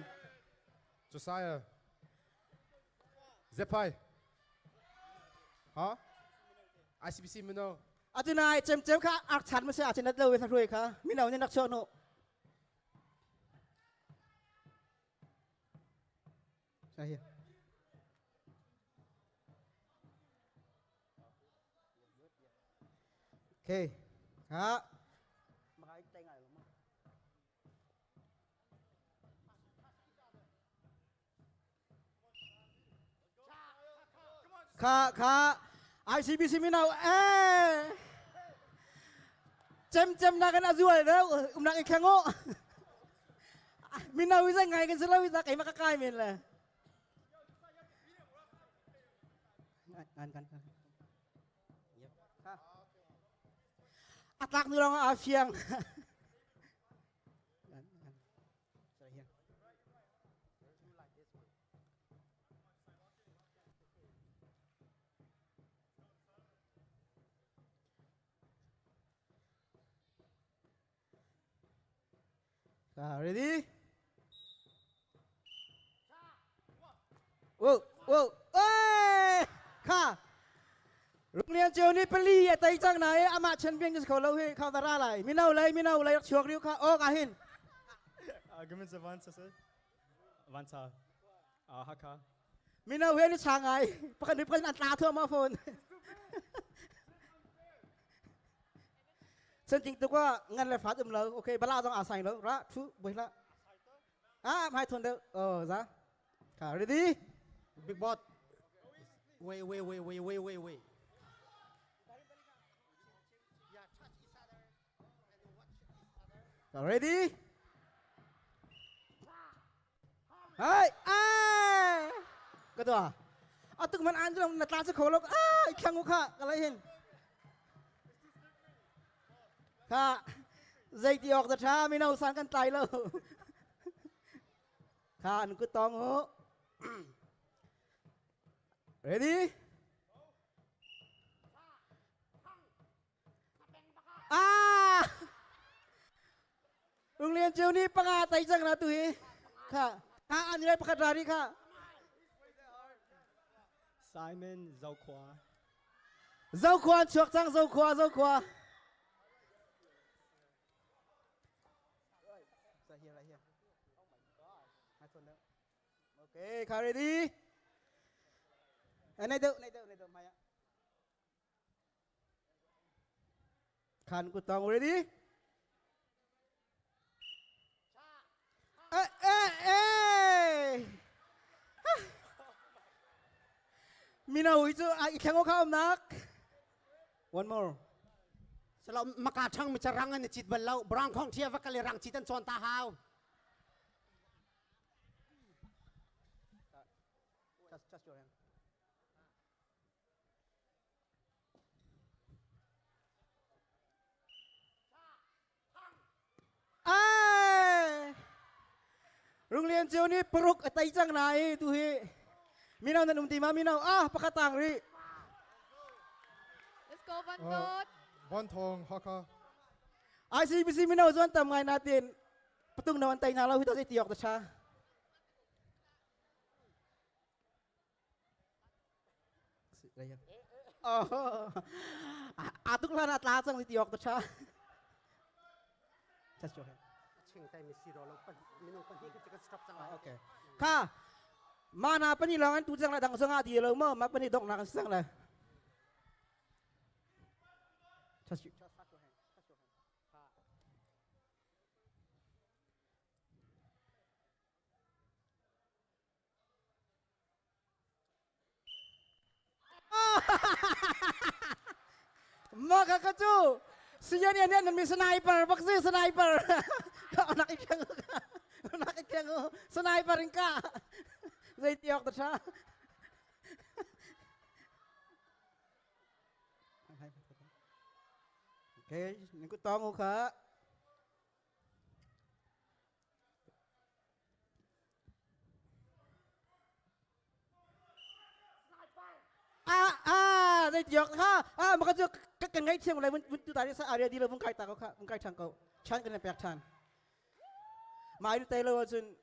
Josiah Zepai ฮะ ICBC มิโน อาจารย์เจมเจมค่ะอักฉันไม่ใช่อาจารย์นัดเลยสักรวยค่ะมิเอาเนี่ยนักชโนใช่โอเคฮะมาไอ้ไงหรอมั้งค่ะค่ะ ICBC มินาเอ้เจมเจมนักกันอาจวยแล้วอุ้มนักอีกแข่งโง่มินาวิสัยไงกันสิแล้ววิสัยไอ้มากระกายมินเลยงานกันอัตลักษณ์นูรองอาเฟียง Ready? Wo wo oi kha Runglian cio ni pali a tei cang na i amah champion ka si kho lo hi khau da ra lai mino lei mino lei rak chuak riu kha ok ah hin Gamin sa van sa se van sa Hakha mino he ni chang ai pakhat ni pakhat an tla thua ma phone Chan ting tu kwa ngan le fat um lo okay bala zong a sai lo ra thu boi la ah mai thon deuh oh za kha ready Big bot wait wait wait wait wait wait wait Ready? Hai, ai. Ka tua. Atuk man an jong na tla chu kho lo. Ai, khang kha ka lai hin. Kha zei ti ok da tha mi no san kan tlai lo. Kha an ku tong u. Ready? Ah! Ung Lian Chiu nih panga tai cang na tu hi. Kha, kha an lai pakhat ra ri kha. Simon Zokhua. Zokhua chuak cang Zokhua Zokhua. Okay, kha ready? Này deuh, này deuh, này deuh maya. Khan ku tong ready? Eh eh eh. Mina hui chu ai khang kha om nak. One more. Salo maka thang mi charang an chit bal lo brang khong thia va kale rang chi tan chon ta hau. Just just your hand. Ai! Runglian cio nih paruk a tei cang na i tu hi mino nan um ti ma mino ah pakhat tang rih. Let's go Van Dot. Van Thong Hakha. ICBC mino zuan tam ngai na tin patung no an tei na lo hi to sei tiok ta cha. อาตุกลานาตาจังสิติออกตัวชา Just your hand. Okay. ค่ะมานาปนี่ลองอันตูจังละดังสงาดีเลยเมื่อมาปนี่ดอกนักสังเลย Just you. Maka ka cu siyan yan yan mi sniper bak si sniper nak ikeng nak ikeng sniper in ka zei tiok ta cha Okay, ni ku tong kha. À à đây được ha à mà cái cái cái ngay thiêng này vẫn vẫn tu tại sa area đi lo vung kai ta ko kha vung kai thang ko chan kan pek chan mai tu lo chun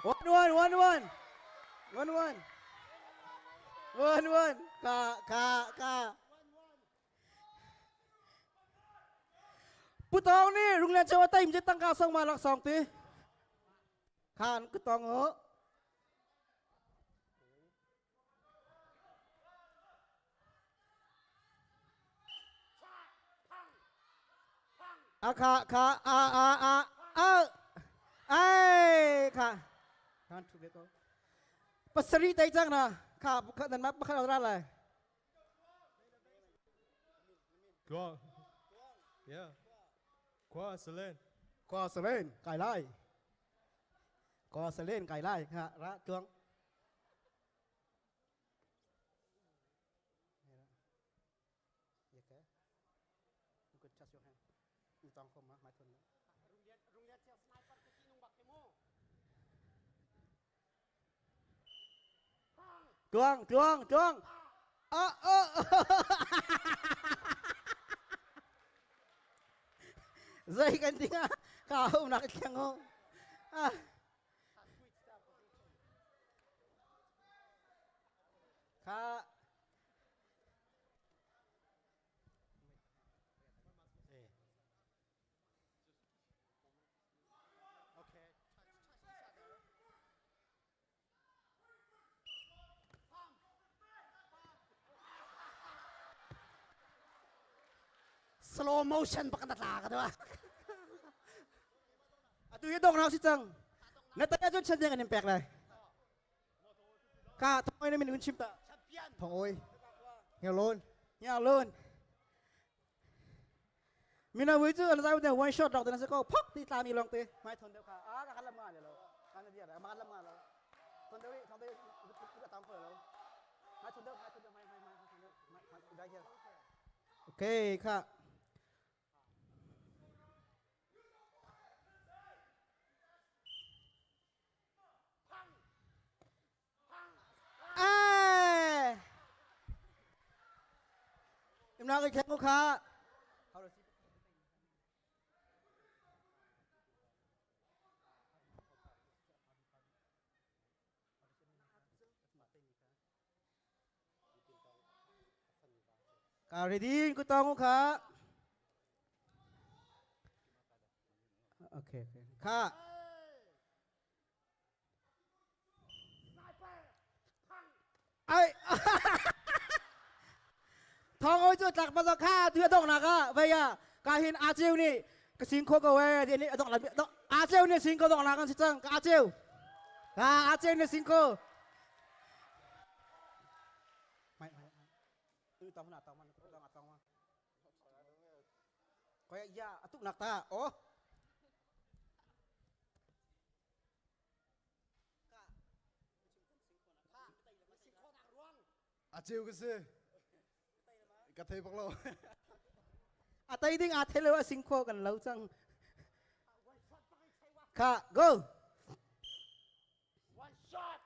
One one one one one one one one ka ka ka ปุตองนี่โรงเรียนเจ้าว่าเต็มจะตั้งกาส่งมาหลักสองตีขานกุตองเออ อาคาคาอาอาอาอาไอ้ค่ะท่านทุกคนปัสรีใจจังนะข้าข้านั่นมาข้าเอาอะไร Kwa Yeah. Kwa Selen. กอสเลนไก่ไล่กอสเลนไก่ไล่ฮะระจวง Tluang, tluang, tluang. Ah, ah. Zai kan tinga ka hau nak thleng ho. Ah. Kha Slow motion bak na tla ka tu. Atu hi dong si cang. Na ta cun chan ding an in pek lai. Ka thong oi na min hun chim ta. Thong oi. Nghe lon. Nghe lon. Mina vui chu an zai te one shot dok te na se ko phok ti tla mi long te. Mai thon deu kha. A ka lam nga le lo. Kan dia ma lam nga lo. Thon deu thon deu ka tam phơi lo. Mai thon deu mai thon deu mai mai mai thon deu mai mai dai here. Okay kha. Eh. Im na cái khen ko kha. Ka ready ku tong kha. Okay, okay. Kha. Ai. Thong oi chu tlak ma kha tu dong na ka vei a ka hin a cheu ni ka sing kho ko we ni dong la a cheu ni sing ko dong na kan si chang ka a cheu ka a cheu ni sing ko mai mai tu tong na tong man tong tong ma Kaya ya atuk nak ta oh A cheu ka si. Ka thei bak lo. A tei ding a thei lo a sing kho kan lo cang. Kha go. One shot.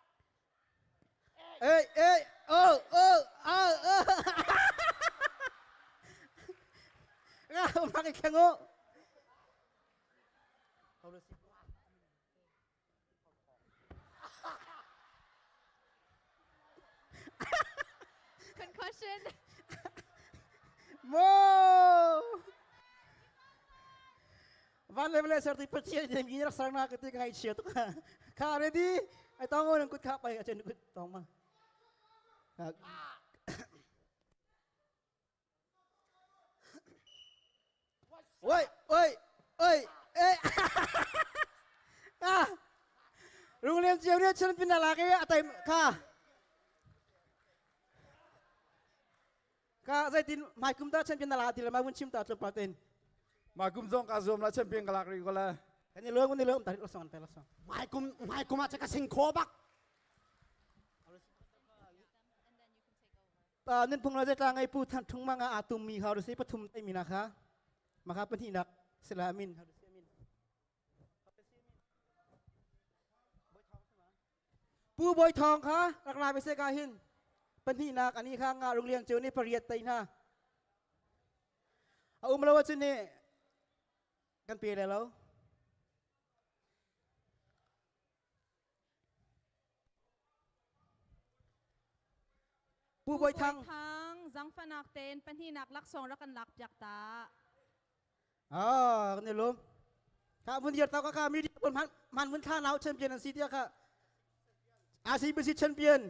Ê ê ô ô ơ ơ. Nga mak khengo. Concussion. Mo. Van level ser ti pachia jem gi rak sarang na ke ti ngai chia tu ka. Kha ready. Ai tong nang kut kha pai achen kut tong ma. Oi, oi, oi, eh. Ah. Rung lem chiu ne chen pin la ke atai kha. Ka zai tin mai kum ta champion la ti la ma vun chim ta tlum pa ten. Ma kum zong ka zuam la champion ka lak ri ko la. Kan ni lo ni lo ta lo song ta lo song. Mai kum mai kum a cha ka sing kho bak. Nin phung la zai tla ngai pu than thung ma nga atum mi ha ru se pathum tai mi na kha. Ma kha pan hi nak sela amin ha ru se amin. Pu Boi Thong kha rak la ve se ka hin. Pan hi nak ani kha nga rung lian chu ni pariat tai na. A um lo chu ni kan pe le lo. Pu Boi Thang. Thang zangfanak ten panhinak laksong rak kan lak piak ta. Ah, kan lom. Ka vun dir tau ka ka mi pun man man vun tha nau champion an si tia ka. RCBC champion.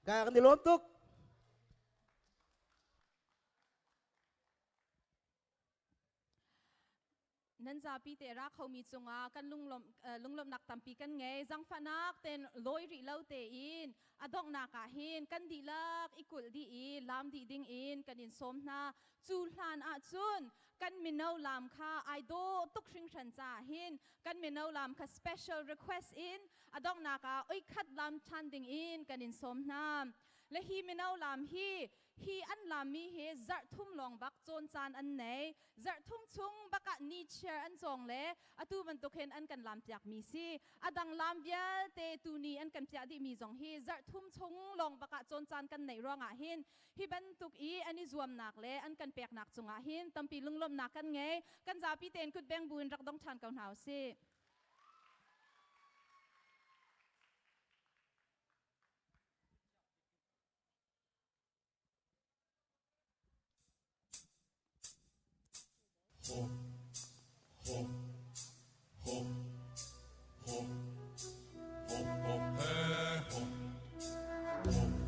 Ka kan lom tuk. Nan zapi te ra khomi cungah kan lunglom lunglomnak tampi kan ngei zangfanak ten loi rih lo te in adonghnak ah hin kan dihlak i kulh dih i lam dih ding in kan in sawm hna cu hlan ah cun kan mino lam kha ai dawh tuk hringhran caah hin kan mino lam kha special request in adonghnak ah oi khat lam ṭhan ding in kan in sawm hna. Le hi mino lam hi hi an lammi hi zarh thum lawng bak cawn caan an nei. Zarh thum chung bakah ni chiar an cawng le atu bantuk hin an kan lam piakmi si. A dang lam vialte tuni an kan piah dihmi zong hi zarh thum chung lawng bakah cawn caan kan neih ruangah hin hi bantuk i an i zuamnak le an kan peknak cungah hin tampi lunglawmhnak kan ngei. Kan zapi tein kutbeng buin rak dong ṭhan ko hna usih. Ho, ho, ho, ho, ho, ho, he, ho, ho.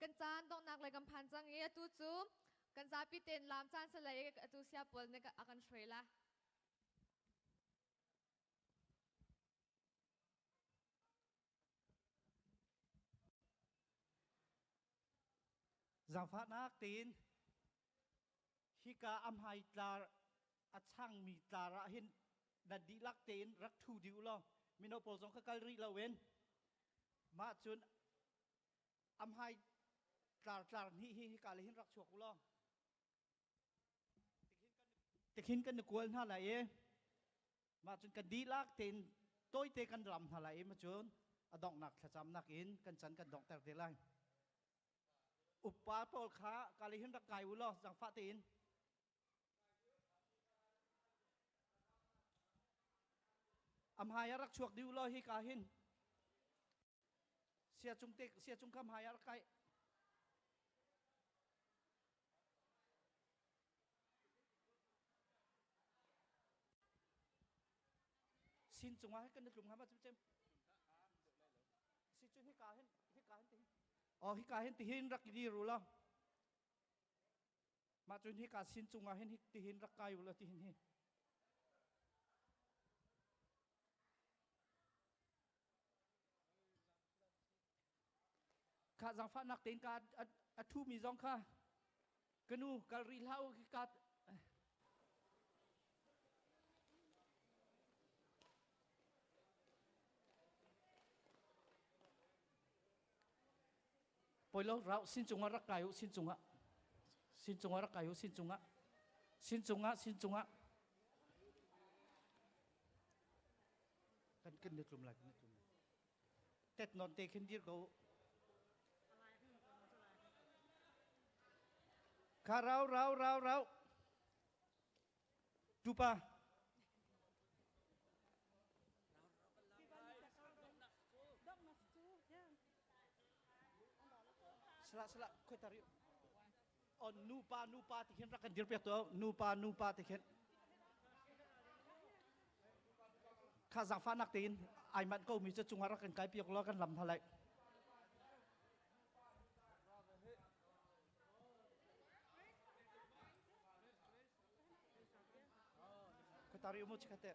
Kan caan donghnak le kan phan cang i atu cu kan zapi tein laam caan si lai i atu sia pawl nih a kan hruai la. Zaangfahnak tein hika a hmai tlar a changmi tlar ah hin nan dihlak tein rak ṭhu dih u law mino pawl zong kha kal rih loin mah cun a hmai tlar tlar hnih hi hika le hin rak chuak u law tikhin kan i kual hna lai i mah cun kan dihlak tein tawite kan lam hna lai i ma cun a donghnak thlacamnak in kan chan kan donghter te lai. Upa pawl kha kali hin rak kai u law zangfah tein. Amhai ah rak chuak dih u law hi ka hin. Sia cung te sia cung kam hai ah rak kai. Sin cungah kan tlum hnga ma cem cem. Si cun hika hin hika hin tihin. Oh hika hin tihin rak dir u law. Mah cun hika sin cungah hin tihin rak kai u law tihin hi. Kha zangfahnak tein ka a ṭhumi zong kha ka nu kal rih hlah u ka Poi lo rau sin cungah rak kai u sin cungah sin cungah rak kai u sin cungah sin cungah sin cungah kan kan ni tlum lai kan ni tlum lai tet non te khin dir ko kha rau rau rau rau tupa Sala sala khoi tari on nu pa nu pa ti khin rak kan dir piak to nu pa nu pa ti khin kha zangfah nak tein ai manh ko mi cu cungah rak kan kai piak law kan lam hna lai Khoi tari umu chikate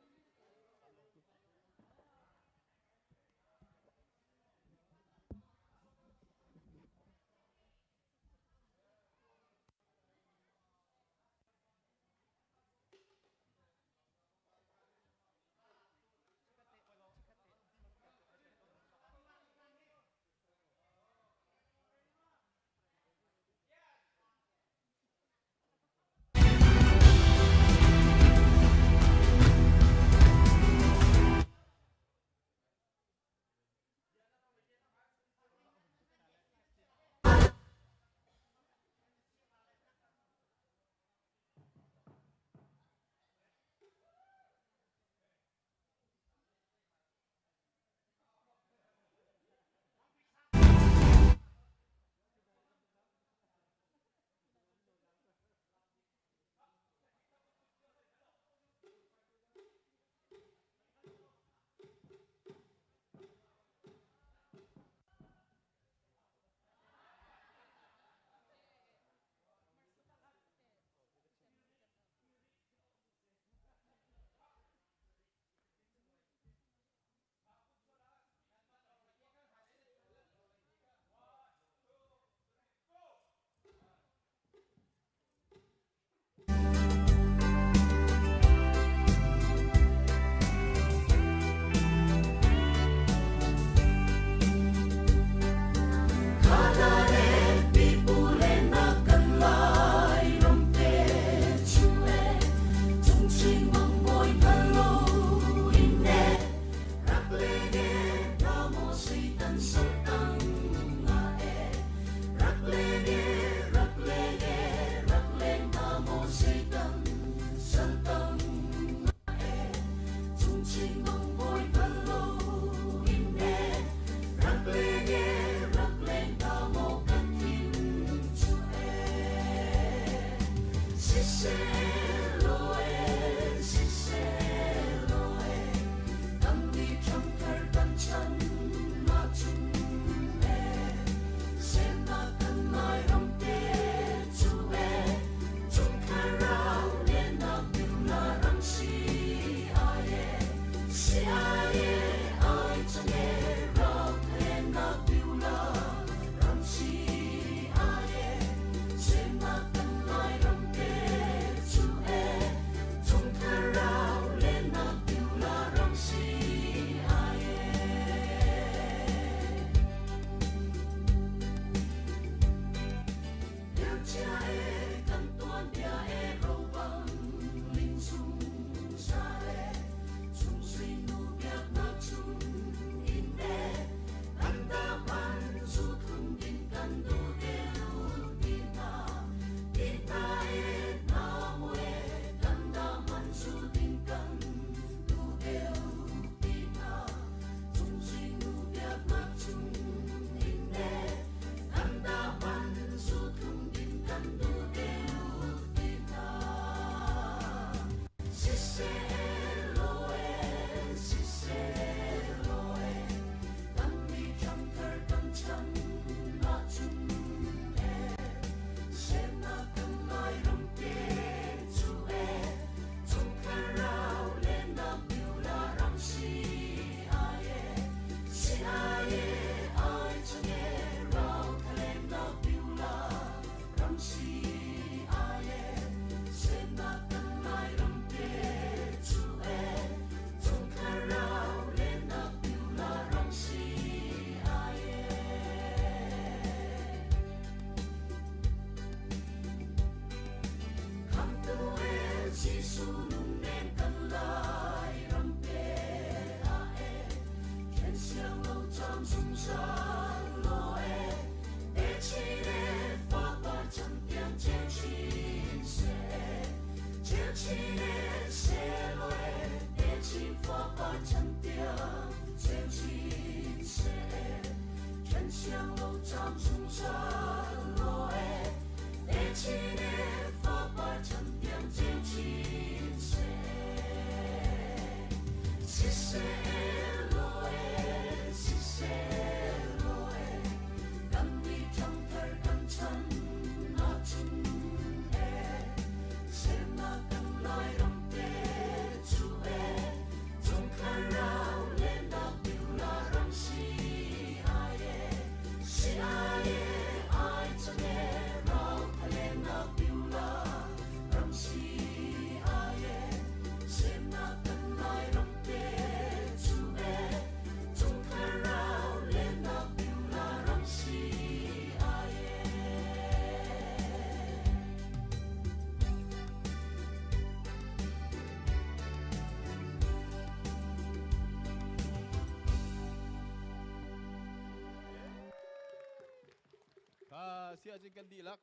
Sia cun kan dihlak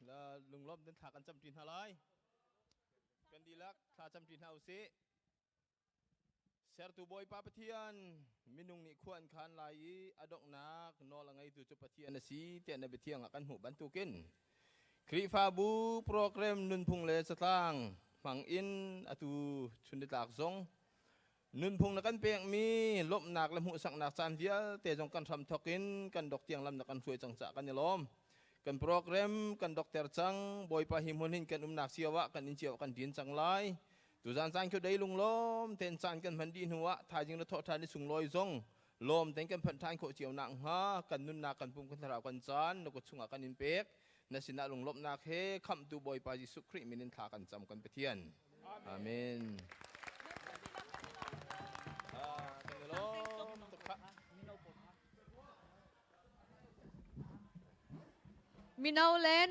la lunglawm den thla kan camṭi hna lai. Kan dihlak thla camṭi hna usih. Sertu Bawipa Pathian, minung nih khua an khan lai i a donghnak nawl a ngeitu cu Pathian a si tiah na biathiang ah kan hmuh bantukin Khrihfabu program nunphung le catlang hmang in atu chunnitlak zong nunphung na kan pekmi lawmhnak le hmuhsaknak caan vialte zong kan hram thawk in kan dok tiang lam na kan hruai cang caah kan i lawm. Kan program kan dokter cang, Bawipa hi hmun hin kan umnak cio ah kan inn cio ah kan din cang lai. Tuzan caan khi dei lunglawm ten caan kan hman dih hnu ah thaizing na thawh ṭhan i sunglawi zong lawm ten kan phanh ṭhan khawh cio nak hnga kan nunnak kan pum kan thlarau kan caan na kut chungah kan in pek na sinah lunglawmhnak he khamhtu Bawipa Jesuh Khrih min in thla kan cam kan Pathian. Amen. Mino le nu.